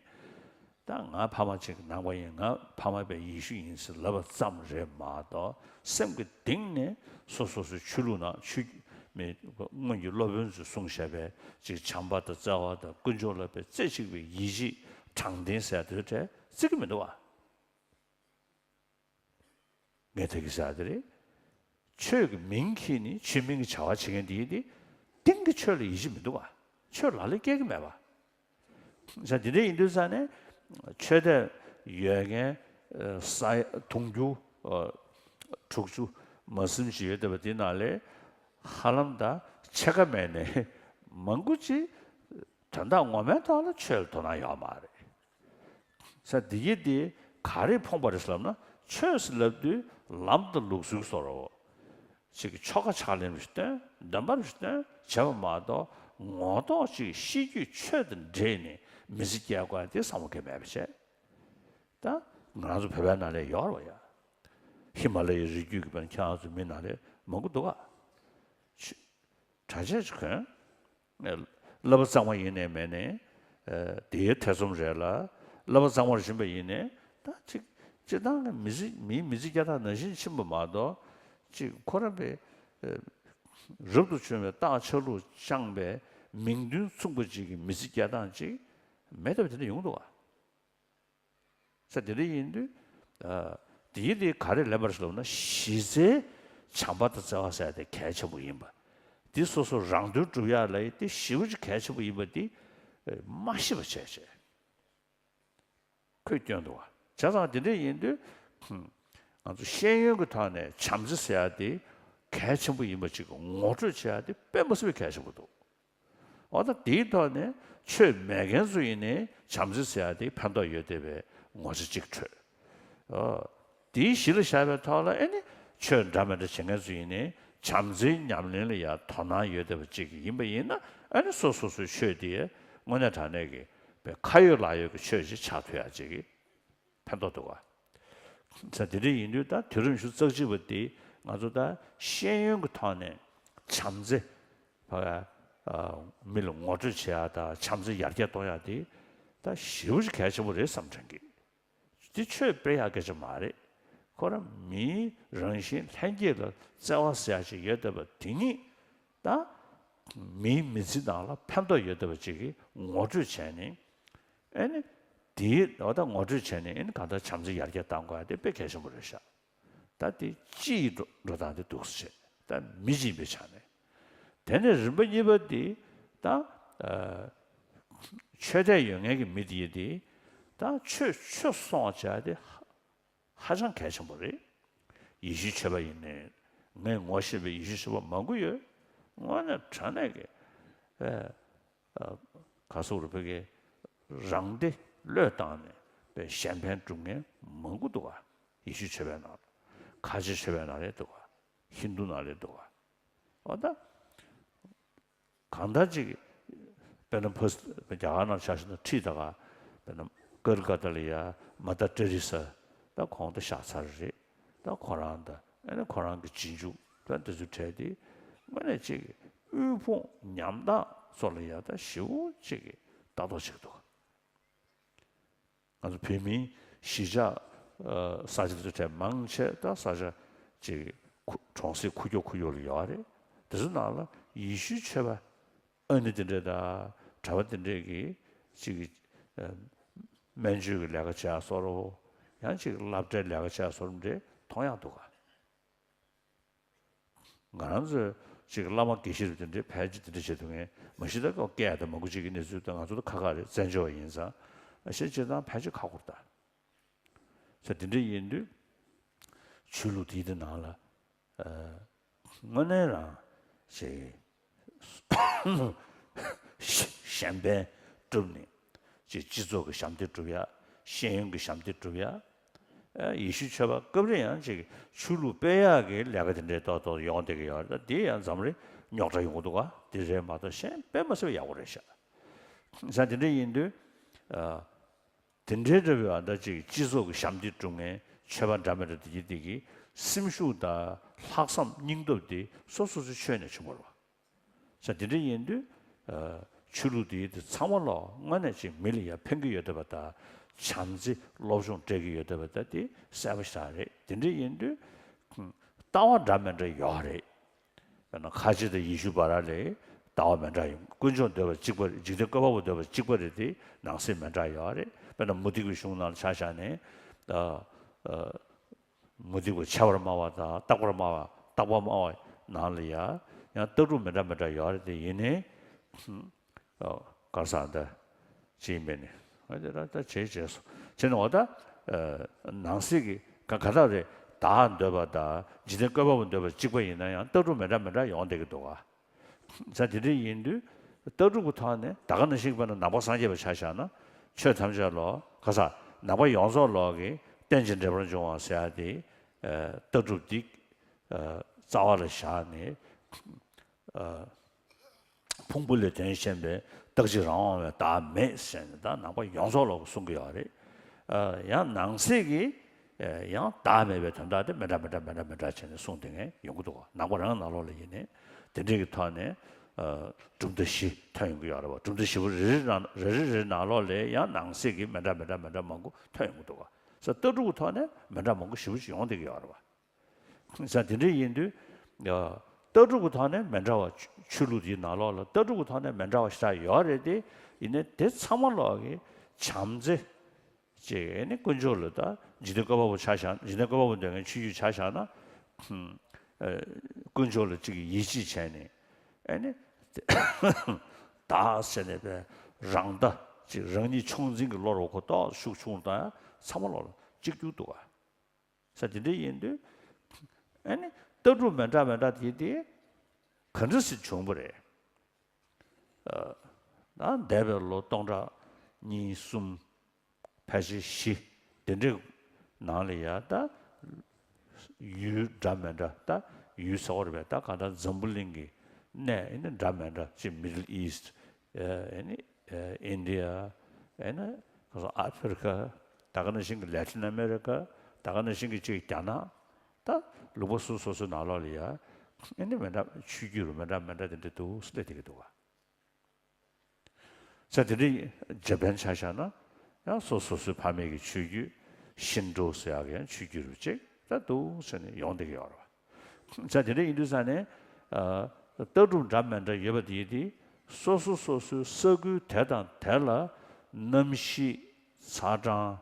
ད་ང་ཕ་མ་ཅིག་ནང་པ་ཡིན། ང་ཕ་མ་པས་ཡེ་ཤུ་ཡིན་ཟེར་ལབ་པ་ཙམ་རེད་མ་གཏོགས་སེམས་ཀྱི་གཏིང་ནས་སོ་སོ་སོའི་ཆོས་ལུགས་ནང་ཆོས་མི་སྔོན་གྱི་སློབ་དཔོན་ཚོས་གསུངས་བཞག་པའི་ཅིག་བྱམས་པ་དང་བརྩེ་བ་དང་ཀུན་སྦྱོར་ལ་དཔེ་རྩེ་གཅིག་པའི་ཡིད་ཆེས་དྲང་བདེན་ཟེར་ཡ་དེ་འདྲ་བརྩི་གི་མི་འདུག་བ། ངས་དེ་གི་ཟེར་དེ་རེད། ཆོས་ཀྱི་མིང་ཁྱེར་ནས་ཆོས་མིང་གི་བྱ་བ་བྱེད་མཁན་དེ་ཡིན་ཏེ། གཏིང་གི་ཆོས་ལ་ཡིད་ཆེས་མི་འདུག་བ། ཆོས་ལག་ལེན་སྐྱེལ་གི་མེད་པ། ཟེར་དེ་འདྲ་ཡིན་དུས་ཙང་ནས་ཆོས་དད་ཡོད་མཁན་ས་ཡ་དུང་ཕྱུར་དྲུག་ཅུ་མ་ཟིན་ཅིག་ཡོད་བསྡད་པ་དེ་ནང་ལས་ཧ་ལམ་ད་ཕྱེད་ཀ་མེད་ནས་མང་པོ་ཅིག་དོན་དག་ངོ་མའི་ཐོག་ལ་ཆོས་ལ་དོ་སྣང་ཡོད་མ་རེད། ས་འདི་གི་འདི་ག་རེ་ཕོངས་པ་རེད་ལབ་ན། ཆོས་ཟེར་ལབ་དུས་ལམ་དང་ལུགས་སྲོལ་བཟོ་འདྲ་བོ། ཅིག་ཆོ་ག་ཕྱག་ལེན་རུ་སྟོན། འདོན་པ་རུ་སྟོན་བྱས་པ་མ་གཏོགས། ངོ་ཐོག་ཅིག་ཤེས་རྒྱུད་ཆོས་དང་འབྲེལ་ནས་མི་ཚེ་སྐྱེལ་དགོས་དེ་བསམ་བློ་གང་མེད་པ་བྱས། ད་ང་རང་ཚོ་བོད་པའི་ནང་ལ་ཡོད་རེད་བ་ཡ། ཧི་མ་ལ་ཡའི་རི་རྒྱུད་ཀྱི་བར་ཁྱེད་རང་ཚོ་མི་ནང་ལ་མང་པོ་འདུག་ག་ཆུ་གྲྭ་ཆས་ཅིག་གོན། བསླབ་པ་གཙང་མ་ཡིན་ནའི་མེད་ནའི། དེའི་ཐེ་ཚོམ་རེད་ལ། བསླབ་པ་གཙང་མར་ཕྱིན་པ་ཡིན་ནའི། ད་ཅིག་སྤྱིར་བཏང་གི་མི་ཚེ། མིའི་མི་ཚེ་སྐྱེལ་སྟངས་ནང་བཞིན་ཕྱིན་པ་མ་གཏོགས། ཅིག་ཁོ་རང་པའི་རབ་ཏུ་བྱུང་བའི་རྟགས་ཆ་ལུགས་བཅངས་པའི་མིང་དོན་མཚུངས་པ་ཅིག་གི་མི་ཚེ་སྐྱེལ་སྟངས་ཅིག་མེད་ཐབས་དེ་འདྲ་ཡོང་འདུག་ག་ས་དེ་འདྲ་ཡིན་དུས། ཨ། དེའི་དེ་ག་རེ་ལབ་པ་རེད་ལབ་ན། གཞི་རྩའི་བྱམས་པ་དང་བརྩེ་བ་ཟེར་དེ་གལ་ཆེན་པོ་ཡིན་པ། དེ་སོ་སོ་རང་དོན་སྒྲུབ་ཡག་ལ་དེ་ཞེ་པོ་ཅིག་གལ་ཆེན་པོ་ཡིན་པ་དེ་མ་ཤེས་པ་བྱས་བྱས། ཁོས་སྐྱོན་འདུག་བ། བྱས་ཙང་དེ་འདྲ་ཡིན་དུས། ང་ཚོ་ཤེས་ཡོན་གྱི་ཐོག་ནས་བྱམས་བརྩེ་ཟེར་ཡག་དེ་གལ་ཆེན་པོ་ཡིན་པ་ཅིག་ངོ་སྤྲོད་བྱེད་ཡག་དེ་དཔེ་མ་སྲིད་པའི་གལ་ཆེན་པོ་འདུག་འོ་ད་དེའི་ཐོག་ནས་ཆོས་མེད་མཁན་ཚོ་ཡིན་ནའི་བྱམས་བརྩེ་ཟེར་ཡག་དེ་ཕན་ཐོགས་ཡོད་བསྡད་པའི་ངོ་ཚ་གཅིག་འཕྲོད། ཨོ། དེའི་གཞི་ལ་བཞག་པའི་ཐོག་ལ་ཨེ་ནི་ཆོས་འདྲ་མི་འདྲ་བྱེད་མཁན་ཚོ་ཡིན་ནའི་བྱམས་བརྩེའི་ཉམས་ལེན་ལ་ཡང་དོ་སྣང་ཡོད་བསྡད་པ་གཅིག་ཡིན་པ་ཡིན་ན། ཨེ་ནི་སོ་སོ་སོའི་ཆོས་དེ་དངོས་གནས་དྲང་གནས་ཀྱི་པའི་ཁ་ཡོད་ལག་ཡོད་ཀྱི་ཆོས་ཅིག་ཆགས་ཐུབ་ཡག་ཅིག་གི་ཕན་ཐོགས་འདུག་ག་ས་དེ་འདྲ་ཡིན་དུས་ད་དུས་རབས་ཉི་ཤུ་རྩ་གཅིག་པ་དེ་ང་ཚོ་ད་ཤེས་ཡོན་གྱི་ཐོག་ནས་བྱམས་བརྩེ་ཕ་ག་ཨ་མི་ལ་ངོ་སྤྲོད་བྱེད་ཡག་དང་བྱམས་བརྩེ་ཡར་རྒྱས་གཏོང་ཡག་དེ་ད་ཞེ་པོ་ཅིག་གལ་ཆེན་པོ་རེད་བསམ་དྲན་གི་དེ་ཆོས་སྤེལ་ཡག་སྐད་ཆ་མ་རེད། ཁོ་རང་མིའི་རང་བཞིན་ལྷན་སྐྱེས་ལ་བརྩེ་བ་ཟེར་ཡག་ཅིག་ཡོད་བསྡད་པ་དེ་ཉིད་ད་མིའི་མི་ཚེ་ནང་ལ་ཕན་ཐོགས་ཡོད་བསྡད་པ་ཅིག་གི་ངོ་སྤྲོད་བྱས་ནས། ཨེ་ནི་དེའི་འོ་ད་ངོ་སྤྲོད་བྱས་ནས་ཨེ་ནི་གང་ལྟར་བྱམས་བརྩེ་ཡར་རྒྱས་གཏང་དགོས་ཡག་དེ་དཔེ་གལ་ཆེན་པོ་རེད་ཤག་ད་དེ་སྤྱི་ཡི་འགྲོ་འགྲོ་སྟངས་དེ་འདུག་སེ་བྱས། ད་མི་གཅིག་ཡིན་པའི་ཆ་ནས། དེ་ནས་རིམ་པ་གཉིས་པ་དེ་ད་ཨ་ཆོས་དད་ཡོད་མཁན་གྱི་མི་དེ་དེ་ད་ཆོས་ཆོས་སོང་བྱས་དེ་ཧ་ཧ་ཅང་གལ་ཆེན་པོ་རེད། ཡེ་ཤུའི་ཆོས་པ་ཡིན་ནའི། ངས་ངོ་ཤེས་པའི་ཡེ་ཤུའི་ཆོས་པ་མང་པོ་ཡོད། དངོས་གནས་དྲང་གནས་ཀྱི་ཨ་ཨ་ག་སོག་རུ་བོད་ཀྱི་རང་སྡེ་བློས་བཏང་ནས་པའི་གཞན་ཕན་སྒྲུབ་མཁན་མང་པོ་འདུག་ག་ཡེ་ཤུའི་ཆོས་པའི་ནང་ལ། ཁ་ཆེ་ཆོས་པའི་ནང་ལ་འདུག་ག་ཧིན་རྡུ་ནང་ལ་འདུག་ག་འོ་ད་གང་ལྟར་ཅིག་དཔེར་ན་ཕ་རྒྱ་གར་ནང་ཆ་བཞག་ན་ཁྲིད་ད་ག་དཔེར་ན་ཀལ་ཀ་ཏ་ལ་ཡ་མ་ཏ་ཏྲེ་རི་ས་ད་ཁོང་ད་ཤག་ཚར་རེད། ད་ཁོ་རང་ད་ཨ་ནི་ཁོ་རང་གི་རྗེས་འཇུག་ད་འདི་ཚོ་གྲས་དེ་དངོས་གནས་ཅིག་དབུལ་ཕོངས་ཉམ་ཐག་ཚོ་ལ་ཡ་ད་ཞེ་པོ་ཅིག་ལྟ་རྟོག་བྱེད་ཀྱི་འདུག་ང་ཚོ་བོད་མིའི་གཞིས་ཆགས་ས་ཆ་དེ་ཚོ་གྲས་མང་ཆེ་ད་ས་ཆ་ཅིག་ཁུ་གྲོང་གསེབ་ཁུག་ཀྱོག་ཁུག་ཀྱོག་ལ་ཡོད་རེད། དེ་ཚོ་ནང་ལ་ཡེ་ཤུའི་ཆོས་པ་ཨ་ནི་དེ་འདྲས་དང་གྲྭ་པ་དེ་འདྲས་ཀྱིས་ཅིག་གི་སྨན་བཅོས་ཀྱི་ལས་ཀ་བྱས་སོ་རོ། ཡང་ཅིག་སློབ་གྲྭའི་ལས་ཀ་བྱས་སོ་རོ་འདྲས་མཐོང་ཡག་འདུག་ག་ང་རང་ཚོས་ཅིག་བླ་མ་དགེ་བཤེས་རབ་དེ་འདྲའི་ཕལ་ཆེར་དེ་འདྲ་བྱེད་ཐུབ་མཁན་མ་གཞི་ད་སྐད་ཡག་དང་མང་པོ་ཅིག་གི་གནས་ཚུལ་དང་ང་ཚོ་ད་ཁ་ཁ་རེད། བཙན་བྱོལ་བ་ཡིན་ཙང་ཨ་ཤེས་བྱེད་སྟངས་ཕལ་ཆེར་ཁག་པོ་རེད་ད། ས་དེ་འདྲ་ཡིན་དུས་ཆོས་ལུགས་དེའི་དེ་ནང་ལ་དངོས་གནས་རང་ཅིག་གཞན་ཕན་བསྒྲུབས་ནས་ཅིག་སྤྱི་ཚོགས་ཀྱི་ཞབས་འདེགས་སྒྲུབ་ཡག་ཤེས་ཡོན་གྱི་ཞབས་འདེགས་སྒྲུབ་ཡག་ཡེ་ཤུ་ཆོས་པ་སྐབས་རེ་ཡང་ཅིག་ཆོས་ལུགས་སྤེལ་ཡག་གི་ལས་ཀ་དེ་འདྲའི་ཏོག་ཏོག་ཡོང་བསྡད་ཀྱི་ཡོད་རེད། ད་དེ་ཡང་འཛམ་རེ་རྙོག་དྲ་ཡོང་གི་འདུག་ག་དེ་རེད་མ་གཏོགས་གཞན་དཔེ་མ་སྲིད་པ་ཡག་པོ་རེད་ཤག་ས་དེ་འདྲ་ཡིན་དུས་དེ་འདྲའི་འདྲ་བའི་ཨ་ད་ཅིག་སྤྱི་ཚོགས་ཀྱི་ཞབས་འདེགས་སྒྲུབ་མཁན་ཆོས་པ་འདྲ་མི་འདྲ་དེ་གྱི་དེ་གི་སེམས་ཤུགས་དང་ལྷག་བསམ་སྙིང་སྟོབས་དེ་སོ་སོ་སོའི་ཆོས་ནས་བྱུང་བ་རེད་བ། ས་དེ་འདྲ་ཡིན་དུས་ཆོས་ལུགས་དེ་དེ་ཚང་མ་ལོ་དངོས་གནས་ཅིག་མི་ལ་ཡ་ཕན་གྱི་ཡོད་བསྡད་པ་དང་བྱམས་བརྩེ་སློབ་སྦྱོང་སྤྲད་ཀྱི་ཡོད་བསྡད་པ་ད་དེ་གསལ་པོ་ཞེ་དྲག་རེད། དེ་འདྲ་ཡིན་དུས་ལྟ་བ་འདྲ་མི་འདྲ་ཡོད་རེད། དཔེར་ན་ཁ་ཆེ་དང་ཡེ་ཤུ་བར་ལ་ལྟ་བ་མི་འདྲ་ཡོད། དཀོན་མཆོག་འདོད་པ་གཅིག་པ་རེད། འཇིག་རྟེན་བཀོད་པ་པོ་འདོད་པ་གཅིག་པ་རེད་དེ་ནང་གསེས་མི་འདྲ་ཡོད་རེད། དཔེར་ན་མུ་སྟེགས་པའི་གཞུང་ནང་ལ་ཆ་བཞག་ནས་མུ་སྟེགས་པ་ཆེ་བར་སྨྲ་བ་དང་རྟག་པར་སྨྲ་བ་རྟག་པར་སྨྲ་བ་ནང་ལ་ཡ་ཡང་ལྟ་གྲུབ་མི་འདྲ་མི་འདྲ་ཡོད་རེད་དེ་ཡིན་ནའི། གར་ས་འདི་ཅིག་མེད་ནི་ཨ་དེ་ལ་ད་བྱེད་བྱས་སོ་བྱས་ནས་འོ་ད་ནང་གསེས་ཀྱི་ག་ག་ད་རེད། བདག་འདོད་པ་དང་འཇིག་རྟེན་བཀོད་པ་པོ་འདོད་པ་གཅིག་པ་ཡིན་ན་ཡང་ལྟ་གྲུབ་མི་འདྲ་མི་འདྲ་ཡོང་བསྡད་ཀྱི་འདུག་ག་ས་དེ་འདྲ་ཡིན་དུས་ལྟ་གྲུབ་ཀྱི་ཐོག་ནས་ད་ག་ནང་བཞིན་དཔེར་ན་ནང་པ་སངས་རྒྱས་པ་ཆ་བཞག་ན་ཆོས་ཐམས་ཅད་ལོ་ག་ས་ནང་པ་ཡོངས་རྫོགས་ལོ་གི་རྟེན་ཅིང་འབྲེལ་པར་འབྱུང་བ་ཟེར་ཡ་དེ་ལྟ་གྲུབ་འདི། རྩ་བ་ལ་བཞག་ནས། ཨ། ཕུང་པོ་ལས་དོན་གཞན་པའི་རྟག་གཅིག་རང་དབང་བའི་བདག་མེད་ཟེར་ནས་ད་ནང་པ་ཡོངས་རྫོགས་ལ་གསུང་གི་ཡོད་རེད། ཨ། ཡང་ནང་གསེས་ཀྱི་ཨ། ཡང་བདག་མེད་པའི་དོན་དག་དེ་མི་འདྲ་མི་འདྲ་མི་འདྲ་མི་འདྲ་བྱས་ནས་གསུངས་བསྡད་མཁན་ཡོང་གི་འདུག་ནང་པ་རང་ནང་ལོགས་ལ་ཡིན་ནའི་དེ་འདྲའི་གི་ཐོག་ནས། ཨ། གྲུབ་མཐའ་བཞི་ཐོན་ཡོང་གི་ཡོད་རེད་བ། གྲུབ་མཐའ་བཞི་པོ་རེ་རེ་ནང་རེ་རེ་རེ་ནང་ལོགས་ལ་ཡང་ནང་གསེས་ཀྱི་མི་འདྲ་མི་འདྲ་མི་འདྲ་མང་པོ་ཐོན་ཡོང་གི་འདུག་བ། ས་ལྟ་གྲུབ་ཀྱི་ཐོག་ནས་མི་འདྲ་མང་པོ་ཞེ་པོ་ཅིག་ཡོང་བསྡད་ཀྱི་ཡོད་རེད་བ། ས་དེ་འདྲ་ཡིན་དུས། ཨ། ལྟ་གྲུབ་ཀྱི་ཐོག་ནས་མི་འདྲ་བ་ཆོས་ཆོས་ལུགས་དེའི་ནང་ལོགས་ལ་ལྟ་གྲུབ་ཀྱི་ཐོག་ནས་མི་འདྲ་བ་ཞེ་དྲག་ཡོད་རེད་དེ། ཡིན་ནའི་དེ་ཚང་མ་ལོག་གི་བྱམས་བརྩེ་ཅིག་ཨེ་ནི་དཀོན་མཆོག་ལ་ད་འཇིག་རྟེན་བཀོད་པ་པོ་ཆ་བཞག་འཇིག་རྟེན་བཀོད་པ་པོ་འདོད་མཁན་ཆོས་བརྒྱུད་ཆ་བཞག་ན། ཨ། དཀོན་མཆོག་ལ་ཅིག་ཡིད་ཆེས་བྱས་ནས་ཨེ་ནི་བདག་ཟེར་ནས་པའི་རང་ལྟ་ཅིག་རང་ཉིད་ཆུང་འཛིན་གྱི་བློ་རུ་ཁོ་ཏོག་ཤུགས་ཆུང་དང་ཚང་མ་ལོག་ལ་གཅིག་གྱུར་འདུག་བ། ས་དེ་འདྲ་ཡིན་དུས། ཨ་ནི་ལྟ་གྲུབ་མི་འདྲ་མི་འདྲ་དེ་དེ་ག་འདྲ་སེ་བྱུང་བ་རེད། ཨ། ད་འདས་པའི་ལོ་སྟོང་ཕྲག་གཉིས་གསུམ་ཕལ་ཆེར་བཞི་དེ་འདྲའི་ནང་ལ་ཡ་ད་ཡུལ་འདྲ་མི་འདྲ། ད་ཡུལ་ཟེར་བ་རེད་པས། ད་གང་ལྟར་འཛམ་བུ་གླིང་གི་གནས་ཨ་ནི་འདྲ་མི་འདྲ་ཅིག Middle East། ཨ་ནི་ཨ། India། ཨ་ནི་ག་ཚོད་Africa། ད་ག་ནང་བཞིན་གྱི་Latin America། ད་ག་ནང་བཞིན་གྱི་ཅིག་རྒྱ་ནག། ད་ལུང་པ་སོ་སོ་སོའི་ནང་ལོགས་ལ་ཡ་ཨ་ནི་མི་འདྲ་ཆོས་བརྒྱུད་རུ་མི་འདྲ་མི་འདྲ་དེ་འདྲ་འདུག་སེ་སླེབས་བསྡད་ཀྱི་འདུག་བ། ས་དེ་འདྲའི་ཇ་པན་ཆ་བཞག་ན་ཡང་སོ་སོ་སོའི་ཕ་མེས་ཀྱི་ཆོས་བརྒྱུད་ཤིན་ཀྲོའུ་ཟེར་ཡག་གི་ཡང་ཆོས་བརྒྱུད་རུ་ཅིག་ད་འདུག་ཟེར་ནས་ཡོང་བསྡད་ཀྱི་ཡོད་རེད་བ། ས་དེ་འདྲ་ཡིན་དུས་ས་ནས། ཨ། ལྟ་གྲུབ་འདྲ་མི་འདྲ་ཡོད་པ་དེ་དེ་སོ་སོ་སོ་སོའི་ས་ཁུལ་དེ་དང་དེ་ལ་གནམ་གཤིས་ཚ་གྲང་།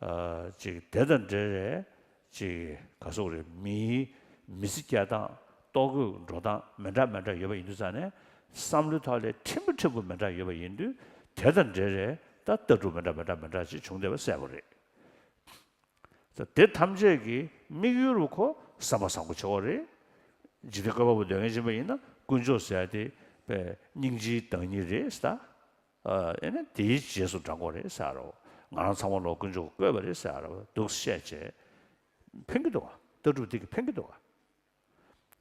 ཨ། ཅིག་དེ་དང་འབྲེལ་བའི་ཅིག་ག་ཟེར་དགོས་རེད། མིའི་མི་ཚེ་སྐྱེལ་སྟངས། ལྟོ་གོས་འགྲོ་སྟངས་མི་འདྲ་མི་འདྲ་ཡོད་པ་ཡིན་དུས་ཙང་ནས། བསམ་བློའི་ཐོག་ལས་ཕྲན་བུ་ཕྲན་བུ་མི་འདྲ་ཡོད་པ་ཡིན་དུས། དེ་དང་འབྲེལ་བའི་ད་ལྟ་གྲུབ་མི་འདྲ་མི་འདྲ་མི་འདྲ་ཅིག་བྱུང་བསྡད་པ་གསལ་པོ་རེད། ད་དེ་ཐམས་ཅད་ཀྱི་དམིགས་ཡུལ་རུ་ཁོ་བསམ་པ་བཟང་པོ་བྱེད་དགོས་རེད། འཇིག་རྟེན་བཀོད་པ་པོ་འདོད་མཁན་ཡིན་པ་ཡིན་ན་དཀོན་མཆོག་ཟེར་ཡ་དེ་པའི་སྙིང་རྗེའི་བདག་ཉིད་རེད་ཟེར། ཨ། ཨེ་ནི་དེའི་རྗེས་སུ་འབྲང་དགོས་རེད་ཟེར་རོ། ང་རང་ཚང་མ་ལོ་དཀོན་མཆོག་གིས་བཀོད་པ་རེད་ཟེར་རོ། འདུག་བཤད་བྱས། ཕན་གྱི་འདུག་ག་ལྟ་གྲུབ་དེ་གིས་ཕན་གྱི་འདུག་ག་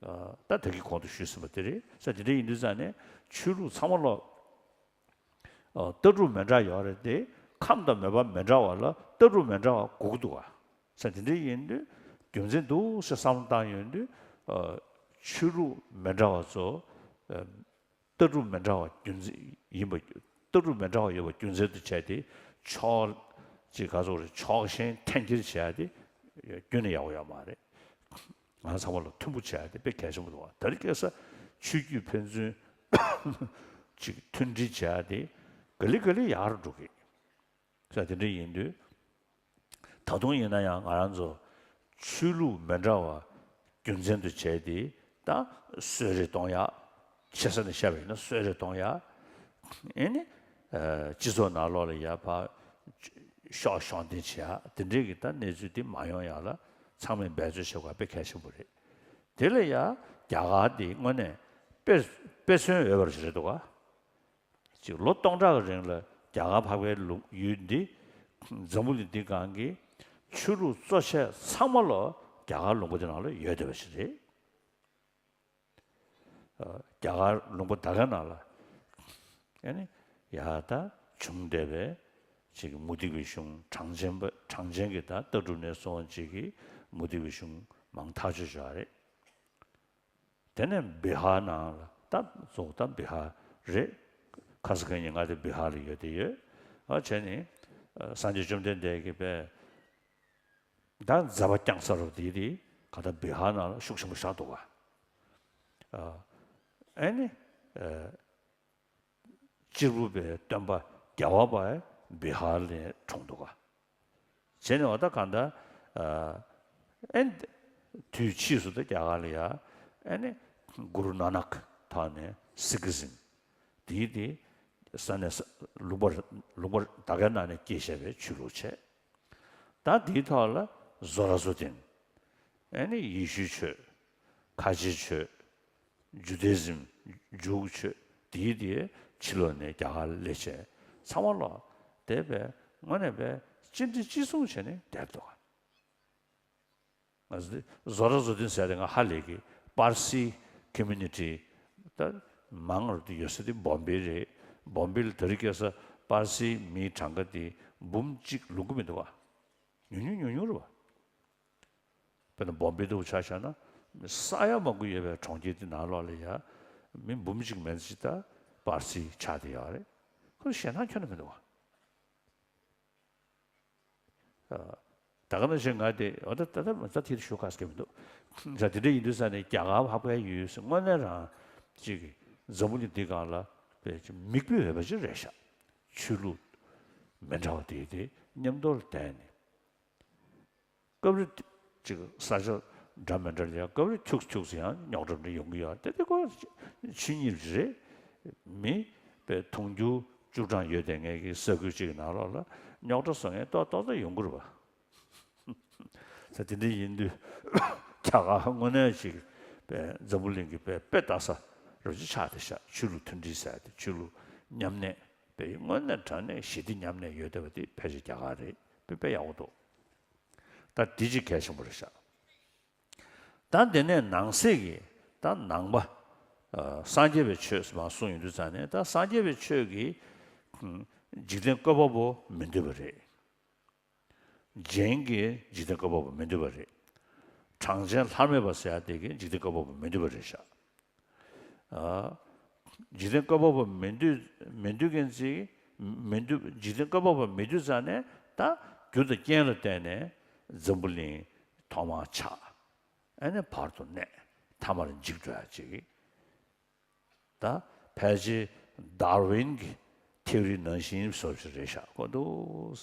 ཨ། ད་ད་གིན་གོང་དུ་ཞུས་ཟིན་པ་དེ་རེད་ཟེར། དེ་འདྲ་ཡིན་དུས་ཙང་ནས་ཆོས་ལུགས་ཚང་མ་ལོ། ཨ། ལྟ་གྲུབ་མི་འདྲ་ཡོད་རེད་དེ། ཁམས་དང་མོས་པ་མི་འདྲ་བ་ལ་ལྟ་གྲུབ་མི་འདྲ་བ་དགོས་ཀྱི་འདུག་ག་ཟེར། དེ་འདྲ་ཡིན་དུས་རྒྱུ་མཚན་འདུག་ཟེར་བསམ་བློ་བཏང་ཡོང་དུས། ཨ། ཆོས་ལུགས་མི་འདྲ་བ་ཚོ། ཨ། ལྟ་གྲུབ་མི་འདྲ་བ་རྒྱུ་མཚན་ཡིན་པ། ལྟ་གྲུབ་མི་འདྲ་བ་ཡོད་པ་རྒྱུ་མཚན་དུ་བྱས་ཏེ། ཕྱོགས་ཅིག་ག་ཟེར་དགོས་རེད། ཕྱོགས་ཞེན་འཐེན་འཁྱེར་བྱས་ཏེ་རྒྱུན་ནས་ཡག་པོ་ཡོད་མ་རེད། ང་ཚང་མ་ལ་མཐུན་པོ་བྱས་ཏེ་དཔེ་གལ་ཆེན་པོ་འདུག་བ། དེ་རིང་ཁ་སང་ཆོས་བརྒྱུད་ཕན་ཚུན་ཅིག་མཐུན་སྒྲིལ་བྱས་ཏེ་ག་ལེ་ག་ལེ་ཡག་རུ་འགྲོ་གི། ས་དེ་འདྲ་ཡིན་དུས། ད་དུང་ཡིན་ན་ཡང་ང་རང་ཚོ་ཆོས་ལུགས་མི་འདྲ་བ་རྒྱུ་མཚན་དུ་བྱས་ཏེ། ད་གསོད་རེས་གཏོང་ཡག་ཆེ་ས་ནས་བཤད་པ་ཡིན་ན་གསོད་རེས་གཏོང་ཡག་ཨེ་ནི། ཨ། སྤྱི་ཚོགས་ནང་ལོགས་ལ་ཡ་ཕར་ཤོག་ཤོག་འཐེན་བྱེད་ཡག་དེ་འདྲའི་གི་ད་གནས་ཚུལ་དེ་མ་ཡོང་ཡག་ལ་ཚང་མས་འབད་རྩོལ་བྱེད་དགོས་པ་དཔེ་གལ་ཆེན་པོ་རེད། དེ་ལ་ཡ་རྒྱ་གར་དེ་དངོས་གནས་དཔེ་དཔེ་མཚོན་ཡོད་པ་ཞིག་རེད་འདུག་ག་ཅིག་ལོ་སྟོང་ཕྲག་གི་རིང་ལ་རྒྱ་གར་འཕགས་པའི་ལུང་ཡུལ་འདི། འཛམ་བུ་གླིང་འདི་སྒང་གི་ཆོས་ལུགས་གཙོ་ཆེ་ཚང་མ་ལོ་རྒྱ་གར་ལུང་པ་འདི་ནང་ལ་ཡོད་བསྡད་པ་ཞིག་རེད། ཨ། རྒྱ་གར་ལུང་པ་ད་གའི་ནང་ལ་ཨེ་ནི་ཡ་ད་བྱུང་བསྡད་པའི་ཅིག་མུ་སྟེགས་པའི་གཞུང་། གྲངས་ཅན་པ། གྲངས་ཅན་གྱི་ད་ལྟ་གྲུབ་ནས་བཟུང་ཅིག་གི་མུ་སྟེགས་པའི་གཞུང་མང་ཐག་ཆོད་ཅིག་རེད། དེ་ནས་བི་ཧར་ནང་ལ། ད་གཙོ་བོ་ད་བི་ཧར་རེད། ཁ་སང་ཁ་ཉིན་ང་དེ་བི་ཧར་ལ་ཡོད་དེ་ཡོད། ཨ། བྱས་ནས་སངས་རྒྱས་བཅོམ་ལྡན་འདས་ཀྱིས་པས་ད་མཛད་པ་བསྐྱངས་ས་རུ་དེ་དེ་ག་ད་བི་ཧར་ནང་ལ་ཤུགས་ཆེན་པོ་བཞག་འདུག་ག་ཨ། ཨེ་ནི། ཨ། གཅེར་བུ་པའི་སྟོན་པ་རྒྱལ་བ་པ་བི་ཧར་ལ་འཁྲུངས་འདུག་ག་བྱས་ནས་འོ་ད་གང་ལྟར། ཨ། ཨེ་ནི་དུས་ཕྱིས་སུ་ད་རྒྱ་གར་ལ་ཡ་ཨེ་ནི་གུ་རུ་ནཱ་ནག་ཐོག་ནས་སིག་ཨི་ཛིམ་དེའི་དེ་ས་གནས་ལུང་པ་ལུང་པ་ད་གའི་ནང་ནས་སྐྱེས་བཞག་པའི་ཆོས་ལུགས་བྱས། ད་དེའི་ཐོག་ལ་བཟོ་ལ་བཟོ་ལྡན། ཨེ་ནི་ཡེ་ཤུའི་ཆོས། ཁ་ཆེའི་ཆོས། ཇུ་དེ་ཛིམ། ཇུའུ་ཆོས། དེའི་དེ་ཕྱི་ལོགས་ནས་རྒྱ་གར་ལ་སླེབས་བྱས་ཚང་མ་ལོ་དེ་བས་དངོས་གནས་བས་གཅིག་འདྲ་གཅིག་མཚུངས་བྱས་ནས་བསྡད་འདུག་ག་ང་ཚོ་དེ་བཟོ་ལ་བཟོ་ལྡན་ཟེར་ཏེ་ང་ཧ་ལས་ཀྱི་ པར་སིའི་ཀོ་མུ་ནི་ཊི་ད་མང་རུ་དུ་ཡོད་ས་དེ་བོམ་བེ་རེད། བོམ་བེ་ལ་དེ་རིང་ཁ་སང་པར་སིའི་མིའི་གྲངས་ཀ་དེ་འབུམ་གཅིག་ལོངས་ཀྱི་མི་འདུག་བ། ཉུང་ཉུང་ཉུང་ཉུང་རེད་བ། དཔེར་ན་བོམ་བེ་ལྟ་བུ་ཆ་བཞག་ན་ས་ཡ་མང་པོ་ཡོད་པའི་གྲོང་ཁྱེར་དེ་ནང་ལོགས་ལ་ཡ་མི་འབུམ་གཅིག་མན་ཙམ་ད་པར་སི་ཆགས་བསྡད་ཡོད་རེད། ཁོ་ཞེད་སྣང་ཁྱོན་ནས་མི་འདུག་བ། ད་ག་ནང་བཞིན་ང་དེ་འོ་ད་ད་ད་ད་དེ་ཞུ་ཁག་སྐད་མི་འདུག་ད་དེ་འདྲ་ཡིན་དུས་ས་ནས་རྒྱ་གར་ཧབ་ཁའི་ཡུལ་སུ་དངོས་གནས་རང་ཅིག་འཛམ་བུ་གླིང་འདི་སྒང་ལ་དཔེ་ཅིག་མིག་དཔེ་འོས་པ་ཅིག་རེད་ཤག་ཆོས་ལུགས་མི་འདྲ་བ་དེ་དེ་མཉམ་དུ་ལ་བསྡད་ནས། སྐབས་རེ་ཅིག་ས་ཆ་འདྲ་མི་འདྲ་ལ་ཡང་སྐབས་རེ་ཁྱུག་ཁྱུག་ཙམ་ཡང་རྙོག་དྲ་འདྲ་ཡོང་གི་ཡོད་རེད། དེ་དེ་ཁོ་ཆོས་ཉིད་རེད། མི་དཔེ་དུང་ཕྱུར་བཅུ་གྲངས་ཡོད་བསྡད་མཁན་གྱི་ས་ཁུལ་ཅིག་གི་ནང་ལོགས་ལ་རྙོག་དྲ་བཟོ་མཁན་ཏོག་ཏོག་ཙམ་ཡོང་གི་རེད་པ། ད་དེ་འདྲ་ཡིན་དུས་རྒྱ་གར་དངོས་གནས་ཅིག་དཔེ་འཛམ་བུ་གླིང་གི་དཔེ་དཔེ་ལྟ་ས་རུ་ཅིག་ཆགས་བསྡད་ཤག་ཆོས་ལུགས་མཐུན་སྒྲིལ་ཟེར་ཡ་དེ་ཆོས་ལུགས་མཉམ་གནས་དཔེ་དངོས་གནས་དྲང་གནས་ཞི་བདེ་མཉམ་གནས་ཡོད་བསྡད་པ་དེ་ཕལ་ཆེར་རྒྱ་གར་རེད། དཔེ་དཔེ་ཡག་པོ་འདུག་ད་འདི་གཅིག་གལ་ཆེན་པོ་རེད་ཤག་ད་དེ་ནས་ནང་གསེས་ཀྱི་ད་ནང་པ། ཨ། སངས་རྒྱས་པའི་ཆོས་ཟེར་མ་གསུངས་ཡོང་དུས་ཙང་ནས་ད་སངས་རྒྱས་པའི་ཆོས་ཀྱིས། ཨ། འཇིག་རྟེན་བཀོད་པ་པོ་མི་འདུལ་བ་རེད། གཞན་གྱིས་འཇིག་རྟེན་བཀོད་པ་པོ་མི་འདུལ་བ་རེད། གྲངས་ཅན་ལྷར་མེད་པ་ཟེར་ཡ་དེ་གིས་འཇིག་རྟེན་བཀོད་པ་པོ་མི་འདུལ་བ་རེད་ཤག་ཨ། འཇིག་རྟེན་བཀོད་པ་པོ་མི་འདུལ་མི་འདུལ་མཁན་ཅིག་མི་འདུལ། འཇིག་རྟེན་བཀོད་པ་པོ་མི་འདུལ་ཙང་ནས་ད་རྒྱུ་དང་རྐྱེན་ལ་བརྟེན་ནས་འཛམ་བུ་གླིང་ཐོག་མར་ཆགས། ཨ་ནི་བར་དུ་གནས། ཐ་མར་འཇིག་འགྲོ་ཡ་ཅིག་ད་ཕལ་ཆེར་ཌར་ཝིན་གྱི་ཐེའུ་རི་ནང་བཞིན་བཟོ་ཞིག་རེད་ཤག་ཁོ་འདུག་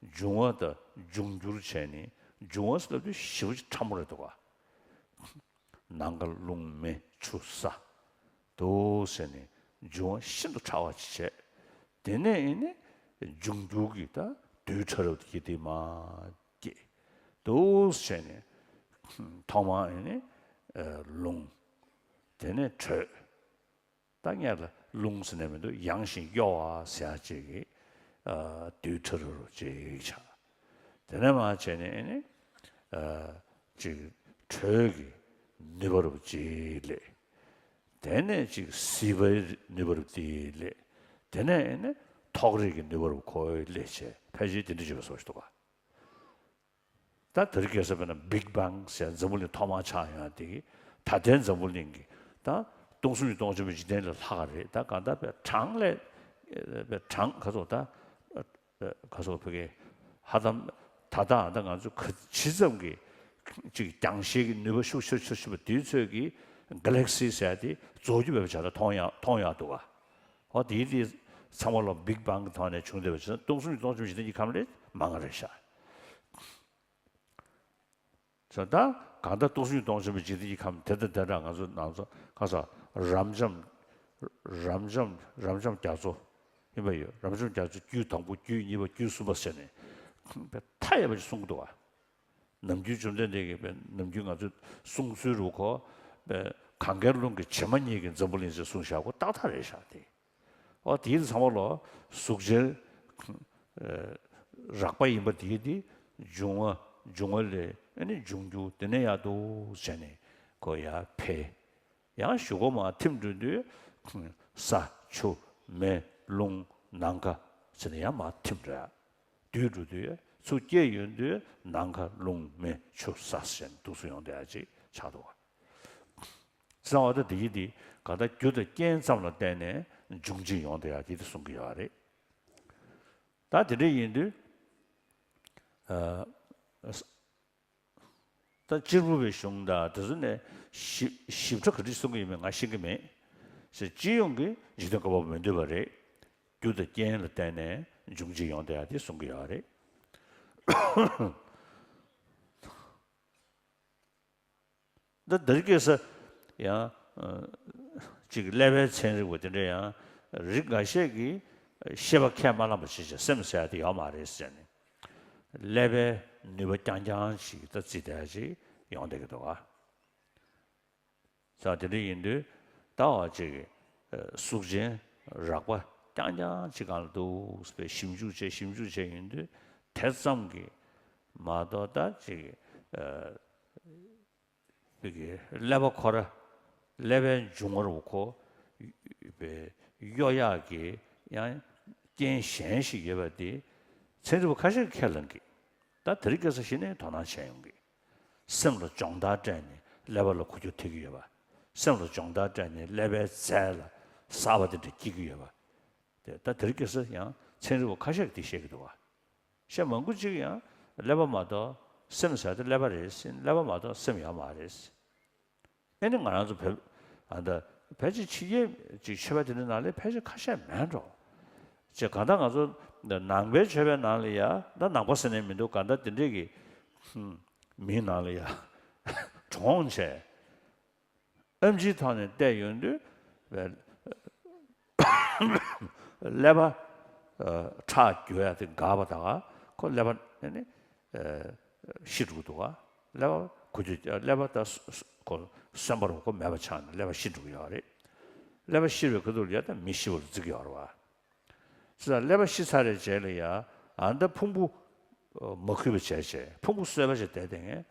འབྱུང་བ་དང་འབྱུང་འགྱུར་བྱས་ནས། འབྱུང་བ་ཟེར་ལབ་དུས་ཞེ་པོ་ཅིག་ཕྲ་མོ་རེད་འདུག་ག་ནམ་མཁའ་རླུང་མེ་ཆུ་ས་འདུག་ཟེར་ནས་འབྱུང་བ་ཤིན་ཏུ་ཕྲ་བ་ཅིག་བྱས། དེ་ནས་ཨེ་ནི་འབྱུང་འགྱུར་གྱི་ད་རྡུལ་ཕྲ་རབ་དེ་དེ་མར་སྐྱེས་འདུག་བྱས་ནས་ཐོག་མར་ཨེ་ནི་རླུང་། དེ་ནས་དྲོད། ད་སྔོན་ལ་རླུང་ཟེར་ནས་མི་འདུག་ཡང་ཞིང་གཡོ་བ་ཟེར་ཡ་ཅིག་གིས། ཨ། རྡུལ་ཕྲ་རབ་ཅིག་ཆགས། དེ་ནས་མར་བྱས་ནས་ཨེ་ནི། ཨ། ཅིག་དྲོད་ཀྱི་ནུས་པ་རབ་ཅིག་སླེབས། དེ་ནས་ཅིག་བསིལ་བའི་ནུས་པ་རབ་དེ་སླེབས། དེ་ནས་ཨེ་ནི་ཐོག་རེག་གི་ནུས་པ་རབ་ཁོ་སླེབས་བྱས་ཕལ་ཆེར་དེ་འདྲ་ཅིག་ཡོད་པ་བཟོ་ཞིག་འདུག་ག་ད་དེ་རིང་ཁ་སང་དཔེར་ན་བིག་བང་ཟེར་འཛམ་བུ་གླིང་ཐོག་མར་ཆགས་ཡོང་དེ་གིས་ད་ལྟའི་འཛམ་བུ་གླིང་གི་ད་སྟོང་གསུམ་གྱི་སྟོང་ཆེན་པོའི་འཇིག་རྟེན་ལས་ལྷག་ག་རེད། ད་གང་ལྟར་དཔེ་གྲངས་ལས་དཔེ་གྲངས་ག་ཚོད་ད་ག་ཚོད་བོད་སྐད་ཧ་ལམ་ད་ལྟ་ད་ང་ཚོ་ག་ཇི་ཙམ་གྱི་ཅིག་རྒྱང་ཤེལ་གྱི་ནུས་པ་ཤུགས་ཆེ་ཆེ་ཆེ་བ་དེའི་ཚོད་ཀྱི་གྷ་ལེག་སི་ཟེར་ཡ་དེ་རྫོགས་རྒྱུ་མེད་པ་བྱས་ད་མཐོང་ཡག་མཐོང་ཡག་འདུག་ག་འོ་དེའི་དེ་ཚང་མ་ལོ་བིག་བང་གི་ཐོག་ནས་བྱུང་བསྡད་པ་བྱས་ན་སྟོང་གསུམ་གྱི་སྟོང་ཆེན་པོའི་འཇིག་རྟེན་གྱི་ཁམས་ལས་མང་བ་རེད་ཤག་ཟེར། ད་གང་ལྟར་སྟོང་གསུམ་གྱི་སྟོང་ཆེན་པོའི་འཇིག་རྟེན་གྱི་ཁམས་དེ་དང་དེ་འདྲ་ང་ཚོ་ནང་ཚོ་ཁ་ས་རབ་འབྱམས། རབ་འབྱམས་རབ་འབྱམས་རྒྱ་མཚོ་ཡིན་པ་ཡོད། རབ་འབྱམས་རྒྱ་མཚོ་རྒྱུད་དང་པོ་རྒྱུད་གཉིས་པ་རྒྱུད་གསུམ་པ་ཟེར་ནས་དཔེ་མཐའ་ཡས་པ་ཞིག་གསུང་གི་འདུག་བ། ནམ་རྒྱུན་བཅོམ་ལྡན་འདས་ཀྱིས་དཔེ་ནམ་རྒྱུན་ང་ཚོས་གསུང་ཚུལ་རུ་ཁོ་དཔེ་གངྒཱའི་ཀླུང་གི་བྱེ་མ་སྙེད་ཀྱི་འཛམ་བུ་གླིང་ཟེར་གསུངས་བཞག་ཁོ་ཏག་ཏག་རེད་ཤག་དེ། འོ་དེའི་ཚང་མ་ལོ་གཟུགས་ཅན་རགས་པ་ཡིན་པ་དེའི་དེ་འབྱུང་བ་འབྱུང་བ་ལས་ཨ་ནི་འབྱུང་འགྱུར་དེ་ནས་ཡར་འདུག་བྱས་ནས་ཁོ་ཡར་འཕེལ། ཡང་གཞུག་གུ་མར་ཐིམ་འགྲོ་དུས་ས་ཆུ་མེ་རླུང་ནམ་མཁའ་ཟེར་ནས་ཡང་མར་ཐིམ་འགྲོ་ཡ། རྡུལ་འགྲོ་དུས་ཚུར་སྐྱེས་ཡོང་དུས་ནམ་མཁའ་རླུང་མེ་ཆུ་ས་ཟེར་ནས་འདུག་སེ་ཡོང་བསྡད་ཡ་ཅིག་ཆགས་འདུག་བ། གསང་བ་ད་དེ་ཡི་དེ་ག་ད་རྒྱུ་དང་རྐྱེན་ཙམ་ལ་བརྟེན་ནས་འབྱུང་བྱེད་ཡོང་བསྡད་ཡ་དེ་དེ་གསུང་གི་ཡོད་རེད། ད་དེ་འདྲ་ཡིན་དུས། ཨ། ད་གཅེར་བུ་པའི་གཞུང་དང་དེ་ཚོ་ནས་ཞིབ་ཞིབ་ཕྲ་ག་འདྲ་གསུང་གི་ཡོད་མེད་ང་ཤེས་ཀྱི་མེད། ཟེར་སྤྱི་ཡོངས་ཀྱི་འཇིག་རྟེན་བཀོད་པ་མི་འདུལ་བ་རེད། རྒྱུ་དང་རྐྱེན་ལ་བརྟེན་ནས་འབྱུང་བྱེད་ཡོང་བསྡད་ཡ་དེ་གསུང་གི་ཡོད་རེད། ད་འདིར་སྐྱེས་ས་ཡང་ཅིག་ཀླད་པའི་ཚན་རིག་པ་དེ་འདྲ་ཡང་རིགས་འགའ་ཤས་ཀྱིས་ཤེས་པ་ཁས་མ་བླངས་པ་ཞིག་བྱས་སེམས་ཟེར་ཡ་དེ་ཡོད་མ་རེད་ཟེར་ནས་ཀླད་པའི་ནུས་པ་རྐྱང་རྐྱང་ཞིག་ད་རྩིས་བསྡད་ཡ་ཅིག་ཡོང་བསྡད་ཀྱི་འདུག་ག་ས་དེ་འདྲ་ཡིན་དུས་ད་བ་ཅིག་གཟུགས་ཅན་རགས་པ་རྐྱང་རྐྱང་ཅིག་སྒང་ལ་འདུག་པའི་ཞིབ་འཇུག་བྱས་ཞིབ་འཇུག་བྱས་ཡིན་དུས་དེ་ཙམ་གྱིས་མ་གཏོགས་ད་ཅིག་པའི་གི་ཀླད་པ་ཁོ་ར། ཀླད་པའི་འབྱུང་བ་རུ་ཁོ་པའི་གཡོ་ཡག་གི་ཡང་རྐྱེན་གཞན་ཞིག་ཡོད་པ་དེ་ཚན་རིག་པ་ཁ་ཤས་ཀྱིས་ཁས་ལེན་གི། ད་དེ་རིང་ཁ་སང་གཞི་ནས་དོ་སྣང་བྱས་ཡོང་གི། སེམས་ལ་སྦྱོང་བརྡར་སྤྲད་ནས་ཀླད་པ་ལ་འགུལ་སྐྱོད་ཐེབས་ཀྱི་ཡོད་པ། སེམས་ལ་སྦྱོང་བརྡར་སྤྲད་ནས་ཀླད་པའི་རྫས་ལ་གསར་པ་དེ་འདྲ་སྐྱེ་གི་ཡོད་པ། དེ་ད་དེ་རིང་ཁ་སང་ཡང་ཚན་རིག་པ་ཁ་ཤས་ཀྱིས་དེ་བཤད་ཀྱི་འདུག་བ། གཞན་མང་པོ་ཅིག་ཡང་ཀླད་པ་མ་གཏོགས་སེམས་ཟེར་དེ་ཀླད་པ་རེད་ཟེར། ཀླད་པ་མ་གཏོགས་སེམས་ཡོད་མ་རེད་ཟེར། ཨེ་ནི་ང་རང་ཚོ་བོད་ཨ་ད་ཕལ་ཆེར་ཕྱི་རྒྱལ་ཅིག་ཆོས་པ་དེ་འདྲའི་ནང་ལ་ཕལ་ཆེར་ཁ་ཤས་མེད་འགྲོ། ཅེས་གང་ལྟར་ང་ཚོ་ནང་པའི་ཆོས་པའི་ནང་ལ་ཡ། ད་ནང་པ་ཟེར་ནས་མི་འདུག་གང་ལྟར་དེ་འདྲས་ཀྱི་ཧུམ། མིའི་ནང་ལ་ཡ་གྲོངས་བྱས། ཨེམ་ཆིའི་ཐོག་ནས་བལྟས་ཡོང་དུས་ཀླད་པ་ཁྲག་རྒྱུ་ཡ་དེ་འགག་པ་དང་ཁོ་ཀླད་པ་ནི་ཤི་འགྲོ་གི་འདུག་ག་ཀླད་པ་ཁུ་ཆུ་ཀླད་པ་ད་ཁོ་གསོན་པོ་རུ་ཁོ་མེད་པ་ཆགས་ནས་ཀླད་པ་ཤི་འགྲོ་གི་ཡོད་རེད། ཀླད་པ་ཤི་བའི་ཁ་ཐུག་ལ་ཡ་ད་མི་ཤི་བ་ལ་བརྩི་གི་ཡོད་རེད་བ། ཙི་ད་ཀླད་པ་ཤི་ཚར་རེད་བྱས་ལ་ཡ། ཨ་ད་ཕུང་པོ་མ་གུས་པ་བྱས་བྱས་ཕུང་པོ་གསོད་པ་བྱས་བསྡད་དེ་ངས།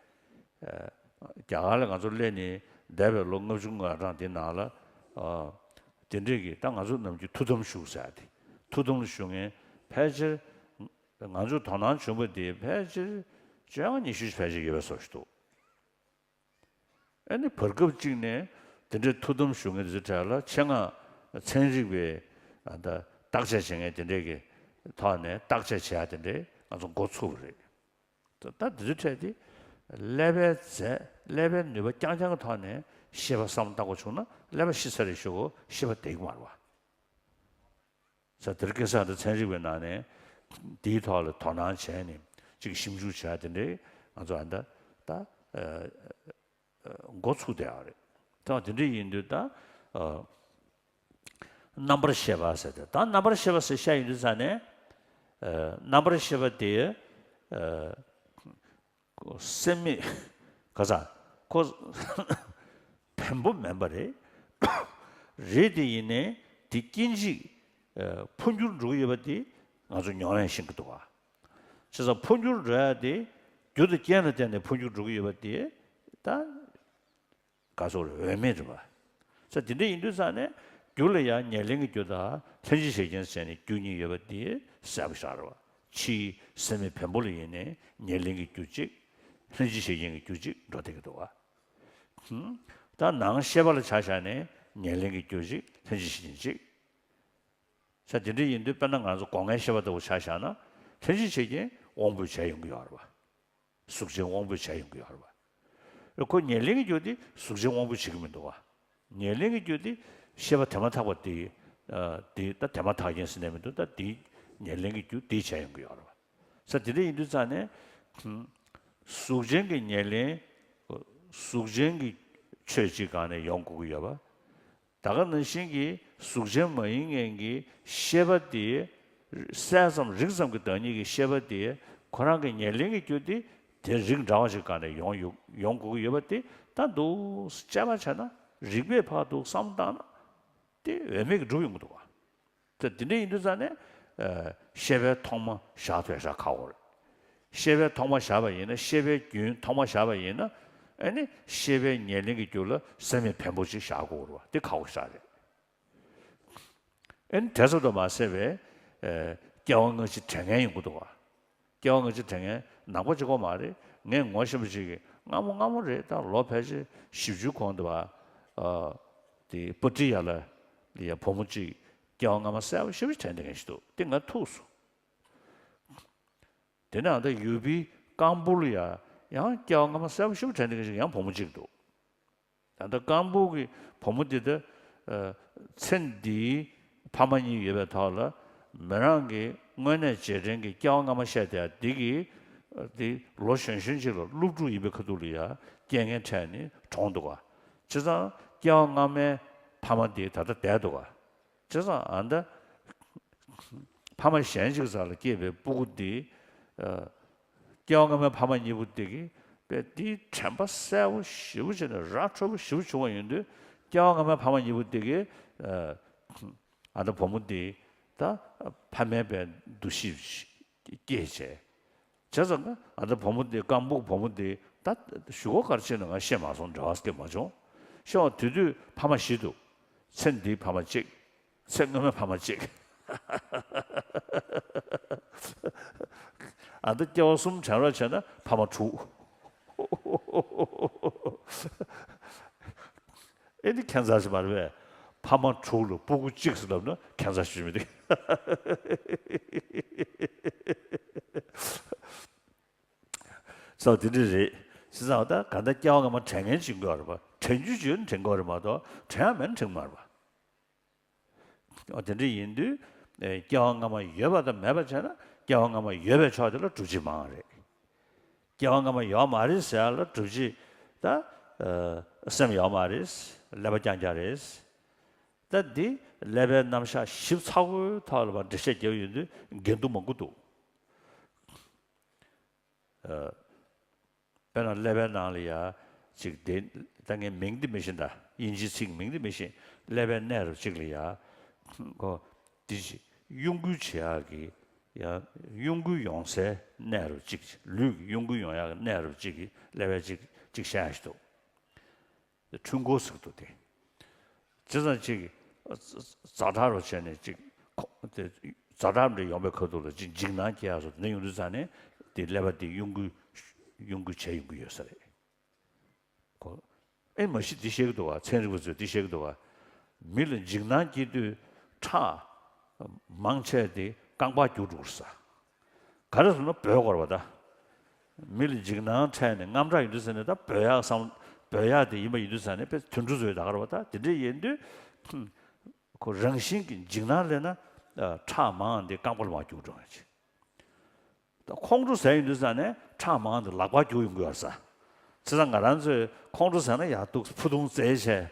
རྒྱ་གར་ལ་ང་ཚོ་སླེབས་ནས་འདས་པའི་ལོ་ལྔ་བཅུ་ང་གྲངས་དེ་ནང་ལ། དེ་འདྲས་ཀྱི་ད་ང་ཚོ་ནམ་རྒྱུན་ཐུགས་དམ་བཞུགས་ཟེར་ཡ་དེ། ཐུགས་དམ་ལ་བཞུགས་མཁན་ཕལ་ཆེར་ང་ཚོ་དོ་སྣང་བྱུང་བ་དེ་ཕལ་ཆེར་བཅོ་ལྔ་ཉི་ཤུ་ཕལ་ཆེར་ཡོད་པའི་བཟོ་ཞིག་འདུག་ཨ་ནི་བར་སྐབས་གཅིག་ནས་དེ་འདྲའི་ཐུགས་དམ་བཞུགས་མཁན་དེ་ཚོའི་གྲས་ལ་ཆེད་མངགས་ཚན་རིག་པའི་ཨ་ད་བརྟག་དཔྱད་བྱེད་མཁན་དེ་འདྲས་ཀྱི་ཐོག་ནས་བརྟག་དཔྱད་བྱེད་ཡ་དེ་འདྲས་ང་ཚོ་འགོ་ཚུགས་པ་རེད། ད་ད་དེ་ཚོའི་གྲས་དེ་ཀླད་པའི་རྫས་ཀླད་པའི་ནུས་པ་རྐྱང་རྐྱང་གི་ཐོག་ནས་ཤེས་པ་བསམ་བློ་བཏང་དགོས་བྱུང་ན་ཀླད་པ་ཤི་ཚར་རེད་ཞུ་དགོས། ཤེས་པ་བསྡད་ཀྱི་མ་རེད་བ། ས་དེར་སྐད་ས་དང་ཚན་རིག་པའི་ནང་ནས་དེའི་ཐོག་ལ་དོ་སྣང་བྱས་ནས་ཅིག་ཞིབ་འཇུག་བྱས་དེ་འདྲའི་ང་ཚོ་ཨ་ད་ད་འགོ་ཚུགས་བསྡད་ཡོད་རེད། ད་དེ་འདྲ་ཡིན་དུས་ད་རྣམ་པར་ཤེས་པ་ཟེར་ཏེ་ད་རྣམ་པར་ཤེས་པ་ཟེར་བཤད་ཡོང་དུས་ཙང་ནས་རྣམ་པར་ཤེས་པ་དེ་སེམས་མེད་ག་ས་ཁོ་བེམ་པོ་མིན་པ་རེད། རེད་དེ་ཡིན་ནའི་དེ་སྐྱིན་གཅིག་འཕོ་འགྱུར་འགྲོ་གི་ཡོད་པ་དེ་ང་ཚོ་མྱོང་ཡང་ཤེས་ཀྱི་འདུག་བ། བྱས་ཙང་འཕོ་འགྱུར་འགྲོ་ཡ་དེ་རྒྱུ་དང་རྐྱེན་ལ་བརྟེན་ནས་འཕོ་འགྱུར་འགྲོ་གི་ཡོད་པ་དེ་ད་ག་ཚོད་རེད། འོས་མེད་རེད་བ། ས་དེ་འདྲ་ཡིན་དུས་ཙང་ནས་རྒྱུ་ལ་ཡང་ཉེར་ལེན་གྱི་རྒྱུ་དང་ལྷན་ཅིག་བྱེད་རྐྱེན་ཟེར་ནས་རྒྱུ་གཉིས་ཡོད་པ་དེ་གསལ་པོ་ཤར་བ། ཕྱིའི་སེམས་མེད་བེམ་པོ་ལ་ཡིན་ནའི་ཉེར་ལེན་གྱི་རྒྱུ་གཅིག་ལྷན་ཅིག་བྱེད་རྐྱེན་གྱི་རྒྱུ་གཅིག་འགྲོ་བསྡད་ཀྱི་འདུག་བ། ད་ནང་ཤེས་པ་ལ་ཆ་བཞག་ནས་ཉེར་ལེན་གྱི་རྒྱུ་གཅིག་ལྷན་ཅིག་བྱེད་རྐྱེན་གཅིག་ས་དེ་འདྲ་ཡིན་དུས་དཔེར་ན་ང་ཚོ་སྒོ་ལྔའི་ཤེས་པ་ལྟ་བུ་ཆ་བཞག་ན་ལྷན་ཅིག་བྱེད་རྐྱེན་དབང་པོས་བྱས་ཡོང་གི་ཡོད་རེད་བ། གཟུགས་ཅན་དབང་པོས་བྱས་ཡོང་གི་ཡོད་རེད་བ། ཁོ་ཉེར་ལེན་གྱི་རྒྱུ་དེ་གཟུགས་ཅན་དབང་པོས་བྱེད་ཀྱི་མི་འདུག་བ། ཉེར་ལེན་གྱི་རྒྱུ་དེ་ཤེས་པ་དེ་མ་ཐག་པ་དེ། དེ་ད་དེ་མ་ཐག་རྐྱེན་ཟེར་ནས་མི་འདུག་ད་དེ་ཉེར་ལེན་གྱི་རྒྱུ་དེ་བྱས་ཡོང་གི་ཡོད་རེད་བ། ས་དེ་འདྲ་ཡིན་དུས་ཙང་ནས་གཟུགས་ཅན་གྱི་ཉེར་ལེན། གཟུགས་ཅན་གྱི་ཆོས་གཅིག་སྒང་ནས་ཡོང་དགོས་ཀྱི་ཡོད་པ། ད་ག་ནང་བཞིན་གྱི་གཟུགས་ཅན་མ་ཡིན་མཁན་གྱི་ཤེས་པ་དེ། གསལ་ཙམ་རིག་ཙམ་གྱི་བདག་ཉིད་ཀྱི་ཤེས་པ་དེ་ཁོ་རང་གི་ཉེར་ལེན་གྱི་རྒྱུ་དེ་དེ་རིགས་འདྲ་བ་ཞིག་སྒང་ནས་ཡོང་ཡོང་ཡོང་དགོས་ཀྱི་ཡོད་པ་དེ་ད་འདུག་དཔྱད་པ་བྱས་ན་རིགས་པས་ཕར་འདུག་བསམ་བཏང་ན་དེ་འོས་མེད་ཀྱི་འགྲུབ་ཡོང་གི་འདུག་བ། ད་དེ་འདྲ་ཡིན་དུས་ཙང་ནས་ཤེས་པའི་ཐོག་མ་བཞག་ཐུབ་ཡ་ཞེ་དྲག་ཁག་པོ་རེད། ཤེས་པའི་ཐོག་མ་བཞག་པ་ཡིན་ན་ཤེས་པའི་རྒྱུན་ཐོག་མ་བཞག་པ་ཡིན་ན་ཨ་ནི་ཤེས་པའི་ཉེར་ལེན་གྱི་རྒྱུ་ལ་སེམས་མེད་བེམ་པོ་ཅིག་བཞག་དགོས་རེད་བ། དེ་ཁག་པོ་ཞེ་དྲག་རེད། ཨ་ནི་དེ་ཙམ་དུ་མ་ཟད་པའི་སྐྱེ་བ་སྔ་ཕྱི་དྲན་མཁན་ཡོང་གི་འདུག་བ། སྐྱེ་བ་སྔ་ཕྱི་དྲན་མཁན་ནང་པ་གཅིག་པོ་མ་རེད། ངས་ངོ་ཤེས་པ་ཅིག་གིས་སྔ་མོ་སྔ་མོ་རེད། ད་ལོ་ཕལ་ཆེར་བཞི་བཅུ་གོང་དུ་བ། དེ་པུ་ཏི་ཡ་ལ་ཡ་བུ་མོ་གཅིག་སྐྱེ་བ་སྔ་མ་གསལ་པོ་ཞེ་པོ་དྲན་བསྡད་མཁན་ཞིག་འདུག་དེ་ང་ཐུག་སོང་། དེ་ནས་ཨ་ད་ཡུ་པིའི་ཀམ་པུ་ལ་ཡ་ཡང་སྐྱེ་བ་སྔ་མ་གསལ་པོ་ཞེ་པོ་དྲན་བསྡད་མཁན་ཞིག་ཡང་བུ་མོ་གཅིག་འདུག་ད་ལྟ་ཀམ་པུ་གི་བུ་མོ་འདི་ད་ཚེ་འདིའི་ཕ་མ་གཉིས་ཡོད་པའི་ཐོག་ལ་མི་རང་གི་དངོས་གནས་རྗེས་དྲན་གྱི་སྐྱེ་བ་སྔ་མ་བཤད་དེ་འདི་གི་འདི་ལོ་གཞོན་གཞོན་ཅིག་ལ་སློབ་ཕྲུག་ཡིན་པའི་ཁ་ཐུག་ལ་ཡ་རྐྱེན་ངན་འཕྲད་ནས་གྲོངས་འདུག་ག་བྱས་ཙང་སྐྱེ་བ་སྔ་མའི་ཕ་མ་འདི་ད་ལྟ་བསྡད་འདུག་ག་བྱས་ཙང་ཨ་ད་ཕ་མ་གཞན་ཅིག་རྩ་ལ་སྐྱེས་པའི་སྤུ་གུ་འདི། སྐྱེ་བ་སྔ་མའི་ཕ་མ་གཉིས་པོ་དེ་གིས་དཔེ་དེའི་དྲན་པ་གསལ་པོ་ཞེ་པོ་བྱས་ནས་ར་འཕྲོད་པོ་ཞེ་པོ་བྱུང་བ་ཡིན་དུས་སྐྱེ་བ་སྔ་མའི་ཕ་མ་གཉིས་པོ་དེ་གིས་ཨ་ད་བུ་མོ་དེ་ད་ཕ་མའི་དཔེ་འདུ་ཤེས་སྐྱེས་བྱས། བྱས་ཙང་ཨ་ད་བུ་མོ་དེ་ཀམ་པུ་བུ་མོ་དེ་ ད་གཞུག་གུ་ག་རེ་བྱས་ན་ང་ཤེས་མ་སོང་། འབྲེལ་བ་སྐྱེ་མ་བྱུང་། ཤོག་དེ་དུས་ཕ་མ་བཞི་འདུག་ཚེ་འདིའི་ཕ་མ་གཅིག་ཚེ་སྔོན་མའི་ཕ་མ་གཅིག་ཨ་ད་སྐྱེ་བ་གསུམ་དྲན་རོགས་བྱས་ན་ཕ་མ་དྲུག་ཨེ་འདི་ཁྱད་མཚར་ཞིག་མ་རེད་པས། ཕ་མ་དྲུག་ལ་སྤུ་གུ་གཅིག་ཟེར་ལབ་ན་ཁྱད་མཚར་ཞིག་མི་འདུག་ས་དེ་འདྲ་རེད། བྱས་ཙང་ད་ག་ད་སྐྱེ་བ་སྔ་མ་དྲན་མཁན་ཅིག་དགོས་རེད་པ། དྲན་རྒྱུ་ཅིག་ཡོད་ན་དྲན་དགོས་རེད་མ་གཏོགས་དྲན་ཡ་མེད་ན་དྲན་གི་མ་རེད་པ། འོ་དེ་འདྲ་ཡིན་དུས་ཨེ་སྐྱེ་བ་སྔ་མ་ཡོད་པ་དང་མེད་པ་བྱས་ན་སྐྱེ་བ་སྔ་མ་ཡོད་པའི་ཕྱོགས་དེ་ལ་སྒྲུབ་བྱེད་མང་བ་རེད། སྐྱེ་བ་སྔ་མ་ཡོད་མ་རེད་ཟེར་ཡ་ལ་སྒྲུབ་བྱེད་ད་ཨ་སེམས་ཡོད་མ་རེད། ཀླད་པ་རྐྱང་རྐྱང་རེད། ད་འདི་ཀླད་པའི་རྣམ་གཞག་ཞིབ་ཚགས་པོའི་ཐོག་ལ་ཕར་འགྲེལ་བཤད་རྒྱབ་ཡོང་དུས་འགལ་འདུ་མང་པོ་འདུག་ཨ། དཔེར་ན་ཀླད་པའི་ནང་ལ་ཡ་ཅིག་དེ་ད་ངས་མིང་འདི་མི་ཤེས་ད། དབྱིན་ཇིའི་ཚིག་མིང་འདི་མི་ཤེས། ཀླད་པའི་གནས་རབ་གཅིག་ལ་ཡ་ཁོ་འདི་ཅིག་གཡོ་འགུལ་བྱེད་ཡག་གི་ཡ་གཡོ་འགུལ་ཡོང་སའི་གནས་རབ་གཅིག་ལུས་ཀྱི་གཡོ་འགུལ་ཡོང་ཡག་གི་གནས་རབ་གཅིག་གི་ཀླད་པའི་ཅིག་ཅིག་བཤད་ཡག་ཅིག་འདུག་འཕྲུལ་འཁོར་ཟེར་གི་འདུག་སྟེ། བྱས་ཙང་ཅིག་ཛ་དྲག་རུ་བྱས་ནས་ཅིག་ཁོ་དེ་ཛ་དྲག་འདྲ་ཡོང་པའི་ཁ་ཐུག་ལ་ཅིག་འཇིགས་སྣང་སྐྱེ་ཡག་སོགས་དེ་འདྲ་ཡོང་དུས་ཙང་ནས་དེ་ཀླད་པ་དེ་གཡོ་འགུལ་གཡོ་འགུལ་བྱས་ཡོང་གི་ཡོད་ས་རེད། ཁོ་ཨེ་མ་གཞི་འདི་བཤད་གི་འདུག་ག་ཚན་རིག་པ་ཚོས་འདི་བཤད་གི་འདུག་ག་མི་ལ་འཇིགས་སྣང་སྐྱེ་དུས་ཁྲག་མང་ཆེ་དེ་རྐང་པར་རྒྱུག་འགྲོ་གི་རེད་ས། ག་རེ་ཟེར་ན་འབོད་དགོས་རེད་པ་ད། མི་ལ་འཇིགས་སྣང་འཕྲད་ནས་དངངས་སྐྲག་ཡོང་དུས་ཟེར་ནས་ད་འབོད་ཡག་བསམ། འབོད་ཡག་དེ་ཡིན་པ་ཡིན་དུས་ཟེར་ནས་དཔེ་དུད་འགྲོ་ཚོའི་ད་ག་རེད་པ་ད། དེ་འདྲ་ཡིན་དུས་ཁོ་རང་བཞིན་གྱི་འཇིགས་སྣང་སླེབས་ན་ཁྲག་མང་དེ་རྐང་པ་ལ་མར་རྒྱུག་འགྲོ་ཡག་ཅིག་ད་ཁོང་ཁྲོ་ཟ་ཡོང་དུས་ཟེར་ནས་ཁྲག་མང་དེ་ལག་པར་རྒྱུག་ཡོང་གི་ཡོད་ས། བྱས་ཙང་ང་རང་ཚོས་ཁོང་ཁྲོ་ཟ་ན་ཡག་འདུག་ཕུ་ཐུང་རྩེད་བྱས།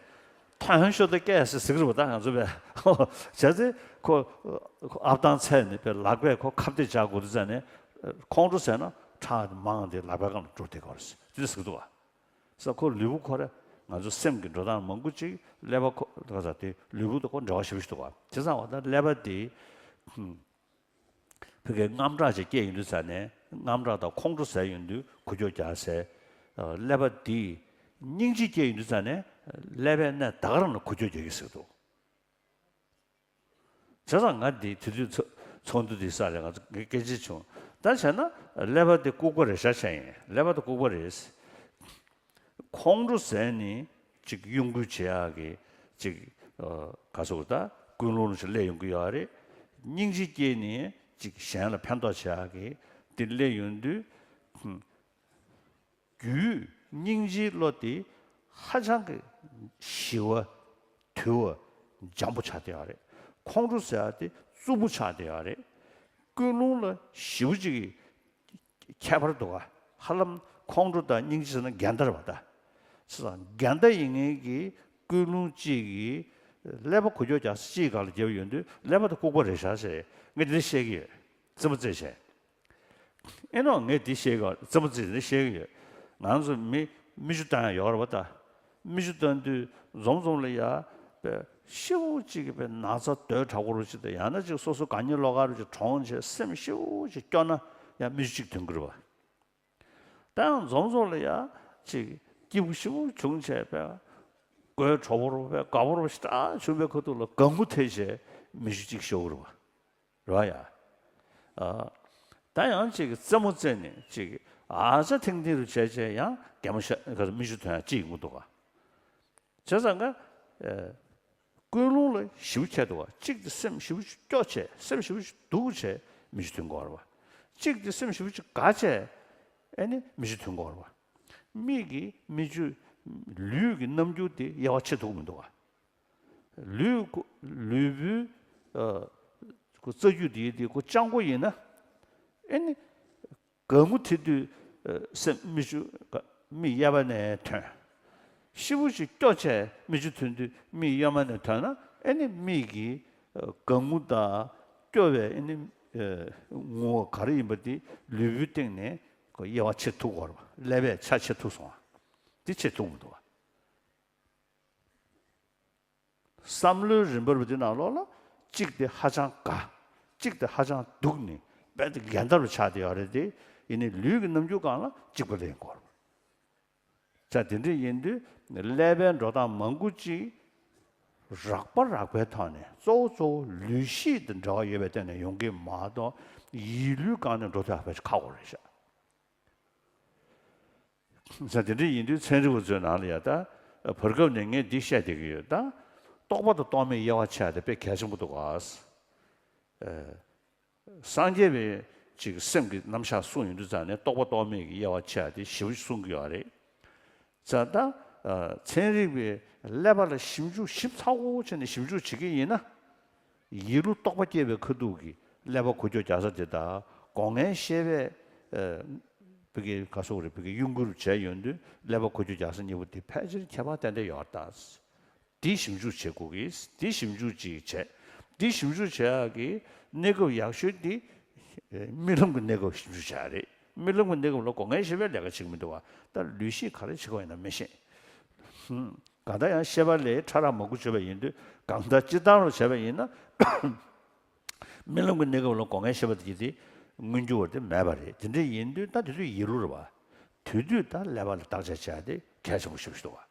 ཐོན་ཤོར་དུ་སྐད་ཟེར་ཟེར་གི་རེད་པ་ད་ང་ཚོ་བས། བྱས་ཚེ་ཁོ་ཁོ་ཨབ་ཐང་ཚད་ནས་པའི་ལག་པས་ཁོ་ཁ་གཏད་བཅག་དགོས་དུས་ཙ་ནས་ཁོང་ཁྲོ་ཟ་ན་ཁྲག་མང་དེ་ལག་པའི་སྒང་ལ་འགྲོ་བསྡད་ཀྱི་ཡོད་རེད་ཟེར་དུས་ཟེར་གི་འདུག་བ། ས་ཁོ་ལུས་པོ་ཁོ་རེ་ང་ཚོ་སེམས་ཀྱི་འགྲོ་སྟངས་མང་པོ་ཅིག་ཀླད་པ་ཁོ་ག་ས་དེ་ལུས་པོ་དང་ཁོ་འབྲེལ་བ་ཞེ་པོ་ཞིག་འདུག་བ། བྱས་ཙང་བ་ད་ཀླད་པ་དེ་ཕ་གིའི་དངངས་སྐྲག་ཅིག་སྐྱེས་ཡོང་དུས་ཙ་ནས་དངངས་སྐྲག་དང་ཁོང་ཁྲོ་ཟ་ཡོང་དུས་འགུལ་སྐྱོད་རྒྱག་སའི་ཀླད་པ་འདིས་སྙིང་རྗེ་སྐྱེས་ཡོང་དུས་ཙ་ནས་ཀླད་པའི་གནས་ད་ག་རང་ལ་འགུལ་སྐྱོད་རྒྱག་གི་ཟེར་འདུག་བྱས་ཙང་ང་འདི་དེ་དུས་ཚོགས་ཚོགས་འདུ་འདི་སར་ལ་ང་ཚོ་སྐད་ཆ་བྱུང་། ད་བྱས་ན་ཀླད་པ་འདི་ལྐུགས་པ་རེད་ཤག་བྱས་ཡིན། ཀླད་པ་འདི་ལྐུགས་པ་རེད། ཁོང་ཁྲོ་ཟས་ནི་ཅིག་གཡོ་འགུལ་བྱེད་ཡག་གི་ཅིག་ཨ་ག་ཟེར་ད་ཀུན་སློང་ཞིག་སླེབས་ཡོང་གི་ཡོད་རེད། སྙིང་རྗེ་སྐྱེས་ནི་ཅིག་གཞན་ལ་ཕན་ཐོགས་བྱེད་ཡག་གི་དེ་སླེབས་ཡོང་དུས་ཧུམ། རྒྱུད་སྙིང་རྗེའི་བློ་དེ་ཧ་ཅང་གི་ཞི་བ་དུལ་བ་འཇམ་པོ་ཆགས་བསྡད་ཡོད་རེད། ཁོང་ཁྲོ་ཟེར་ཡག་དེ་རྩུབ་པོ་ཆགས་བསྡད་ཡོད་རེད། ཀུན་སློང་ལ་ཞེ་པོ་ཅིག་གི་ཁྱད་པར་འདུག་ག་ཧ་ལམ་ཁོང་ཁྲོ་དང་སྙིང་རྗེ་ཟེར་ན་འགལ་ཟླ་རེད་པ་ད། བྱས་ཙང་འགལ་ཟླ་ཡིན་མཁན་གྱི་ཀུན་སློང་གཅིག་གིས་ཀླད་པ་འགུལ་སྐྱོད་རྒྱག་ས་གཅིག་སྒང་ལ་བརྒྱབ་ཡོང་དུས་ཀླད་པ་དེ་ལྐུགས་པ་རེད་ཤག་ཟེར་ངས་འདི་འདྲ་བཤད་ཀྱི་ཡོད། རྩེད་མོ་རྩེ་བྱས། ཨེ་ནོ་ངས་འདི་བཤད་ཀྱི་ཡོད། རྩེད་མོ་རྩེ་འདི་བཤད་ཀྱི་ཡོད། ང་ཚོ་མི་མིག་ཆུ་བཏོན་ཡག་ཡོད་རེད་པ་ད། མིག་ཆུ་བཏོན་དུས་འཛོམས་འཛོམས་ལ་ཡ་པའི་ཤི་བོ་གཅིག་གི་པའི་ན་ཚ་དོས་དྲག་པོ་རུ་ཅིག་དང་ཡང་ན་ཅིག་སོ་སོ་དགའ་ཉེ་བློ་དགའ་རུ་ཅིག་གྲོངས་བྱས་སེམས་ཤི་བོ་ཅིག་སྐྱོ་ན་ཡང་མིག་ཆུ་གཅིག་ཐོན་གི་རེད་པ། ད་ཡང་འཛོམས་འཛོམས་ལ་ཡ་ཅིག་སྐྱིད་པོ་ཤི་བོ་བྱུང་བྱས་པའི་དགོད་བྲོ་བོ་རུ་པའི་དགའ་བོ་རུ་ཞེ་དྲག་བྱུང་བའི་ཁ་ཐུག་ལ་དགའ་མགུ་ཐེབས་བྱས་མིག་ཆུ་གཅིག་ཤོར་གི་རེད་པ། རེད་པ་ཡ། ཨ། ད་ཡང་ཅིག་རྩེད་མོ་རྩེ་ནས་ཅིག་ཨ་ཅག་ཐིང་ཐིང་རུ་བྱས་བྱས་ཡང་གད་མོ་ཤ་ག་མིག་ཆུ་ཐོན་ཡག་ཅིག་ཡོང་གི་འདུག་ག་བྱས་ཙང་ཀ་ཨ། ཀུན་སློང་ལ་ཞེ་པོ་ཁྱད་འདུག་ག་གཅིག་དེ་སེམས་ཞེ་པོ་ཅིག་སྐྱོ་བྱས་སེམས་ཞེ་པོ་ཅིག་སྡུག་བྱས་མིག་ཆུ་ཐོན་གི་ཡོད་རེད་པ། གཅིག་དེ་སེམས་ཞེ་པོ་ཅིག་དགའ་བྱས་ཨ་ནི་མིག་ཆུ་ཐོན་གི་ཡོད་རེད་པ། མིག་གི་མིག་ཆུ་ལུས་ཀྱི་རྣམ་འགྱུར་དེ་དབྱེ་བ་ཕྱེ་ཐུབ་ཀྱི་མི་འདུག་ག་ལུས་ཁོ་ལུས་པོའི་ཨ་ཁོ་རྩ་རྒྱུས་དེ་དེ་ཁོ་སྤྱང་པོ་ཡིན་ན་ཨེ་ནི་དགའ་མགུ་ཐེབས་དུས་ཨ་སེམས་མིག་ཆུ་ག་མིག་གཡས་པ་ནས་ཐོན། ཤི་བོ་ཞིག་སྐྱོ་བྱས་མིག་ཆུ་ཐོན་དུས་མིག་གཡོན་མ་ནས་ཐོན་ན་ཨེ་ནི་མིག་གི་ཨ་དགའ་མགུ་དང་སྐྱོ་བའི་ཨེ་ནི་ཨ་ངོ་བོ་ག་རེ་ཡིན་པ་དེ་ལུས་པོའི་སྟེང་ནས་ཁོ་དབྱེ་བ་ཕྱེ་ཐུབ་ཀྱི་ཡོད་རེད་པ། ཀླད་པས་ཆ་ཕྱེ་ཐུབ་སོང་བ། དེ་ཕྱེ་ཐུབ་མི་འདུག་བ། བསམ་བློའི་རིམ་པ་རུ་དེ་ནང་ལོགས་ལ་གཅིག་དེ་ཧ་ཅང་དགའ། གཅིག་དེ་ཧ་ཅང་སྡུག་ནི་རྦད་དེ་འགལ་ཟླ་རུ་ཆགས་བསྡད་ཡོད་རེད་དེ། ཡིན་ནའི་ལུས་ཀྱི་རྣམ་འགྱུར་སྒང་ལ་གཅིག་པ་རེད་འགོར། ས་དེ་འདྲ་ཡིན་དུས་ཀླད་པའི་འགྲོ་སྟངས་མང་པོ་ཅིག་རགས་པ་རགས་པའི་ཐོག་ནས་གཙོ་བོ་གཙོ་བོ་ལུས་ཤེས་དང་འབྲེལ་བ་ཡོད་པའི་སྟེང་ནས་ཡོང་གི་མ་གཏོགས། ཡིད་ལུས་སྒང་ནས་འགྲོ་ཐུབ་པ་ཁག་པོ་རེད་ཤག་ས་དེ་འདྲ་ཡིན་དུས་ཚན་རིག་པ་ཚོའི་ནང་ལ་ཡ་ད་བར་སྐབས་ནས་ངས་འདི་བཤད་བསྡད་ཀྱི་ཡོད་ད། རྟོག་པ་དང་རྟོག་མེད་དབྱེ་བ་ཕྱེ་ཡ་དེ་དཔེ་གལ་ཆེན་པོ་འདུག་ག་སངས་རྒྱས་པའི་ཅིག་སེམས་ཀྱི་རྣམ་གཞག་གསུངས་ཡོང་དུས་ཙང་ནས་རྟོག་པ་རྟོག་མེད་ཀྱི་དབྱེ་བ་ཕྱེ་ཡ་དེ་ཞེ་པོ་གསུང་གི་ཡོད་རེད། ཙང་ད་ཚན་རིག་པས་ཀླད་པ་ལ་ཞིབ་འཇུག་ཞིབ་ཚགས་པོ་བྱས་ནས་ཞིབ་འཇུག་བྱེད་ཀྱི་ཡིན་ན། ཡིད་བློ་རྟོག་པ་སྐྱེ་བའི་ཁ་ཐུག་གི་ཀླད་པ་འགུལ་སྐྱོད་རྒྱག་ས་དེ་དང་སྒོ་ལྔའི་ཤེས་པས་ཨ་བི་གའི་ག་སོགས་རེད། བི་གའི་གཡོ་འགུལ་བྱས་ཡོང་དུས་ཀླད་པ་འགུལ་སྐྱོད་རྒྱག་ས་གཉིས་པོ་དེ་ཕལ་ཆེར་ཁྱད་པར་ཏན་ཏན་ཡོད་རེད་ད། དེ་ཞིབ་འཇུག་བྱེད་དགོས་ཀྱི། དེ་ཞིབ་འཇུག་ཅིག་བྱས། དེ་ཞིབ་འཇུག་བྱེད་ཡག་གི་གནས་སྐབས་ཡག་ཤོས་དེ་རྨི་ལམ་གྱི་གནས་སྐབས་ཞིབ་འཇུག་བྱེད་ཡག་རེད། རྨི་ལམ་གྱི་གནས་སྐབས་ལ་སྒོ་ལྔའི་ཤེས་པས་ལས་ཀ་བྱེད་ཀྱི་མི་འདུག་བ། ད་ལུས་ཤེས་ག་རེ་བྱེད་དགོས་ཡིན་ན་མི་ཤེས། ཧུམ། གང་ལྟར་ཡང་ཤེས་པ་ལས་ཕྲ་རགས་མང་པོ་བརྗོད་པ་ཡིན་དུས་གང་ལྟར་སྤྱིར་བཏང་རུ་བྱས་པ་ཡིན་ན། རྨི་ལམ་གྱི་གནས་སྐབས་ལ་སྒོ་ལྔའི་ཤེས་པ་དེ་དེ་མངོན་གྱུར་བ་དེ་མེད་པ་རེད། དེ་འདྲ་ཡིན་དུས་ད་དེ་དུས་ཡིད་བློ་རེད་བ། དེ་དུས་ད་ཀླད་པ་ལ་བརྟག་དཔྱད་བྱ་ཡ་དེ་གལ་ཆེན་པོ་ཞེ་པོ་ཞིག་འདུག་བ།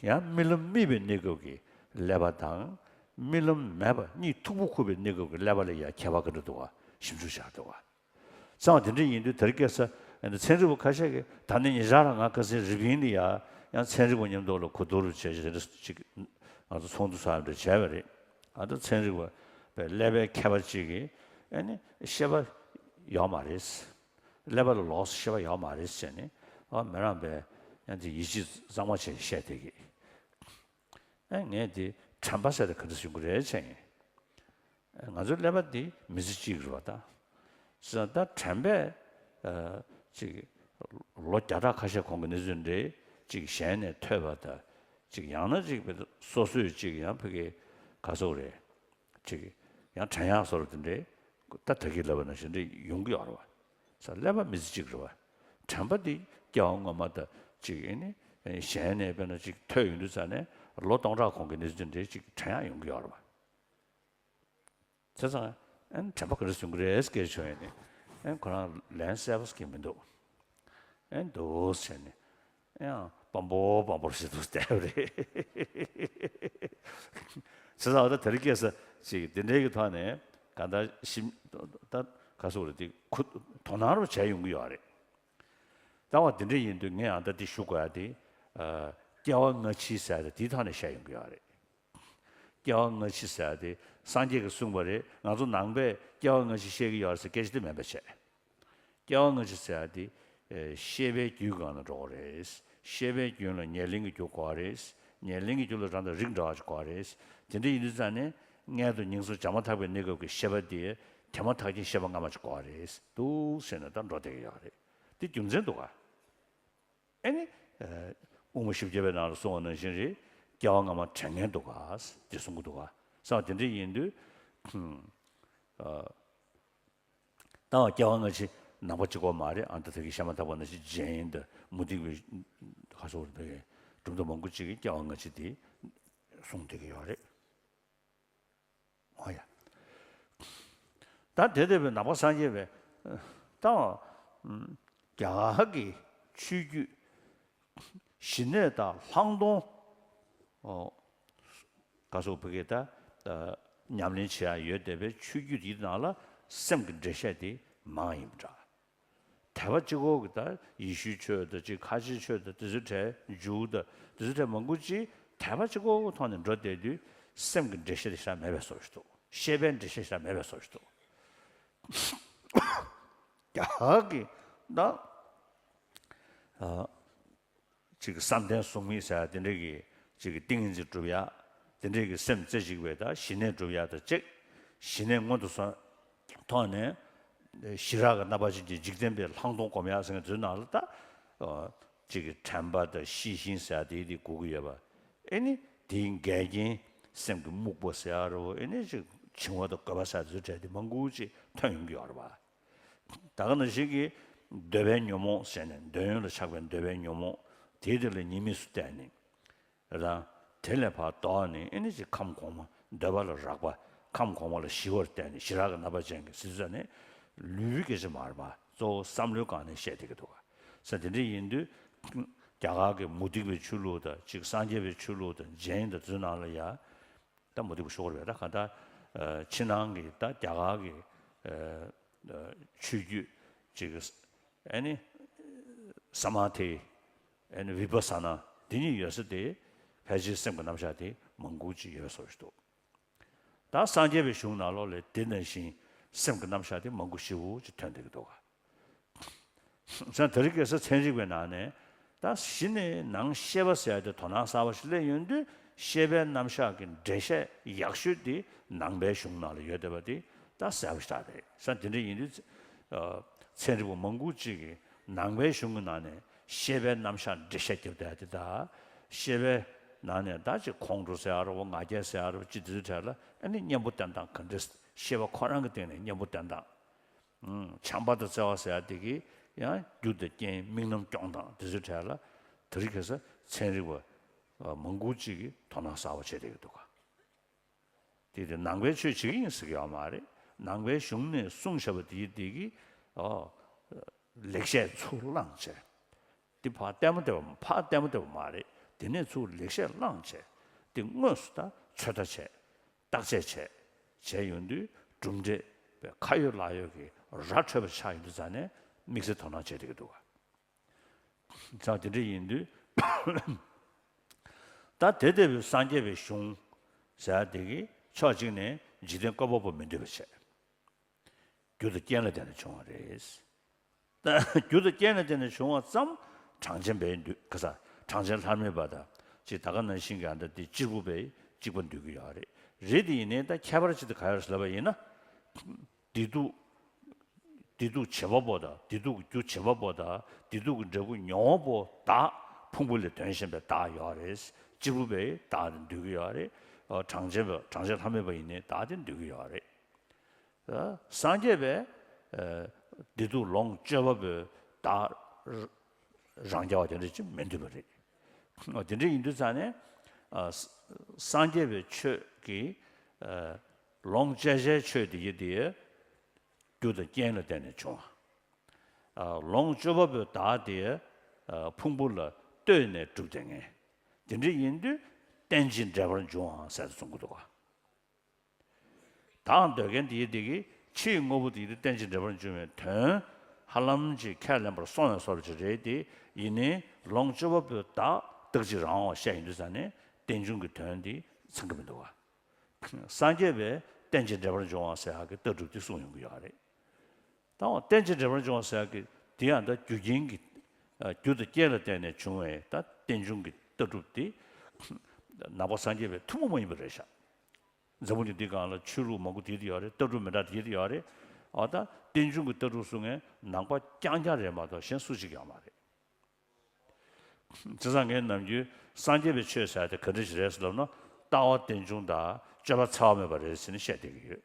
ཡང་རྨི་ལམ་རྨིས་པའི་གནས་སྐབས་ཀྱི་ཀླད་པ་དང་། རྨི་ལམ་མེད་པ་གཉིད་འཐུག་པོ་ཁུག་པའི་གནས་སྐབས་ཀྱི་ཀླད་པ་ལ་ཡང་ཁྱད་པར་ག་འདྲ་འདུག་བ་ཞིབ་འཇུག་བྱ་འདུག་བ། གསང་བ་དེ་འདྲ་ཡིན་དུས་དེར་སྐྱེས་ས་ཚན་རིག་པ་ཁ་ཤས་ཀྱིས་ད་ནི་ཉེ་ཆར་ལ་ང་ཁ་སང་རི་པིན་ལ་ཡ་ཡང་ཚན་རིག་པ་མཉམ་དུ་ལ་གོ་བསྡུར་བྱས་བྱས་དེ་འདྲ་ཅིག་ང་ཚོ་ཚོགས་འདུ་ཚོགས་ཡ་འདྲ་བྱས་པ་རེད། ཨ་ད་ཚན་རིག་པ་པའི་ཀླད་པའི་མཁས་པ་ཅིག་གིས་ཨ་ནི་ཤེས་པ་ཡོད་མ་རེད། ཀླད་པ་ལ་ལོགས་སུ་ཤེས་པ་ཡོད་མ་རེད་ཟེར་ནས། ཨ་མི་རང་པས་ཡང་དེ་ཡིད་ཆེས་གཙང་མ་བྱས་བཤད་བསྡད་ཀྱི། ཨ་ངས་དེ་དྲན་པ་ཟེར་དེ་ག་འདྲ་ཡོང་གི་རེད་བྱས་ཡིན། ང་ཚོའི་ཀླད་པ་འདི་མི་ཚེ་གཅིག་རེད་བ་ད། ཟེར་ན་ད་དྲན་པས་ཨ་ཅིག་ལོ་བརྒྱ་ཕྲག་ཁ་ཤས་གོང་གི་གནས་ཚུལ་འདྲ་ཅིག་གཞན་ནས་ཐོས་པ་དང་། ཅིག་ཡང་ན་ཅིག་སོ་སོས་ཅིག་ཡང་ཕ་གི་ག་སོགས་རེད། ཅིག་ཡང་དྲན་ཡག་བཟོ་འདྲ་དེ་འདྲ་ད་ད་གིན་ལབ་པ་ནང་བཞིན་འདྲ་ཡོང་གི་ཡོད་རེད་བ། ས་ཀླད་པ་མི་ཚེ་གཅིག་རེད་བ། དྲན་པ་འདི་སྐྱེ་བ་སྔོན་མ་དང་ཅིག་ཨེ་ནི་གཞན་ནས་དཔེར་ན་ཅིག་ཐོས་ཡོང་དུས་ཙ་ནས་ལོ་སྟོང་ཕྲག་གོང་གི་གནས་ཚུལ་འདྲ་ཅིག་དྲན་ཡག་ཡོང་གི་ཡོད་རེད་བ། བྱས་ཙང་ཨེ་ནི་དྲན་པ་ག་རེ་བྱུང་གི་རེད་སྐད་ཆ་བྱུང་ཡོད་ནི། ཨེ་ཁོ་རང་ལན་གསལ་པོ་ཞིག་མི་འདུག་ཨེ་འདུག་བྱས་ནས། ཨེ་ཡང་སྤམ་པོ་སྤམ་པོར་ཞིག་འདུག་བསྡད་པ་རེད། བྱས་ཙང་ད་དེ་རིང་ཁ་སང་ཅིག་དེ་འདྲའི་གི་ཐོག་ནས་ག་ད་ཞིམ་ད་ག་སོགས་རེད་དེ་ཁུ་དོ་སྣང་རུ་བྱས་ཡོང་གི་ཡོད་རེད། ད་བ་དེ་འདྲ་ཡིན་དུས་ངས་ཨ་ད་འདི་ཞུ་དགོས་ཡ་དེ། ཨ་སྐྱེ་བ་སྔ་ཕྱི་ཟེར་ཡ་དེ་དེའི་ཐོག་ནས་བཤད་ཡོང་གི་ཡོད་རེད། སྐྱེ་བ་སྔ་ཕྱི་ཟེར་ཡ་དེ་སངས་རྒྱས་ཀྱིས་གསུངས་པ་རེད། ང་ཚོ་ནང་པས་སྐྱེ་བ་སྔ་ཕྱི་བཤད་ཀྱི་ཡོད་རེད་ཟེར་སྐད་ཆ་དེ་མིན་པ་བྱས། སྐྱེ་བ་སྔ་ཕྱི་ཟེར་ཡ་དེ་ཨེ་ཤེས་པའི་རྒྱུད་སྒང་ལ་འགྲོ་གི་རེད། ཤེས་པའི་རྒྱུད་ལ་ཉེར་ལེན་གྱི་རྒྱུ་དགོས་པ་རེད། ཉེར་ལེན་གྱི་རྒྱུད་ལ་རང་དང་རིགས་འདྲ་བ་ཞིག་དགོས་པ་རེད། དེ་འདྲ་ཡིན་དུས་ཙང་ནས་མངལ་དུ་ཉིང་མཚམས་བྱ་མ་ཐག་པའི་གནས་སྐབས་ཀྱི་ཤེས་པ་དེ་དེ་མ་ཐག་རྐྱེན་ཤེས་པ་སྔ་མ་ཞིག་དགོས་པ་རེད་འདུག་ཟེར་ནས་ད་འགྲོ་བསྡད་ཀྱི་ཡོད་རེད། དེ་རྒྱུ་མཚན་འདུག་ག་ཨེ་ནི། ཨ་དབུ་མ་བཞི་བརྒྱ་པའི་ནང་ལ་གསུངས་པ་ནང་བཞིན་རེད། སྐྱེ་བ་སྔ་མ་དྲན་མཁན་འདུག་ག་དེ་གསུང་གི་འདུག་ག་ས་དེ་འདྲ་ཡིན་དུས། ཨ་ད་སྐྱེ་བ་སྔ་ཕྱི་ནང་པ་གཅིག་པོ་མ་རེད། ཨ་ད་ད་གིན་བཤད་མ་ཐག་པ་ནང་བཞིན་གཞན་དང་མུ་སྟེགས་པའི་ག་སོགས་པའི་གྲུབ་མཐའ་མང་པོ་ཅིག་གིས་སྐྱེ་བ་སྔ་ཕྱི་དེ་གསུངས་བསྡད་ཀྱི་ཡོད་རེད། འོ་ཡ། ད་དེ་ལྟ་བུའི་ནང་པ་སངས་རྒྱས་པའི་ད་རྒྱ་གར་གྱི་ཆོས་བརྒྱུད་ཞི་གནས་དང་ལྷག་མཐོང་། ཨོ་ག་སོགས་བོད་སྐད་ད་ཉམས་ལེན་བྱེད་ཡ་ཡོད་བསྡད་པའི་ཆོས་བརྒྱུད་དེའི་ནང་ལ་སེམས་ཀྱི་འགྲེལ་བཤད་དེ་མང་ཡིན་པ་འདྲ། དད་པ་གཅིག་པོ་གི་ད་ཡེ་ཤུའི་ཆོས་དང་གཅིག་ཁ་ཆེའི་ཆོས་དང་དེ་ཚོའི་གྲས་འཇུག་དང་དེ་ཚོའི་གྲས་མང་པོ་ཅིག་དད་པ་གཅིག་པོ་གི་ཐོག་ནས་འགྲོ་བསྡད་དུས་སེམས་ཀྱི་འགྲེལ་བཤད་དེ་ཞེ་དྲག་མེད་པའི་བཟོ་ཞིག་འདུག་ཤེས་པའི་འགྲེལ་བཤད་ཞེ་དྲག་མེད་པའི་བཟོ་ཞིག་འདུག་རྒྱ་གར་གྱི་ད་ཨ་ཅིག་བསམ་གཏན་གཟུགས་མེད་ཟེར་ཡ་དེ་འདྲ་གི་ཅིག་གི་ཏིང་ངེ་འཛིན་སྒྲུབ་ཡ། དེ་འདྲ་གི་སེམས་རྩེ་གཅིག་པའི་ད་ཞི་གནས་སྒྲུབ་ཡ་དང་གཅིག་ཞི་གནས་མངོན་དུ་སོང་ཐོག་ནས་ཞི་རགས་ཀྱི་རྣམ་པ་ཅན་གྱི་འཇིག་རྟེན་པའི་ལྷག་མཐོང་སྒོམ་ཡ་ཟེར་མཁན་དེ་ཚོའི་ནང་ལ་ད་ཅིག་གི་དྲན་པ་དང་ཤེས་བཞིན་ཟེར་ཡ་དེ་དེ་དགོས་ཀྱི་ཡོད་པ། ཨེ་ནི་དེའི་འགལ་རྐྱེན་སེམས་ཀྱི་རྨུགས་པ་ཟེར་ཡ་རོ། ཨེ་ནི་ཅིག་བྱིང་བ་དང་རྒོད་པ་ཟེར་ཡ་དེ་ཚོའི་གྲས་དེ་མང་པོ་ཅིག་ཐོན་ཡོང་གི་ཡོད་རེད་པ། ད་ག་ནང་བཞིན་གྱི་འདོད་པའི་ཉོན་མོངས་ཟེར་ནས་འདོད་ཡོན་ལ་ཆགས་པའི་འདོད་པའི་ཉོན་མོངས་དེའི་དེ་ལ་ཉེས་དམིགས་སུ་བལྟས་ནས་རང་དེ་ལས་ཕར་ལྡོག་ནས་ཨེ་ནི་ཅིག་ཁམས་གོང་མ་འདོད་པ་ལ་རགས་པ་ཁམས་གོང་མ་ལ་ཞི་བར་བལྟས་ནས་ཞི་རགས་ཀྱི་རྣམ་པ་ཅན་གྱི་སྲིད་ས་ནས་ལུས་པོའི་སྐད་ཆ་མ་རེད་པ། གཙོ་བོ་བསམ་བློའི་སྒང་ནས་བཤད་བསྡད་ཀྱི་འདུག་ག་ས་དེ་འདྲ་ཡིན་དུས་ རྒྱ་གར་གྱི་མུ་སྟེགས་པའི་ཆོས་ལུགས་དང་གཅིག་སངས་རྒྱས་པའི་ཆོས་ལུགས་དང་ཇེན་དང་དེ་ཚོའི་ནང་ལ་ཡ། ད་མུ་སྟེགས་པ་ཤོར་བ་རེད། ད་གང་ལྟར་ཕྱི་ནང་གི་ད་རྒྱ་གར་གྱི་ཆོས་བརྒྱུད་ཅིག་ཨ་ནི་ས་མ་ཐི་ཨ་ནི་བི་པ་ས་ན་འདི་གཉིས་ཡོད་ས་དེ་ཕལ་ཆེར་སེམས་ཀྱི་རྣམ་གཞག་དེ་མང་པོ་ཅིག་ཡོད་པའི་བཟོ་ཞིག་འདུག་ད་སངས་རྒྱས་པའི་གཞུང་ནང་ལོགས་ལ་དེ་ནང་བཞིན་སེམས་ཀྱི་རྣམ་གཞག་དེ་མང་པོ་ཞེ་པོ་ཅིག་ཐོན་བསྡད་ཀྱི་འདུག་ག་ཙང་དེ་རིང་ཁ་སང་ཚན་རིག་པའི་ནང་ནས་ད་གཞི་ནས་ནང་ཤེས་པ་ཟེར་ཡ་དེ་དོ་སྣང་གསར་པ་ཞིག་སླེབས་ཡོང་དུས་ཤེས་པའི་རྣམ་གཞག་གི་འགྲེལ་བཤད་ཡག་ཤོས་དེ་ནང་པའི་གཞུང་ནང་ལ་ཡོད་བསྡད་པ་དེ་ད་གསལ་པོ་ཞིག་རེད། ཙང་དེ་འདྲ་ཡིན་དུས་ཚན་རིག་པ་མང་པོ་ཅིག་གིས་ནང་པའི་གཞུང་གི་ནང་ནས་ཤེས་པའི་རྣམ་གཞག་འགྲེལ་བཤད་རྒྱབ་བསྡད་ཡ་དེ་ད་ཤེས་པའི་ནང་ནས་ད་ཅིག་ཁོང་ཁྲོ་ཟེར་ཡ་རེད་བ། ང་རྒྱལ་ཟེར་ཡ་རེད་བ། ཅི་དེ་ཚོའི་གྲས་ལ་ཨ་ནི་གཉེན་པོ་བསྟེན་སྟངས་ག་འདྲ། ཤེས་པ་ཁོ་རང་གི་སྟེང་ནས་གཉེན་པོ་བསྟེན་སྟངས། བྱམས་པ་དང་བརྩེ་བ་ཟེར་ཡ་དེ་གིས་ཡང་རྒྱུ་དང་རྐྱེན་དམིགས་རྣམ་སྐྱོང་སྟངས་དེ་ཚོའི་གྲས་ལ་དེ་རིང་ཁ་སང་ཚན་རིག་པ་མང་པོ་ཅིག་གིས་དོ་སྣང་གསར་པ་བྱེད་བསྡད་ཀྱི་འདུག་ག་དེ་དེ་ནང་པའི་ཆོས་བྱེད་ཀྱི་ཡིན་ཟེར་གྱི་ཡོད་མ་རེད། ནང་པའི་གཞུང་ནས་གསུངས་བཞག་པ་དེ་དེ་གིས་ཨོ་ལེགས་བཤད་ཚུར་བླངས་བྱས། དེ་ཕར་ལྟད་མོ་བལྟས་པ་ཕར་ལྟད་མོ་བལྟས་པ་མ་རེད། དེ་ནས་ཚུར་ལེགས་བཤད་བླངས་བྱས། དེ་དངོས་སུ་ད་ཚོད་ལྟ་བྱས། བརྟག་དཔྱད་བྱས། བྱས་ཡོང་དུས་གྲུབ་འབྲས་པའི་ཁ་ཡོད་ལག་ཡོད་ཀྱི་ར་འཕྲོད་པ་ཆགས་ཡོང་དུས་ཙང་ནས་དམིགས་བསལ་དོ་སྣང་བྱེད་བསྡད་ཀྱི་འདུག་ག་ཙང་དེ་འདྲ་ཡིན་དུས་ད་དེ་ལྟ་བུའི་སངས་རྒྱས་པའི་གཞུང་ཟེར་ཡ་དེ་གིས་ཕྱོགས་གཅིག་ནས་འཇིག་རྟེན་བཀོད་པ་པོ་མི་འདོད་པ་བྱས། རྒྱུ་དང་རྐྱེན་ལ་བརྟེན་ནས་བྱུང་བ་རེད། ད་རྒྱུ་དང་རྐྱེན་ལ་བརྟེན་ནས་བྱུང་བ་ཙམ་གྲངས་ཅན་པས་འདོད་ཁ་ས་གྲངས་ཅན་ལྷ་མེད་པ་དང་ཅིག་ད་ག་ནང་བཞིན་གྱི་ཨ་འདྲ་དེ་གཅིག་པུ་པས་གཅིག་པ་འདོད་ཀྱི་ཡོད་རེད། རེད་དེ་ཡིན་ནའི་ད་ཁྱད་པར་ཅིག་ད་ག་ཡོད་ཟེར་ལབ་པ་ཡིན་ན། བདེ་སྡུག་བདེ་སྡུག་བྱེད་པ་པོ་དང་བདེ་སྡུག་གི་རྒྱུ་བྱེད་པ་པོ་དང་བདེ་སྡུག་གི་འབྲས་བུ་མྱོང་བ་པོ་བདག་ཕུང་པོ་ལས་དོན་གཞན་པའི་བདག་ཡོད་རེད། གཅིག་པུ་པས་བདག་དེ་འདོད་ཀྱི་ཡོད་རེད། གྲངས་ཅན་པས་གྲངས་ཅན་ལྷ་མེད་པ་ཡིན་ནའི་བདག་དེ་འདོད་ཀྱི་ཡོད་རེད། སངས་རྒྱས་པས་བདེ་སྡུག་ལོངས་སྤྱོད་པ་པོའི་བདག་རང་རྐྱ་བ་དེ་འདྲ་ཅིག་མི་འདོད་པ་རེད། དེ་འདྲ་ཡིན་དུས་ཙང་ནས་སངས་རྒྱས་པའི་ཆོས་ཀྱི་ལོངས་སྤྱོད་བྱའི་ཆོས་དེ་ཡི་དེ་རྒྱུ་དང་རྐྱེན་ལ་བརྟེན་ནས་བྱུང་བ། ལོངས་སྤྱོད་པ་པོའི་བདག་དེ་ཕུང་པོ་ལ་ལྟོས་ནས་གྲུབ་བསྡད་མཁན། དེ་འདྲ་ཡིན་དུས་རྟེན་ཅིང་འབྲེལ་པར་འབྱུང་བ་ཟེར་ཏེ་གསུང་གི་འདུག་ག་བདག་འདོད་མཁན་དེ་ཡི་དེ་གིས་ཕྱིའི་དངོས་པོ་དེ་ཡི་དེ་རྟེན་ཅིང་འབྲེལ་པར་འབྱུང་བའི་དོན་ཧ་ལམ་ཅིག་ཁས་ལེན་པར་སོང་བའི་བཟོ་འདྲ་ཅིག་རེད་དེ། ཡིན་ནའི་ལོངས་སྤྱོད་པ་པོའི་བདག་རྟག་གཅིག་རང་དབང་བ་བཤད་ཡོང་དུས་ཙང་ནས་རྟེན་འབྱུང་གི་དོན་དེ་ཚང་གི་མི་འདུག་ག་སངས་རྒྱས་པས་རྟེན་ཅིང་འབྲེལ་པར་འབྱུང་བ་ཟེར་ཡག་གི་ལྟ་གྲུབ་དེ་གསུངས་ཡོང་གི་ཡོད་རེད། ད་འོ་རྟེན་ཅིང་འབྲེལ་པར་འབྱུང་བ་ཟེར་ཡག་གི་དེ་ཡང་ད་རྒྱུ་རྐྱེན་གྱི་རྒྱུ་དང་རྐྱེན་ལ་བརྟེན་ནས་བྱུང་བའི་ད་རྟེན་འབྱུང་གི་ལྟ་གྲུབ་དེ་ནང་པ་སངས་རྒྱས་པའི་ཐུན་མོང་མ་ཡིན་པ་རེད་ཤག་འཛམ་བུ་གླིང་འདི་སྒང་ལ་ཆོས་ལུགས་མང་པོ་དེ་དེ་ཡོད་རེད། ལྟ་གྲུབ་མི་འདྲ་དེ་དེ་ཡོད་རེད། འོ་ད་རྟེན་འབྱུང་གི་ལྟ་གྲུབ་གསུང་མཁན་ནང་པ་རྐྱང་རྐྱང་རེད་མ་གཏོགས་གཞན་སུ་གཅིག་ཡོད་མ་རེད། བྱས་ཙང་ངས་ནམ་རྒྱུན་སངས་རྒྱས་པའི་ཆོས་ཟེར་དེ་ག་འདྲ་ཞིག་རེད་ཟེར་ལབ་ན། ལྟ་བ་རྟེན་འབྱུང་དང་སྤྱོད་པ་འཚེ་བ་མེད་པ་རེད་ཟེར་ནས་བཤད་བསྡད་ཀྱི་ཡོད།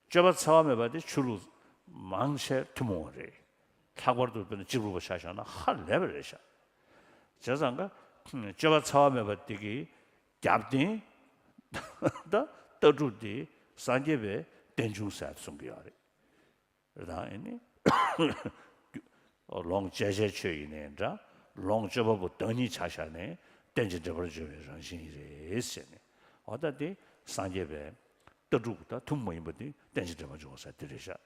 སྤྱོད་པ་འཚེ་བ་མེད་པ་དེ་ཆོས་ལུགས་མང་ཆེ་ཐུན་མོང་བ་རེད། ལྷག་པར་དུ་དཔེར་ན་སྤྱི་ལུགས་པ་ཆ་བཞག་ན་ཧ་ལས་པ་རེད་ཤག་བྱས་ཙང་ཀ་སྤྱོད་པ་འཚེ་བ་མེད་པ་དེ་གི་རྒྱབ་རྟེན་ད་ལྟ་གྲུབ་དེ་སངས་རྒྱས་པའི་རྟེན་འབྱུང་ཟེར་གསུང་གི་ཡོད་རེད། རེད་དང་ཨེ་ནི། ལོངས་སྤྱད་བྱའི་ཆོས་ཡིན་ནའི་འདྲ། ལོངས་སྤྱོད་པ་པོ་བདག་ཉིད་ཆ་བཞག་ནས་རྟེན་ཅིང་འབྲེལ་པར་འབྱུང་བའི་རང་བཞིན་རེད་ཟེར་ནས། འོ་ད་དེ་སངས་རྒྱས་པའི་ལྟ་གྲུབ་ད་ཐུན་མོང་མ་ཡིན་པ་དེ་རྟེན་ཅིང་འབྲེལ་པར་འབྱུང་བ་ཟེར་དེ་རེད་ཤག